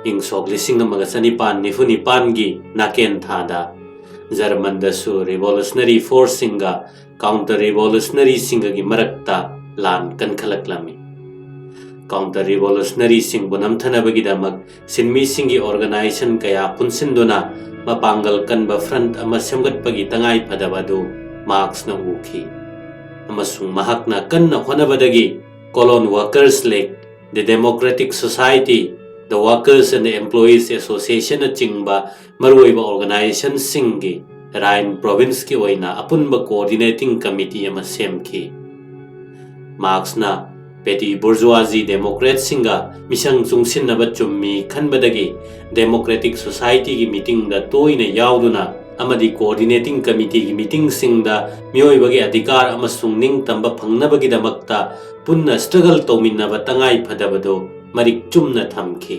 ꯏꯪ ꯁꯣꯛ ꯂꯤꯁꯤꯡ ꯑꯃꯒ ꯆꯅꯤꯄꯥꯟ ꯅꯤꯐꯨ ꯅꯤꯄꯥꯟꯒꯤ ꯅꯥꯀꯦꯟ ꯊꯥꯗ ꯖꯔꯃꯟꯗꯁꯨ revolutionary forceꯁꯤꯡꯒ counter revolutionaryꯁꯤꯡꯒꯒꯤ ꯃꯔꯛꯇ ꯂꯥꯟ ꯀꯟꯈꯠꯂꯛꯂꯝꯃꯤ꯫ Counter revolutionaryꯁꯤꯡꯕꯨ ꯅꯝꯊꯅꯕꯒꯤꯗꯃꯛ ꯁꯤꯟꯃꯤꯁꯤꯡꯒꯤ organization ꯀꯌꯥ ꯄꯨꯟꯁꯤꯟꯗꯨꯅ ꯃꯄꯥꯡꯒꯜ ꯀꯟꯕ front ꯑꯃ ꯁꯦꯝꯒꯠꯄꯒꯤ ꯇꯉꯥꯏ ꯐꯗꯕ ꯑꯗꯨ ꯃꯥꯔꯛꯁꯅ ꯎꯈꯤ꯫ ꯑꯃꯁꯨꯡ ꯃꯍꯥꯛꯅ ꯀꯟꯅ ꯍꯣꯠꯅꯕꯗꯒꯤ Cologne Workers League, The Democratic Society, The Workers and Employees Association ꯅꯆꯤꯡꯕ ꯃꯔꯨꯑꯣꯏꯕ organizationꯁꯤꯡꯒꯤ Rhine provinceꯀꯤ ꯑꯣꯏꯅ ꯑꯄꯨꯟꯕ coordinating committee ꯑꯃ ꯁꯦꯝꯈꯤ꯫ ꯃꯥꯔꯛꯁꯅ petty bourgeoisie democratꯁꯤꯡꯒ ꯃꯤꯁꯪ ꯆꯨꯡꯁꯤꯟꯅꯕ ꯆꯨꯝꯃꯤ ꯈꯟꯕꯗꯒꯤ Democratic Societyꯒꯤ meetingꯗ ꯇꯣꯏꯅ ꯌꯥꯎꯗꯨꯅ ꯑꯃꯗꯤ coordinating committeeꯒꯤ meetingꯁꯤꯡꯗ ꯃꯤꯑꯣꯏꯕꯒꯤ ꯑꯙꯤꯀꯥꯔ ꯑꯃꯁꯨꯡ ꯅꯤꯡꯇꯝꯕ ꯐꯪꯅꯕꯒꯤꯗꯃꯛꯇ ꯄꯨꯟꯅ struggle ꯇꯧꯃꯤꯟꯅꯕ ꯇꯉꯥꯏ ꯐꯗꯕꯗꯨ ꯃꯔꯤꯛ ꯆꯨꯝꯅ ꯊꯝꯈꯤ꯫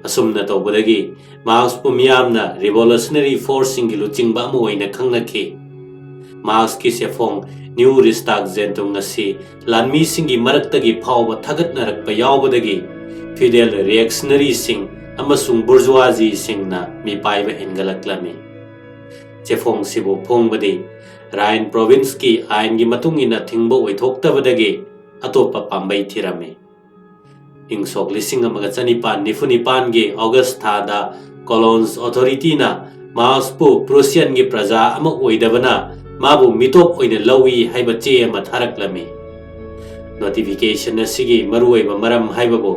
ꯑꯁꯨꯝꯅ ꯇꯧꯕꯗꯒꯤ ꯃꯥꯔꯛꯁꯄꯨ ꯃꯤꯌꯥꯝꯅ revolutionary forceꯁꯤꯡꯒꯤ ꯂꯨꯆꯤꯡꯕ ꯑꯃ ꯑꯣꯏꯅ ꯈꯪꯅꯈꯤ꯫ ꯃꯥꯔꯛꯁꯀꯤ ꯆꯦꯐꯣꯡ Neue Reichstagszeitung ꯑꯁꯤ ꯂꯥꯟꯃꯤꯁꯤꯡꯒꯤ ꯃꯔꯛꯇꯒꯤ ꯐꯥꯎꯕ ꯊꯥꯒꯠꯅꯔꯛꯄ ꯌꯥꯎꯕꯗꯒꯤ feudal reactionaryꯁꯤꯡ ꯑꯃꯁꯨꯡ bourgeoisieꯁꯤꯡꯅ ꯃꯤꯄꯥꯏꯕ ꯍꯦꯟꯒꯠꯂꯛꯂꯝꯃꯤ꯫ ꯆꯦꯐꯣꯡꯁꯤꯕꯨ ꯐꯣꯡꯕꯗꯤ Rhine provinceꯀꯤ ꯑꯥꯏꯟꯒꯤ ꯃꯇꯨꯡ ꯏꯟꯅ ꯊꯤꯡꯕ ꯑꯣꯏꯊꯣꯛꯇꯕꯗꯒꯤ ꯑꯇꯣꯞꯄ ꯄꯥꯝꯕꯩ ꯊꯤꯔꯝꯃꯤ꯫ ꯏꯪ ꯁꯣꯛ ꯂꯤꯁꯤꯡ ꯑꯃꯒ ꯆꯅꯤꯄꯥꯟ ꯅꯤꯐꯨ ꯅꯤꯄꯥꯟꯒꯤ August ꯊꯥꯗ Cologne's authorityꯅ ꯃꯥꯔꯛꯁꯄꯨ Prussianꯒꯤ ꯄ꯭ꯔꯖꯥ ꯑꯃ ꯑꯣꯏꯗꯕꯅ ꯃꯥꯕꯨ ꯃꯤꯇꯣꯞ ꯑꯣꯏꯅ ꯂꯧꯏ ꯍꯥꯏꯕ ꯆꯦ ꯑꯃ ꯊꯥꯔꯛꯂꯝꯃꯤ꯫ Notification ꯑꯁꯤꯒꯤ ꯃꯔꯨꯑꯣꯏꯕ ꯃꯔꯝ ꯍꯥꯏꯕꯕꯨ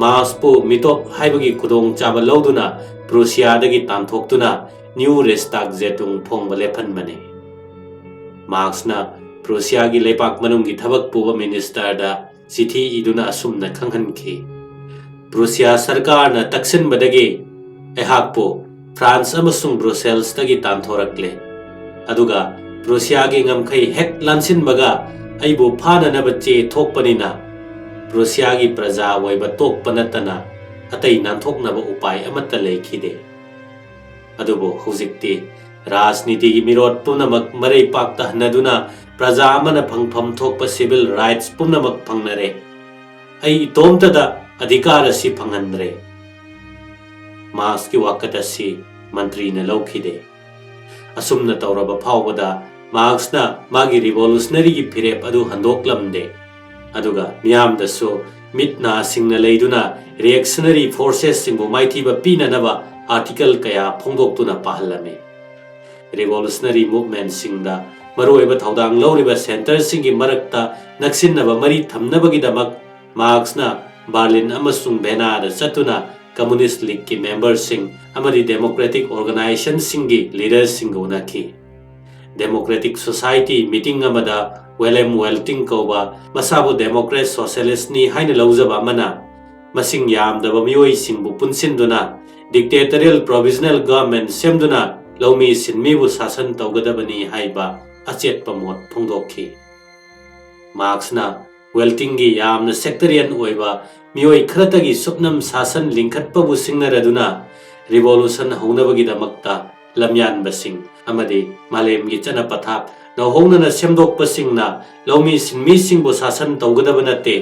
ꯃꯥꯔꯛꯁꯄꯨ ꯃꯤꯇꯣꯞ ꯍꯥꯏꯕꯒꯤ ꯈꯨꯗꯣꯡꯆꯥꯕ ꯂꯧꯗꯨꯅ Prussiaꯗꯒꯤ ꯇꯥꯟꯊꯣꯛꯇꯨꯅ Neue Reichstagszeitung ꯐꯣꯡꯕ ꯂꯦꯞꯍꯟꯕꯅꯤ꯫ ꯃꯥꯔꯛꯁꯅ Prussiaꯒꯤ ꯂꯩꯄꯥꯛ ꯃꯅꯨꯡꯒꯤ ꯊꯕꯛ ꯄꯨꯕ ministerꯗ ꯆꯤꯊꯤ ꯏꯗꯨꯅ ꯑꯁꯨꯝꯅ ꯈꯪꯍꯟꯈꯤ, Prussia ꯁꯔꯀꯥꯔꯅ ꯇꯛꯁꯤꯟꯕꯗꯒꯤ ꯑꯩꯍꯥꯛꯄꯨ France ꯑꯃꯁꯨꯡ Brusselsꯇꯒꯤ ꯇꯥꯟꯊꯣꯔꯛꯂꯦ꯫ ꯑꯗꯨꯒ Prussiaꯒꯤ ꯉꯝꯈꯩ ꯍꯦꯛ ꯂꯥꯟꯁꯤꯟꯕꯒ ꯑꯩꯕꯨ ꯐꯥꯅꯅꯕ ꯆꯦ ꯊꯣꯛꯄꯅꯤꯅ Prussiaꯒꯤ ꯄ꯭ꯔꯖꯥ ꯑꯣꯏꯕ ꯇꯣꯛꯄ ꯅꯠꯇꯅ ꯑꯇꯩ ꯅꯥꯟꯊꯣꯛꯅꯕ ꯎꯄꯥꯏ ꯑꯃꯠꯇ ꯂꯩꯈꯤꯗꯦ꯫ ꯑꯗꯨꯕꯨ ꯍꯧꯖꯤꯛꯇꯤ ꯔꯥꯖꯅꯤꯇꯤꯒꯤ ꯃꯤꯔꯣꯠ ꯄꯨꯝꯅꯃꯛ ꯃꯔꯩ ꯄꯥꯛꯇꯍꯟꯅꯗꯨꯅ ꯄ꯭ꯔꯖꯥ ꯑꯃꯅ ꯐꯪꯐꯝ ꯊꯣꯛꯄ civil rights ꯄꯨꯝꯅꯃꯛ ꯐꯪꯅꯔꯦ꯫ ꯑꯩ ꯏꯇꯣꯝꯇꯗ ꯑꯙꯤꯀꯥꯔ ꯑꯁꯤ ꯐꯪꯍꯟꯗ꯭ꯔꯦ꯫ ꯃꯥꯔꯛꯁꯀꯤ ꯋꯥꯀꯠ ꯑꯁꯤ ꯃꯟꯇ꯭ꯔꯤꯅ ꯂꯧꯈꯤꯗꯦ꯫ ꯑꯁꯨꯝꯅ ꯇꯧꯔꯕ ꯐꯥꯎꯕꯗ ꯃꯥꯔꯛꯁꯅ ꯃꯥꯒꯤ revolutionaryꯒꯤ ꯐꯤꯔꯦꯞ ꯑꯗꯨ ꯍꯟꯗꯣꯛꯂꯝꯗꯦ꯫ ꯑꯗꯨꯒ ꯃꯤꯌꯥꯝꯗꯁꯨ ꯃꯤꯠ ꯅꯥ ꯁꯤꯡꯅ ꯂꯩꯗꯨꯅ reactionary forcesꯁꯤꯡꯕꯨ ꯃꯥꯏꯊꯤꯕ ꯄꯤꯅꯅꯕ article ꯀꯌꯥ ꯐꯣꯡꯗꯣꯛꯇꯨꯅ ꯄꯥꯍꯜꯂꯝꯃꯤ꯫ Revolutionary movementꯁꯤꯡꯗ ꯃꯔꯨꯑꯣꯏꯕ ꯊꯧꯗꯥꯡ ꯂꯧꯔꯤꯕ centreꯁꯤꯡꯒꯤ ꯃꯔꯛꯇ ꯅꯛꯁꯤꯟꯅꯕ ꯃꯔꯤ ꯊꯝꯅꯕꯒꯤꯗꯃꯛ ꯃꯥꯔꯛꯁꯅ ꯕꯔꯂꯤꯟ ꯑꯃꯁꯨꯡ ꯚꯦꯅꯥꯗ ꯆꯠꯇꯨꯅ Communist Leagueꯀꯤ memberꯁꯤꯡ ꯑꯃꯗꯤ democratic organizationꯁꯤꯡꯒꯤ leaderꯁꯤꯡꯒ ꯎꯅꯈꯤ꯫ Democratic Society meeting ꯑꯃꯗ Wilhelm Welting ꯀꯧꯕ ꯃꯁꯥꯕꯨ democrat socialistꯅꯤ ꯍꯥꯏꯅ ꯂꯧꯖꯕ ꯑꯃꯅ ꯃꯁꯤꯡ ꯌꯥꯝꯗꯕ ꯃꯤꯑꯣꯏꯁꯤꯡꯕꯨ ꯄꯨꯟꯁꯤꯟꯗꯨꯅ dictatorial provisional government ꯁꯦꯝꯗꯨꯅ ꯂꯧꯃꯤ ꯁꯤꯟꯃꯤꯕꯨ ꯁꯥꯁꯟ ꯇꯧꯒꯗꯕꯅꯤ ꯍꯥꯏꯕ ꯑꯆꯦꯠꯄ ꯃꯣꯠ ꯐꯣꯡꯗꯣꯛꯈꯤ꯫ ꯃꯥꯔꯛꯁꯅ ꯋꯦꯜꯇꯤꯡꯒꯤ ꯌꯥꯝꯅ sectarian ꯑꯣꯏꯕ ꯃꯤꯑꯣꯏ ꯈꯔꯇꯒꯤ ꯁꯨꯞꯅꯝ ꯁꯥꯁꯟ ꯂꯤꯡꯈꯠꯄꯕꯨ ꯁꯤꯡꯅꯔꯗꯨꯅ revolution ꯍꯧꯅꯕꯒꯤꯗꯃꯛꯇ ꯂꯝꯌꯥꯟꯕꯁꯤꯡ ꯑꯃꯗꯤ ꯃꯥꯂꯦꯝꯒꯤ ꯆꯠꯅ ꯄꯊꯥꯞ ꯅꯧꯍꯧꯅꯅ ꯁꯦꯝꯗꯣꯛꯄꯁꯤꯡꯅ ꯂꯧꯃꯤ ꯁꯤꯟꯃꯤꯁꯤꯡꯕꯨ ꯁꯥꯁꯟ ꯇꯧꯒꯗꯕ ꯅꯠꯇꯦ꯫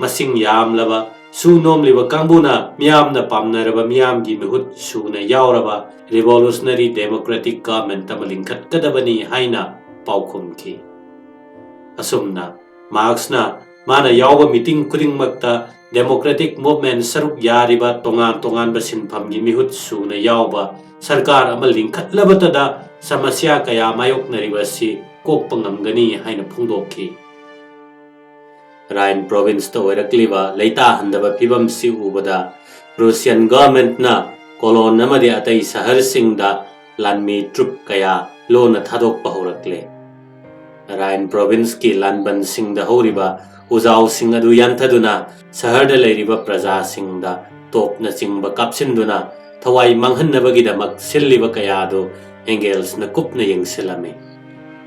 ꯃꯁꯤꯡ ꯌꯥꯝꯂꯕ ꯁꯨ ꯅꯣꯝꯂꯤꯕ ꯀꯥꯡꯕꯨꯅ ꯃꯤꯌꯥꯝꯅ ꯄꯥꯝꯅꯔꯕ ꯃꯤꯌꯥꯝꯒꯤ ꯃꯤꯍꯨꯠ ꯁꯨꯅ ꯌꯥꯎꯔꯕ revolutionary democratic government ꯑꯃ ꯂꯤꯡꯈꯠꯀꯗꯕꯅꯤ ꯍꯥꯏꯅ ꯄꯥꯎꯈꯨꯝꯈꯤ꯫ ꯑꯁꯨꯝꯅ ꯃꯥꯔꯛꯁꯅ ꯃꯥꯅ ꯌꯥꯎꯕ meeting ꯈꯨꯗꯤꯡꯃꯛꯇ democratic movement ꯁꯔꯨꯛ ꯌꯥꯔꯤꯕ ꯇꯣꯉꯥꯟ ꯇꯣꯉꯥꯟꯕ ꯁꯤꯟꯐꯝꯒꯤ ꯃꯤꯍꯨꯠ ꯁꯨꯅ ꯌꯥꯎꯕ ꯁꯔꯀꯥꯔ ꯑꯃ ꯂꯤꯡꯈꯠꯂꯕꯇꯗ ꯁꯃꯁ꯭ꯌꯥ ꯀꯌꯥ ꯃꯥꯌꯣꯛꯅꯔꯤꯕ ꯑꯁꯤ ꯀꯣꯛꯄ ꯉꯝꯒꯅꯤ ꯍꯥꯏꯅ ꯐꯣꯡꯗꯣꯛꯈꯤ꯫ Rhine provinceꯇ ꯑꯣꯏꯔꯛꯂꯤꯕ ꯂꯩꯇꯥꯍꯟꯗꯕ ꯐꯤꯕꯝꯁꯤ ꯎꯕꯗ Prussian governmentꯅ Cologne ꯑꯃꯗꯤ ꯑꯇꯩ ꯁꯍꯔꯁꯤꯡꯗ ꯂꯥꯟꯃꯤ troop ꯀꯌꯥ ꯂꯣꯟꯅ ꯊꯥꯗꯣꯛꯄ ꯍꯧꯔꯛꯂꯦ꯫ Rhine provinceꯀꯤ ꯂꯥꯟꯕꯟꯁꯤꯡꯗ ꯍꯧꯔꯤꯕ ꯎꯖꯥꯎꯁꯤꯡ ꯑꯗꯨ ꯌꯥꯟꯊꯗꯨꯅ ꯁꯍꯔꯗ ꯂꯩꯔꯤꯕ ꯄ꯭ꯔꯖꯥꯁꯤꯡꯗ ꯇꯣꯞꯅꯆꯤꯡꯕ ꯀꯥꯞꯁꯤꯟꯗꯨꯅ ꯊꯋꯥꯏ ꯃꯥꯡꯍꯟꯅꯕꯒꯤꯗꯃꯛ ꯁꯤꯜꯂꯤꯕ ꯀꯌꯥ ꯑꯗꯨ Engelsꯅ ꯀꯨꯞꯅ ꯌꯦꯡꯁꯤꯜꯂꯝꯃꯤ꯫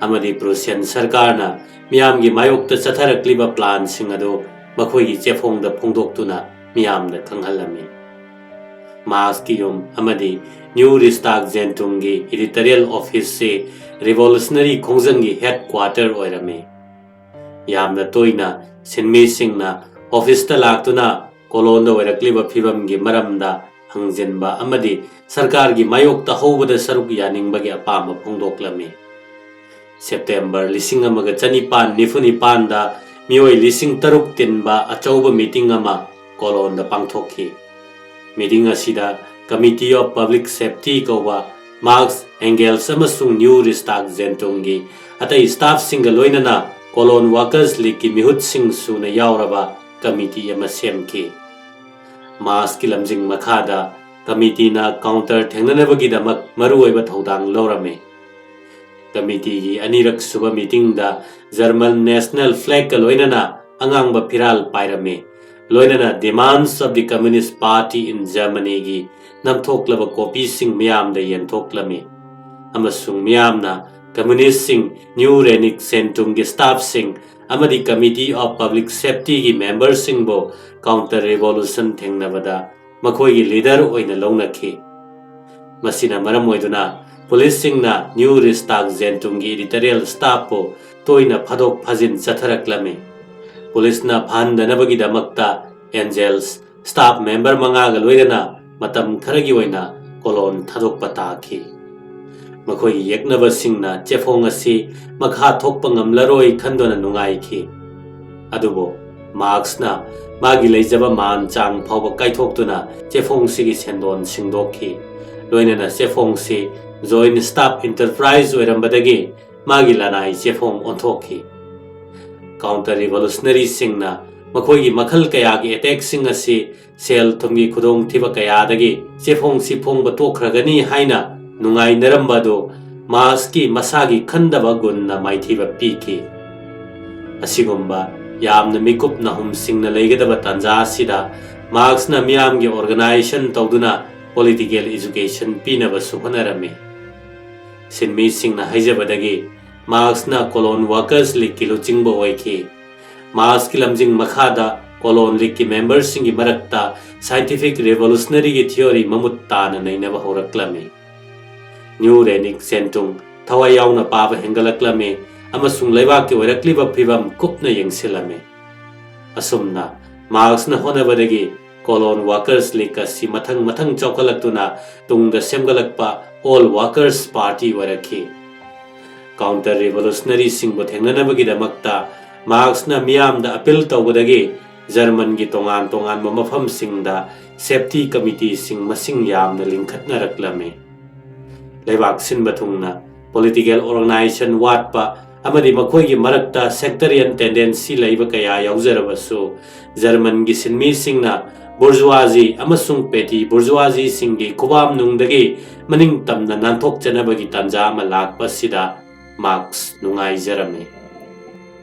ꯑꯃꯗꯤ Prussian ꯁꯔꯀꯥꯔꯅ ꯃꯤꯌꯥꯝꯒꯤ ꯃꯥꯌꯣꯛꯇ ꯆꯠꯊꯔꯛꯂꯤꯕ planꯁꯤꯡ ꯑꯗꯨ ꯃꯈꯣꯏꯒꯤ ꯆꯦꯐꯣꯡꯗ ꯐꯣꯡꯗꯣꯛꯇꯨꯅ ꯃꯤꯌꯥꯝꯗ ꯈꯪꯍꯜꯂꯝꯃꯤ꯫ ꯃꯥꯔꯛꯁꯀꯤ ꯌꯨꯝ ꯑꯃꯗꯤ Neue Reichstag Zentrum editorial officeꯁꯤ revolutionary ꯈꯣꯡꯖꯪꯒꯤ headquarter ꯑꯣꯏꯔꯝꯃꯤ꯫ ꯌꯥꯝꯅ ꯇꯣꯏꯅ ꯁꯤꯟꯃꯤꯁꯤꯡꯅ officeꯇ ꯂꯥꯛꯇꯨꯅ Cologneꯗ ꯑꯣꯏꯔꯛꯂꯤꯕ ꯐꯤꯕꯝꯒꯤ ꯃꯔꯝꯗ ꯍꯪꯖꯤꯟꯕ ꯑꯃꯗꯤ ꯁꯔꯀꯥꯔꯒꯤ ꯃꯥꯌꯣꯛꯇ ꯍꯧꯕꯗ ꯁꯔꯨꯛ ꯌꯥꯅꯤꯡꯕꯒꯤ ꯑꯄꯥꯝꯕ ꯐꯣꯡꯗꯣꯛꯂꯝꯃꯤ꯫ September ꯂꯤꯁꯤꯡ ꯑꯃꯒ ꯆꯅꯤꯄꯥꯟ ꯅꯤꯐꯨ ꯅꯤꯄꯥꯟꯗ ꯃꯤꯑꯣꯏ ꯂꯤꯁꯤꯡ ꯇꯔꯨꯛ ꯇꯤꯟꯕ ꯑꯆꯧꯕ ꯃꯤꯇꯤꯡ ꯑꯃ ꯀꯣꯂꯣꯟꯗ ꯄꯥꯡꯊꯣꯛꯈꯤ꯫ ꯃꯤꯇꯤꯡ ꯑꯁꯤꯗ Committee of Public Safety ꯀꯧꯕ ꯃꯥꯔꯛꯁ, ꯑꯦꯡꯒꯦꯜꯁ ꯑꯃꯁꯨꯡ ꯅ꯭ꯌꯨ ꯔꯤꯁꯇꯥꯛ ꯖꯦꯟꯇꯨꯡꯒꯤ ꯑꯇꯩ ꯁ꯭ꯇꯥꯐꯁꯤꯡꯒ ꯂꯣꯏꯅꯅ ꯀꯣꯂꯣꯟ ꯋꯥꯔꯀꯔꯁ ꯂꯤꯒꯀꯤ ꯃꯤꯍꯨꯠꯁꯤꯡ ꯁꯨꯅ ꯌꯥꯎꯔꯕ ꯀꯃꯤꯇꯤ ꯑꯃ ꯁꯦꯝꯈꯤ꯫ ꯃꯥꯔꯛꯁꯀꯤ ꯂꯝꯖꯤꯡ ꯃꯈꯥꯗ ꯀꯃꯤꯇꯤꯅ ꯀꯥꯎꯟꯇꯔ ꯊꯦꯡꯅꯅꯕꯒꯤꯗꯃꯛ ꯃꯔꯨꯑꯣꯏꯕ ꯊꯧꯗꯥꯡ ꯂꯧꯔꯝꯃꯤ꯫ ꯀꯃꯤꯇꯤꯒꯤ ꯑꯅꯤꯔꯛ ꯁꯨꯕ ꯃꯤꯇꯤꯡꯗ ꯖꯔꯃꯟ ꯅꯦꯁꯅꯦꯜ ꯐ꯭ꯂꯦꯒꯀ ꯂꯣꯏꯅꯅ ꯑꯉꯥꯡꯕ ꯐꯤꯔꯥꯜ ꯄꯥꯏꯔꯝꯃꯤ, ꯂꯣꯏꯅꯅ Demands of the Communist Party in Germanyꯒꯤ ꯅꯝꯊꯣꯛꯂꯕ ꯀꯣꯄꯤꯁꯤꯡ ꯃꯤꯌꯥꯝꯗ ꯌꯦꯟꯊꯣꯛꯂꯝꯃꯤ, ꯑꯃꯁꯨꯡ ꯃꯤꯌꯥꯝꯅ ꯀꯝꯃ꯭ꯌꯨꯅꯤꯁ꯭ꯠꯁꯤꯡ, ꯅ꯭ꯌꯨ ꯔꯦꯅꯤꯛ ꯁꯦꯟꯇꯨꯡꯒꯤ ꯁ꯭ꯇꯥꯐꯁꯤꯡ ꯑꯃꯗꯤ Committee of Public Safetyꯒꯤ ꯃꯦꯝꯕꯔꯁꯤꯡꯕꯨ ꯀꯥꯎꯟꯇꯔ ꯔꯤꯚꯣꯂꯨꯁꯟ ꯊꯦꯡꯅꯕꯗ ꯃꯈꯣꯏꯒꯤ ꯂꯤꯗꯔ ꯑꯣꯏꯅ ꯂꯧꯅꯈꯤ꯫ ꯃꯁꯤꯅ ꯃꯔꯝ ꯑꯣꯏꯗꯨꯅ ꯄꯨꯂꯤꯁꯁꯤꯡꯅ ꯅ꯭ꯌꯨ ꯔꯤꯁꯇꯥꯛ ꯖꯦꯟꯇꯨꯡꯒꯤ ꯏꯗꯤꯇꯣꯔꯤꯌꯦꯜ ꯁ꯭ꯇꯥꯐꯄꯨ ꯇꯣꯏꯅ ꯐꯥꯗꯣꯛ ꯐꯥꯖꯤꯟ ꯆꯠꯊꯔꯛꯂꯝꯃꯤ꯫ ꯄꯨꯂꯤꯁꯅ ꯐꯥꯍꯟꯗꯅꯕꯒꯤꯗꯃꯛꯇ ꯑꯦꯟꯖꯦꯜꯁ ꯁ꯭ꯇꯥꯐ ꯃꯦꯝꯕꯔ ꯃꯉꯥꯒ ꯂꯣꯏꯅꯅ ꯃꯇꯝ ꯈꯔꯒꯤ ꯑꯣꯏꯅ ꯀꯣꯂꯣꯟ ꯊꯥꯗꯣꯛꯄ ꯇꯥꯈꯤ꯫ ꯃꯈꯣꯏꯒꯤ ꯌꯦꯛꯅꯕꯁꯤꯡꯅ ꯆꯦꯐꯣꯡ ꯑꯁꯤ ꯃꯈꯥ ꯊꯣꯛꯄ ꯉꯝꯂꯔꯣꯏ ꯈꯟꯗꯨꯅ ꯅꯨꯡꯉꯥꯏꯈꯤ꯫ ꯑꯗꯨꯕꯨ ꯃꯥꯔꯛꯁꯅ ꯃꯥꯒꯤ ꯂꯩꯖꯕ ꯃꯥꯟ ꯆꯥꯡ ꯐꯥꯎꯕ ꯀꯥꯏꯊꯣꯛꯇꯨꯅ ꯆꯦꯐꯣꯡꯁꯤꯒꯤ ꯁꯦꯟꯗꯣꯟ ꯁꯤꯡꯗꯣꯛꯈꯤ꯫ ꯂꯣꯏꯅꯅ ꯆꯦꯐꯣꯡꯁꯤ ꯖꯣꯏꯟꯠ ꯁ꯭ꯇꯥꯐ ꯏꯟꯇꯔꯄ꯭ꯔꯥꯏꯖ ꯑꯣꯏꯔꯝꯕꯗꯒꯤ ꯃꯥꯒꯤ ꯂꯅꯥꯏ ꯆꯦꯐꯣꯡ ꯑꯣꯟꯊꯣꯛꯈꯤ꯫ ꯀꯥꯎꯟꯇꯔ ꯔꯤꯚꯣꯂꯨꯁꯅꯔꯤꯁꯤꯡꯅ ꯃꯈꯣꯏꯒꯤ ꯃꯈꯜ ꯀꯌꯥꯒꯤ ꯑꯦꯇꯦꯛꯁꯤꯡ ꯑꯁꯤ ꯁꯦꯜ ꯊꯨꯝꯒꯤ ꯈꯨꯗꯣꯡꯊꯤꯕ ꯀꯌꯥꯗꯒꯤ ꯆꯦꯐꯣꯡꯁꯤ ꯐꯣꯡꯕ ꯇꯣꯛꯈ꯭ꯔꯒꯅꯤ ꯍꯥꯏꯅ ꯅꯨꯡꯉꯥꯏꯅꯔꯝꯕ ꯑꯗꯨ ꯃꯥꯔꯛꯁꯀꯤ ꯃꯁꯥꯒꯤ ꯈꯟꯗꯕ ꯒꯨꯟꯅ ꯃꯥꯏꯊꯤꯕ ꯄꯤꯈꯤ꯫ ꯑꯁꯤꯒꯨꯝꯕ ꯌꯥꯝꯅ ꯃꯤꯀꯨꯞ ꯅꯥꯍꯨꯝꯁꯤꯡꯅ ꯂꯩꯒꯗꯕ ꯇꯥꯟꯖꯥ ꯑꯁꯤꯗ ꯃꯥꯔꯛꯁꯅ ꯃꯤꯌꯥꯝꯒꯤ ꯑꯣꯔꯒꯅꯥꯏꯖꯦꯁꯟ ꯇꯧꯗꯨꯅ ꯄꯣꯂꯤꯇꯤꯀꯦꯜ ꯑꯦꯖꯨꯀꯦꯁꯟ ꯄꯤꯅꯕꯁꯨ ꯍꯣꯠꯅꯔꯝꯃꯤ꯫ ꯁꯤꯟꯃꯤꯁꯤꯡꯅ ꯍꯥꯏꯖꯕꯗꯒꯤ ꯃꯥꯔꯛꯁꯅ ꯀꯣꯂꯣꯟ ꯋꯥꯔꯀꯔꯁ ꯂꯤꯒꯀꯤ ꯂꯨꯆꯤꯡꯕ ꯑꯣꯏꯈꯤ꯫ ꯃꯥꯔꯛꯁꯀꯤ ꯂꯝꯖꯤꯡ ꯃꯈꯥꯗ ꯀꯣꯂꯣꯟ ꯂꯤꯒꯀꯤ ꯃꯦꯝꯕꯔꯁꯤꯡꯒꯤ ꯃꯔꯛꯇ ꯁꯥꯏꯟꯇꯤꯐꯤꯛ ꯔꯤꯚꯣꯂꯨꯁꯅꯔꯤꯒꯤ ꯊꯤꯑꯣꯔꯤ ꯃꯃꯨꯠ ꯇꯥꯅ ꯅꯩꯅꯕ ꯍꯧꯔꯛꯂꯝꯃꯤ꯫ ꯅ꯭ꯌꯨ ꯔꯦꯅꯤꯛ ꯁꯦꯟꯇꯨꯡ ꯊꯋꯥꯏ ꯌꯥꯎꯅ ꯄꯥꯕ ꯍꯦꯟꯒꯠꯂꯛꯂꯝꯃꯤ ꯑꯃꯁꯨꯡ ꯂꯩꯕꯥꯛꯀꯤ ꯑꯣꯏꯔꯛꯂꯤꯕ ꯐꯤꯚꯝ ꯀꯨꯞꯅ ꯌꯦꯡꯁꯤꯜꯂꯝꯃꯤ꯫ ꯑꯁꯨꯝꯅ ꯃꯥꯔꯛꯁꯅ ꯍꯣꯠꯅꯕꯗꯒꯤ ꯀꯣꯂꯣꯟ ꯋꯥꯔꯀꯔꯁ ꯂꯤꯒ ꯑꯁꯤ ꯃꯊꯪ ꯃꯊꯪ ꯆꯥꯎꯈꯠꯂꯛꯇꯨꯅ ꯇꯨꯡꯗ ꯁꯦꯝꯒꯠꯂꯛꯄ ꯑꯣꯜ ꯋꯥꯔꯀꯔꯁ ꯄꯥꯔꯇꯤ ꯑꯣꯏꯔꯛꯈꯤ꯫ ꯀꯥꯎꯟꯇꯔ ꯔꯤꯚꯣꯂꯨꯁꯅꯔꯤꯁꯤꯡꯕꯨ ꯊꯦꯡꯅꯅꯕꯒꯤꯗꯃꯛꯇ ꯃꯥꯔꯛꯁꯅ ꯃꯤꯌꯥꯝꯗ ꯑꯄꯤꯜ ꯇꯧꯕꯗꯒꯤ ꯖꯔꯃꯟꯒꯤ ꯇꯣꯉꯥꯟ ꯇꯣꯉꯥꯟꯕ ꯃꯐꯝꯁꯤꯡꯗ ꯁꯦꯐꯇꯤ ꯀꯃꯤꯇꯤꯁꯤꯡ ꯃꯁꯤꯡ ꯌꯥꯝꯅ ꯂꯤꯡꯈꯠꯅꯔꯛꯂꯝꯃꯤ꯫ ꯂꯩꯕꯥꯛ ꯁꯤꯟꯕ ꯊꯨꯡꯅ ꯄꯣꯂꯤꯇꯤꯀꯦꯜ ꯑꯣꯔꯒꯅꯥꯏꯖꯦꯁꯟ ꯋꯥꯠꯄ ꯑꯃꯗꯤ ꯃꯈꯣꯏꯒꯤ ꯃꯔꯛꯇ ꯁꯦꯛꯇꯔꯤꯌꯟ ꯇꯦꯟꯗꯦꯟꯁꯤ ꯂꯩꯕ ꯀꯌꯥ ꯌꯥꯎꯖꯔꯕꯁꯨ, ꯖꯔꯃꯟꯒꯤ ꯁꯤꯟꯃꯤꯁꯤꯡꯅ ꯕꯨꯔꯖꯨꯋꯥꯖꯤ ꯑꯃꯁꯨꯡ ꯄꯦꯇꯤ ꯕꯨꯔꯖꯨꯋꯥꯖꯤꯁꯤꯡꯒꯤ ꯈꯨꯕꯥꯝꯅꯨꯡꯗꯒꯤ ꯃꯅꯤꯡ ꯇꯝꯅ ꯅꯥꯟꯊꯣꯛꯆꯅꯕꯒꯤ ꯇꯥꯟꯖꯥ ꯑꯃ ꯂꯥꯛꯄ ꯑꯁꯤꯗ ꯃꯥꯔꯛꯁ ꯅꯨꯡꯉꯥꯏꯖꯔꯝꯃꯤ꯫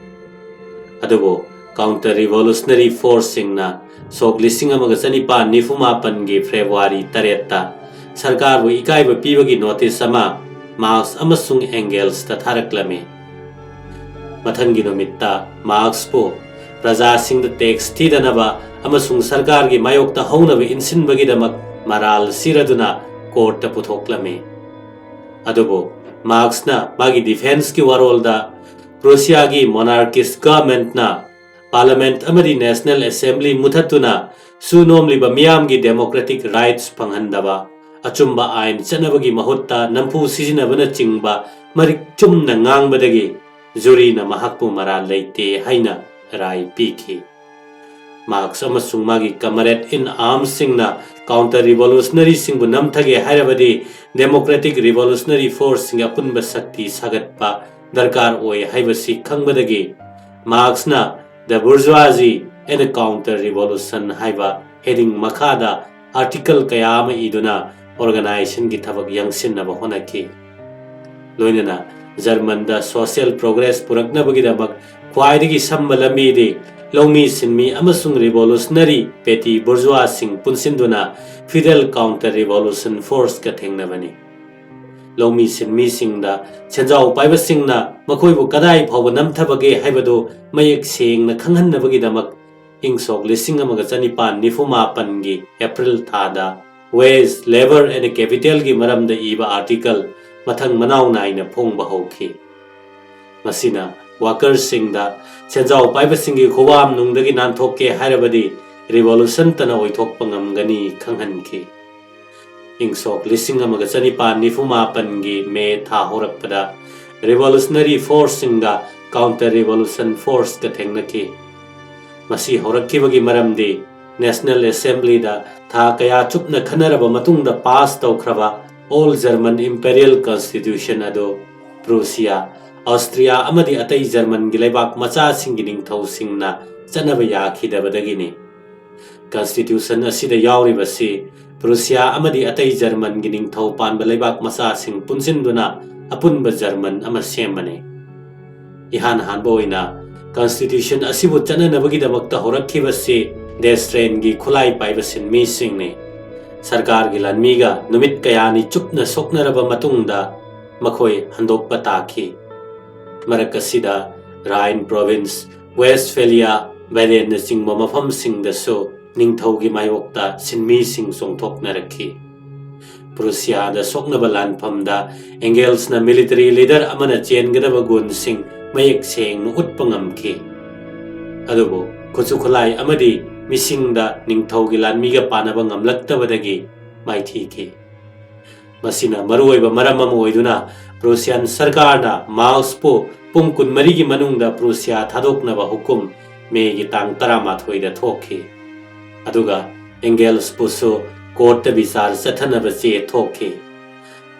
ꯑꯗꯨꯕꯨ ꯀꯥꯎꯟꯇꯔ ꯔꯤꯚꯣꯂꯨꯁꯅꯔꯤ ꯐꯣꯔꯁꯁꯤꯡꯅ ꯁꯣꯛ ꯂꯤꯁꯤꯡ ꯑꯃꯒ ꯆꯅꯤꯄꯥꯟ ꯅꯤꯐꯨ ꯃꯥꯄꯟꯒꯤ ꯐꯦꯕ꯭ꯔꯨꯋꯥꯔꯤ ꯇꯔꯦꯠꯇ ꯁꯔꯀꯥꯔꯕꯨ ꯏꯀꯥꯏꯕ ꯄꯤꯕꯒꯤ ꯅꯣꯇꯤꯁ ꯑꯃ ꯃꯥꯔꯛꯁ ꯑꯃꯁꯨꯡ ꯑꯦꯡꯒꯦꯜꯁꯇ ꯊꯥꯔꯛꯂꯝꯃꯤ꯫ ꯃꯊꯪꯒꯤ ꯅꯨꯃꯤꯠꯇ ꯃꯥꯔꯛꯁꯄꯨ ꯄ꯭ꯔꯖꯥꯁꯤꯡꯗ ꯇꯦꯛꯁ ꯊꯤꯗꯅꯕ ꯑꯃꯁꯨꯡ ꯁꯔꯀꯥꯔꯒꯤ ꯃꯥꯌꯣꯛꯇ ꯍꯧꯅꯕ ꯏꯟꯁꯤꯟꯕꯒꯤꯗꯃꯛ ꯃꯔꯥꯜ ꯁꯤꯔꯗꯨꯅ ꯀꯣꯔꯠꯇ ꯄꯨꯊꯣꯛꯂꯝꯃꯤ꯫ ꯑꯗꯨꯕꯨ ꯃꯥꯔꯛꯁꯅ ꯃꯥꯒꯤ ꯗꯤꯐꯦꯟꯁꯀꯤ ꯋꯥꯔꯣꯜꯗ ꯄ꯭ꯔꯨꯁꯤꯌꯥꯒꯤ ꯃꯣꯅꯥꯔꯀꯤꯁ ꯒꯚꯔꯟꯃꯦꯟꯠꯅ ꯄꯥꯔꯂꯤꯌꯥꯃꯦꯟꯠ ꯑꯃꯗꯤ ꯅꯦꯁꯅꯦꯜ ꯑꯦꯁꯦꯝꯕ꯭ꯂꯤ ꯃꯨꯊꯠꯇꯨꯅ ꯁꯨ ꯅꯣꯝꯂꯤꯕ ꯃꯤꯌꯥꯝꯒꯤ ꯗꯦꯃꯣꯀ꯭ꯔꯦꯇꯤꯛ ꯔꯥꯏꯠꯁ ꯐꯪꯍꯟꯗꯕ, ꯑꯆꯨꯝꯕ ꯑꯥꯏꯟ ꯆꯠꯅꯕꯒꯤ ꯃꯍꯨꯠꯇ ꯅꯝꯐꯨ ꯁꯤꯖꯤꯟꯅꯕꯅꯆꯤꯡꯕ ꯃꯔꯤꯛ ꯆꯨꯝꯅ ꯉꯥꯡꯕꯗꯒꯤ ꯖꯨꯔꯤꯅ ꯃꯍꯥꯛꯄꯨ ꯃꯔꯥꯜ ꯂꯩꯇꯦ ꯍꯥꯏꯅ ꯔꯥꯏ ꯄꯤꯈꯤ꯫ ꯃꯥꯔꯛꯁ ꯑꯃꯁꯨꯡ ꯃꯥꯒꯤ ꯀꯃꯔꯦꯗ ꯏꯟ ꯑꯥꯔꯝꯁꯁꯤꯡꯅ ꯀꯥꯎꯟꯇꯔ ꯔꯤꯚꯣꯂꯨꯁꯅꯔꯤꯁꯤꯡꯕꯨ ꯅꯝꯊꯒꯦ ꯍꯥꯏꯔꯕꯗꯤ ꯗꯦꯃꯣꯀ꯭ꯔꯦꯇꯤꯛ ꯔꯤꯚꯣꯂꯨꯁꯅꯔꯤ ꯐꯣꯔꯁꯁꯤꯡꯒꯤ ꯑꯄꯨꯟꯕ ꯁꯛꯇꯤ ꯁꯥꯒꯠꯄ ꯗꯔꯀꯥꯔ ꯑꯣꯏ ꯍꯥꯏꯕꯁꯤ ꯈꯪꯕꯗꯒꯤ ꯃꯥꯔꯛꯁꯅ The Bourgeoisie and Counter Revolution ꯍꯥꯏꯕ ꯍꯦꯗꯤꯡ ꯃꯈꯥꯗ ꯑꯥꯔꯇꯤꯀꯜ ꯀꯌꯥ ꯑꯃ ꯏꯗꯨꯅ ꯑꯣꯔꯒꯅꯥꯏꯖꯦꯁꯟꯒꯤ ꯊꯕꯛ ꯌꯥꯡꯁꯤꯟꯅꯕ ꯍꯣꯠꯅꯈꯤ꯫ ꯂꯣꯏꯅꯅ ꯖꯔꯃꯟꯗ ꯁꯣꯁꯤꯌꯦꯜ ꯄ꯭ꯔꯣꯒ꯭ꯔꯦꯁ ꯄꯨꯔꯛꯅꯕꯒꯤꯗꯃꯛ ꯈ꯭ꯋꯥꯏꯗꯒꯤ ꯁꯝꯕ ꯂꯝꯕꯤꯗꯤ ꯂꯧꯃꯤ ꯁꯤꯟꯃꯤ ꯑꯃꯁꯨꯡ ꯔꯤꯚꯣꯂꯨꯁꯅꯔꯤ ꯄꯦꯇꯤ ꯕꯨꯔꯖꯨꯋꯥꯁꯤꯡ ꯄꯨꯟꯁꯤꯟꯗꯨꯅ ꯐꯤꯗꯦꯜ ꯀꯥꯎꯟꯇꯔ ꯔꯤꯚꯣꯂꯨꯁꯟ ꯐꯣꯔꯁꯀ ꯊꯦꯡꯅꯕꯅꯤ꯫ ꯂꯧꯃꯤ ꯁꯤꯟꯃꯤꯁꯤꯡꯗ ꯁꯦꯟꯖꯥꯎ ꯄꯥꯏꯕꯁꯤꯡꯅ ꯃꯈꯣꯏꯕꯨ ꯀꯗꯥꯏ ꯐꯥꯎꯕ ꯅꯝꯊꯕꯒꯦ ꯍꯥꯏꯕꯗꯨ ꯃꯌꯦꯛ ꯁꯦꯡꯅ ꯈꯪꯍꯟꯅꯕꯒꯤꯗꯃꯛ ꯏꯪ ꯁꯣꯛ ꯂꯤꯁꯤꯡ ꯑꯃꯒ ꯆꯅꯤꯄꯥꯟ ꯅꯤꯐꯨ ꯃꯥꯄꯟꯒꯤ ꯑꯦꯄ꯭ꯔꯤꯜ ꯊꯥꯗ Wage, Labour and Capitalꯒꯤ ꯃꯔꯝꯗ ꯏꯕ ꯑꯥꯔꯇꯤꯀꯜ ꯃꯊꯪ ꯃꯅꯥꯎ ꯅꯥꯏꯅ ꯐꯣꯡꯕ ꯍꯧꯈꯤ꯫ ꯃꯁꯤꯅ ꯋꯥꯀꯔꯁꯤꯡꯗ ꯁꯦꯟꯖꯥꯎ ꯄꯥꯏꯕꯁꯤꯡꯒꯤ ꯈꯨꯋꯥꯝꯅꯨꯡꯗꯒꯤ ꯅꯥꯟꯊꯣꯛꯀꯦ ꯍꯥꯏꯔꯕꯗꯤ ꯔꯤꯚꯣꯂꯨꯁꯟꯇꯅ ꯑꯣꯏꯊꯣꯛꯄ ꯉꯝꯒꯅꯤ ꯈꯪꯍꯟꯈꯤ꯫ ꯏꯪ ꯁꯣꯛ ꯂꯤꯁꯤꯡ ꯑꯃꯒ ꯆꯅꯤꯄꯥꯟ ꯅꯤꯐꯨ ꯃꯥꯄꯟꯒꯤ ꯃꯦ ꯊꯥ ꯍꯧꯔꯛꯄꯗ ꯔꯤꯚꯣꯂꯨꯁꯅꯔꯤ ꯐꯣꯔꯁꯁꯤꯡꯒ Counter Revolution Force ꯀ ꯊꯦꯡꯅꯈꯤ꯫ ꯃꯁꯤ ꯍꯧꯔꯛꯈꯤꯕꯒꯤ ꯃꯔꯝꯗꯤ National Assembly ꯗ ꯊꯥ ꯀꯌꯥ ꯆꯨꯞꯅ ꯈꯟꯅꯔꯕ ꯃꯇꯨꯡꯗ pass ꯇꯧꯈ꯭ꯔꯕ All German Imperial Constitution ꯑꯗꯨ Prussia, Austria ꯑꯃꯗꯤ ꯑꯇꯩ German ꯒꯤ ꯂꯩꯕꯥꯛ ꯃꯆꯥꯁꯤꯡꯒꯤ ꯅꯤꯡꯊꯧꯁꯤꯡꯅ ꯆꯠꯅꯕ ꯌꯥꯈꯤꯗꯕꯗꯒꯤꯅꯤ꯫ Constitution ꯑꯁꯤꯗ ꯌꯥꯎꯔꯤꯕꯁꯤ Prussia ꯑꯃꯗꯤ ꯑꯇꯩ German ꯒꯤ ꯅꯤꯡꯊꯧ ꯄꯥꯟꯕ ꯂꯩꯕꯥꯛ ꯃꯆꯥꯁꯤꯡ ꯄꯨꯟꯁꯤꯟꯗꯨꯅ ꯑꯄꯨꯟꯕ German ꯑꯃ ꯁꯦꯝꯕꯅꯤ꯫ ꯏꯍꯥꯟ ꯍꯥꯟꯕ ꯑꯣꯏꯅ Constitution ꯑꯁꯤꯕꯨ ꯆꯠꯅꯅꯕꯒꯤꯗꯃꯛꯇ ꯍꯧꯔꯛꯈꯤꯕꯁꯤ D'Estaing ꯒꯤ ꯈꯨꯠꯂꯥꯏ ꯄꯥꯏꯕ ꯁꯤꯟꯃꯤꯁꯤꯡꯅꯤ꯫ ꯁꯔꯀꯥꯔꯒꯤ ꯂꯥꯟꯃꯤꯒ ꯅꯨꯃꯤꯠ ꯀꯌꯥꯅꯤ ꯆꯨꯞꯅ ꯁꯣꯛꯅꯔꯕ ꯃꯇꯨꯡꯗ ꯃꯈꯣꯏ ꯍꯟꯗꯣꯛꯄ ꯇꯥꯈꯤ꯫ ꯃꯔꯛ ꯑꯁꯤꯗ Rhine Province, Westphalia, Baden ꯅꯆꯤꯡꯕ ꯃꯐꯝꯁꯤꯡꯗꯁꯨ ꯅꯤꯡꯊꯧꯒꯤ ꯃꯥꯌꯣꯛꯇ ꯁꯤꯟꯃꯤꯁꯤꯡ ꯆꯣꯡꯊꯣꯛꯅꯔꯛꯈꯤ꯫ Prussia ꯗ ꯁꯣꯛꯅꯕ ꯂꯥꯟꯐꯝꯗ Engels ꯅ military leader ꯑꯃꯅ ꯆꯦꯟꯒꯗꯕ ꯒꯨꯟꯁꯤꯡ ꯃꯌꯦꯛ ꯁꯦꯡꯅ ꯎꯠꯄ ꯉꯝꯈꯤ꯫ ꯑꯗꯨꯕꯨ ꯈꯨꯠꯁꯨ ꯈꯨꯠꯂꯥꯏ ꯑꯃꯗꯤ ꯃꯤꯁꯤꯡꯗ ꯅꯤꯡꯊꯧꯒꯤ ꯂꯥꯟꯃꯤꯒ ꯄꯥꯟꯅꯕ ꯉꯝꯂꯛꯇꯕꯗꯒꯤ ꯃꯥꯏꯊꯤꯈꯤ꯫ ꯃꯁꯤꯅ ꯃꯔꯨꯑꯣꯏꯕ ꯃꯔꯝ ꯑꯃ ꯑꯣꯏꯗꯨꯅ Prussian ꯁꯔꯀꯥꯔꯅ Marx ꯄꯨ ꯄꯨꯡ ꯀꯨꯟꯃꯔꯤꯒꯤ ꯃꯅꯨꯡꯗ Prussia ꯊꯥꯗꯣꯛꯅꯕ ꯍꯨꯀꯨꯝ May ꯒꯤ ꯇꯥꯡ ꯇꯔꯥꯃꯥꯊꯣꯏꯗ ꯊꯣꯛꯈꯤ꯫ ꯑꯗꯨꯒ Engels ꯄꯨꯁꯨ court ꯇ ꯕꯤꯆꯥꯔ ꯆꯠꯊꯅꯕ ꯆꯦ ꯊꯣꯛꯈꯤ꯫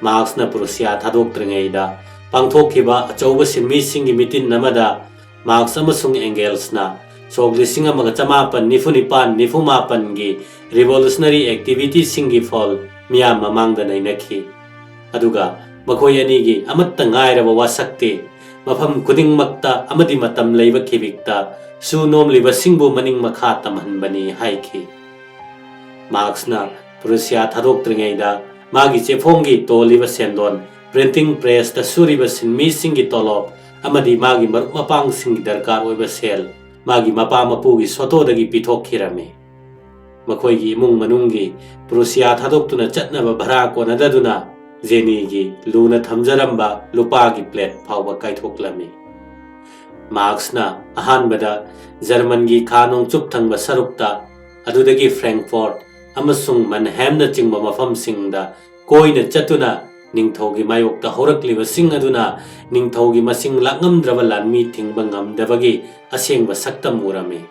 Marx ꯅ Prussia ꯊꯥꯗꯣꯛꯇ꯭ꯔꯤꯉꯩꯗ ꯄꯥꯡꯊꯣꯛꯈꯤꯕ ꯑꯆꯧꯕ ꯁꯤꯟꯃꯤꯁꯤꯡꯒꯤ ꯃꯤꯇꯤꯟ ꯑꯃꯗ Marx ꯑꯃꯁꯨꯡ Engels ꯅ ꯁꯣꯛ ꯂꯤꯁꯤꯡ ꯑꯃꯒ ꯆꯃꯥꯄꯟ ꯅꯤꯐꯨ ꯅꯤꯄꯥꯟ ꯅꯤꯐꯨ ꯃꯥꯄꯟꯒꯤ revolutionary activity ꯁꯤꯡꯒꯤ ꯐꯜ ꯃꯤꯌꯥꯝ ꯃꯃꯥꯡꯗ ꯅꯩꯅꯈꯤ꯫ ꯑꯗꯨꯒ ꯃꯈꯣꯏ ꯑꯅꯤꯒꯤ ꯑꯃꯠꯇ ꯉꯥꯏꯔꯕ ꯋꯥꯁꯛꯇꯤ ꯃꯐꯝ ꯈꯨꯗꯤꯡꯃꯛꯇ ꯑꯃꯗꯤ ꯃꯇꯝ ꯂꯩꯕ ꯈꯤꯕꯤꯛꯇ ꯁꯨ ꯅꯣꯝꯂꯤꯕꯁꯤꯡꯕꯨ ꯃꯅꯤꯡ ꯃꯈꯥ ꯇꯝꯍꯟꯕꯅꯤ ꯍꯥꯏꯈꯤ꯫ Marx ꯅ Prussia ꯊꯥꯗꯣꯛꯇ꯭ꯔꯤꯉꯩꯗ ꯃꯥꯒꯤ ꯆꯦꯐꯣꯡꯒꯤ ꯇꯣꯜꯂꯤꯕ ꯁꯦꯟꯗꯣꯟ, printing press ꯇ ꯁꯨꯔꯤꯕ ꯁꯤꯟꯃꯤꯁꯤꯡꯒꯤ ꯇꯣꯂꯣꯞ ꯑꯃꯗꯤ ꯃꯥꯒꯤ ꯃꯔꯨꯞ ꯃꯄꯥꯡꯁꯤꯡꯒꯤ ꯗꯔꯀꯥꯔ ꯑꯣꯏꯕ ꯁꯦꯜ ꯃꯥꯒꯤ ꯃꯄꯥ ꯃꯄꯨꯒꯤ ꯁꯣꯇꯣꯗꯒꯤ ꯄꯤꯊꯣꯛꯈꯤꯔꯝꯃꯤ꯫ ꯃꯈꯣꯏꯒꯤ ꯏꯃꯨꯡ ꯃꯅꯨꯡꯒꯤ Prussia ꯊꯥꯗꯣꯛꯇꯨꯅ ꯆꯠꯅꯕ ꯚꯔꯥ ꯀꯣꯟꯅꯗꯗꯨꯅ Jenny ꯒꯤ ꯂꯨꯅ ꯊꯝꯖꯔꯝꯕ ꯂꯨꯄꯥꯒꯤ plate ꯐꯥꯎꯕ ꯀꯥꯏꯊꯣꯛꯂꯝꯃꯤ꯫ Marx ꯅ ꯑꯍꯥꯟꯕꯗ German ꯒꯤ ꯈꯥ ꯅꯣꯡꯆꯨꯞ ꯊꯪꯕ ꯁꯔꯨꯛꯇ, ꯑꯗꯨꯗꯒꯤ Frankfurt ꯑꯃꯁꯨꯡ Mannheim ꯅꯆꯤꯡꯕ ꯃꯐꯝꯁꯤꯡꯗ ꯀꯣꯏꯅ ꯆꯠꯇꯨꯅ ꯅꯤꯡꯊꯧꯒꯤ ꯃꯥꯌꯣꯛꯇ ꯍꯧꯔꯛꯂꯤꯕꯁꯤꯡ ꯑꯗꯨꯅ ꯅꯤꯡꯊꯧꯒꯤ ꯃꯁꯤꯡ ꯂꯥꯛꯉꯝꯗ꯭ꯔꯕ ꯂꯥꯟꯃꯤ ꯊꯤꯡꯕ ꯉꯝꯗꯕꯒꯤ ꯑꯁꯦꯡꯕ ꯁꯛꯇꯝ ꯎꯔꯝꯃꯤ꯫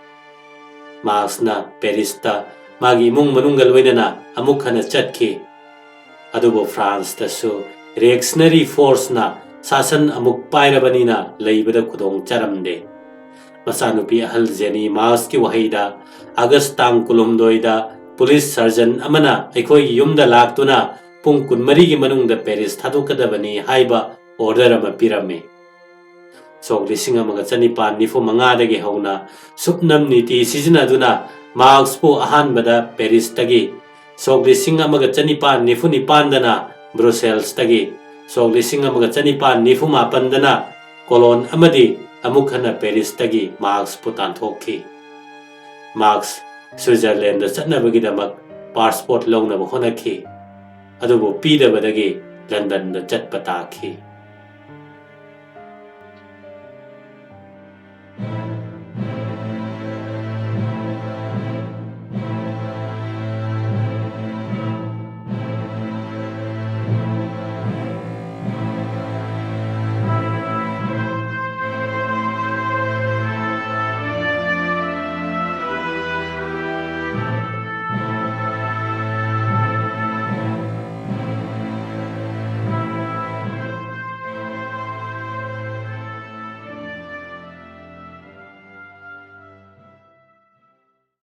ꯃꯥꯔꯛꯁꯅ ꯄꯦꯔꯤꯁꯇ ꯃꯥꯒꯤ ꯏꯃꯨꯡ ꯃꯅꯨꯡꯒ ꯂꯣꯏꯅꯅ ꯑꯃꯨꯛ ꯍꯟꯅ ꯆꯠꯈꯤ꯫ ꯑꯗꯨꯕꯨ ꯐ꯭ꯔꯥꯟꯁꯇꯁꯨ ꯔꯤꯑꯦꯛꯁꯅꯔꯤ ꯐꯣꯔꯁꯅ ꯁꯥꯁꯟ ꯑꯃꯨꯛ ꯄꯥꯏꯔꯕꯅꯤꯅ ꯂꯩꯕꯗ ꯈꯨꯗꯣꯡ ꯆꯥꯔꯝꯗꯦ꯫ ꯃꯆꯥꯅꯨꯄꯤ ꯑꯍꯜ ꯖꯦꯅꯤ ꯃꯥꯔꯛꯁꯀꯤ ꯋꯥꯍꯩꯗ, "ꯑꯥꯒꯁ ꯇꯥꯡ ꯀꯨꯟꯍꯨꯝꯗꯣꯏꯗ ꯄꯨꯂꯤꯁ ꯁꯔꯖꯟ ꯑꯃꯅ ꯑꯩꯈꯣꯏꯒꯤ ꯌꯨꯝꯗ ꯂꯥꯛꯇꯨꯅ ꯄꯨꯡ ꯀꯨꯟꯃꯔꯤꯒꯤ ꯃꯅꯨꯡꯗ ꯄꯦꯔꯤꯁ ꯊꯥꯗꯣꯛꯀꯗꯕꯅꯤ" ꯍꯥꯏꯕ ꯑꯣꯔꯗꯔ ꯑꯃ ꯄꯤꯔꯝꯃꯤ꯫ ꯁꯣꯛ ꯂꯤꯁꯤꯡ ꯑꯃꯒ ꯆꯅꯤꯄꯥꯟ ꯅꯤꯐꯨ ꯃꯉꯥꯗꯒꯤ ꯍꯧꯅ ꯁꯨꯞꯅꯝ ꯅꯤꯇꯤ ꯁꯤꯖꯤꯟꯅꯗꯨꯅ ꯃꯥꯔꯛꯁꯄꯨ ꯑꯍꯥꯟꯕꯗ ꯄꯦꯔꯤꯁꯇꯒꯤ, ꯁꯣꯛ ꯂꯤꯁꯤꯡ ꯑꯃꯒ ꯆꯅꯤꯄꯥꯟ ꯅꯤꯐꯨ ꯅꯤꯄꯥꯟꯗꯅ ꯕ꯭ꯔꯨꯁꯦꯜꯁꯇꯒꯤ, ꯁꯣꯛ ꯂꯤꯁꯤꯡ ꯑꯃꯒ ꯆꯅꯤꯄꯥꯟ ꯅꯤꯐꯨ ꯃꯥꯄꯟꯗꯅ ꯀꯣꯂꯣꯟ ꯑꯃꯗꯤ ꯑꯃꯨꯛ ꯍꯟꯅ ꯄꯦꯔꯤꯁꯇꯒꯤ ꯃꯥꯔꯛꯁꯄꯨ ꯇꯥꯟꯊꯣꯛꯈꯤ꯫ ꯃꯥꯔꯛꯁ ꯁ꯭ꯋꯤꯖꯔꯂꯦꯟꯗ ꯆꯠꯅꯕꯒꯤꯗꯃꯛ ꯄꯥꯁꯄꯣꯔꯠ ꯂꯧꯅꯕ ꯍꯣꯠꯅꯈꯤ, ꯑꯗꯨꯕꯨ ꯄꯤꯗꯕꯗꯒꯤ ꯂꯟꯗꯟꯗ ꯆꯠꯄ ꯇꯥꯈꯤ꯫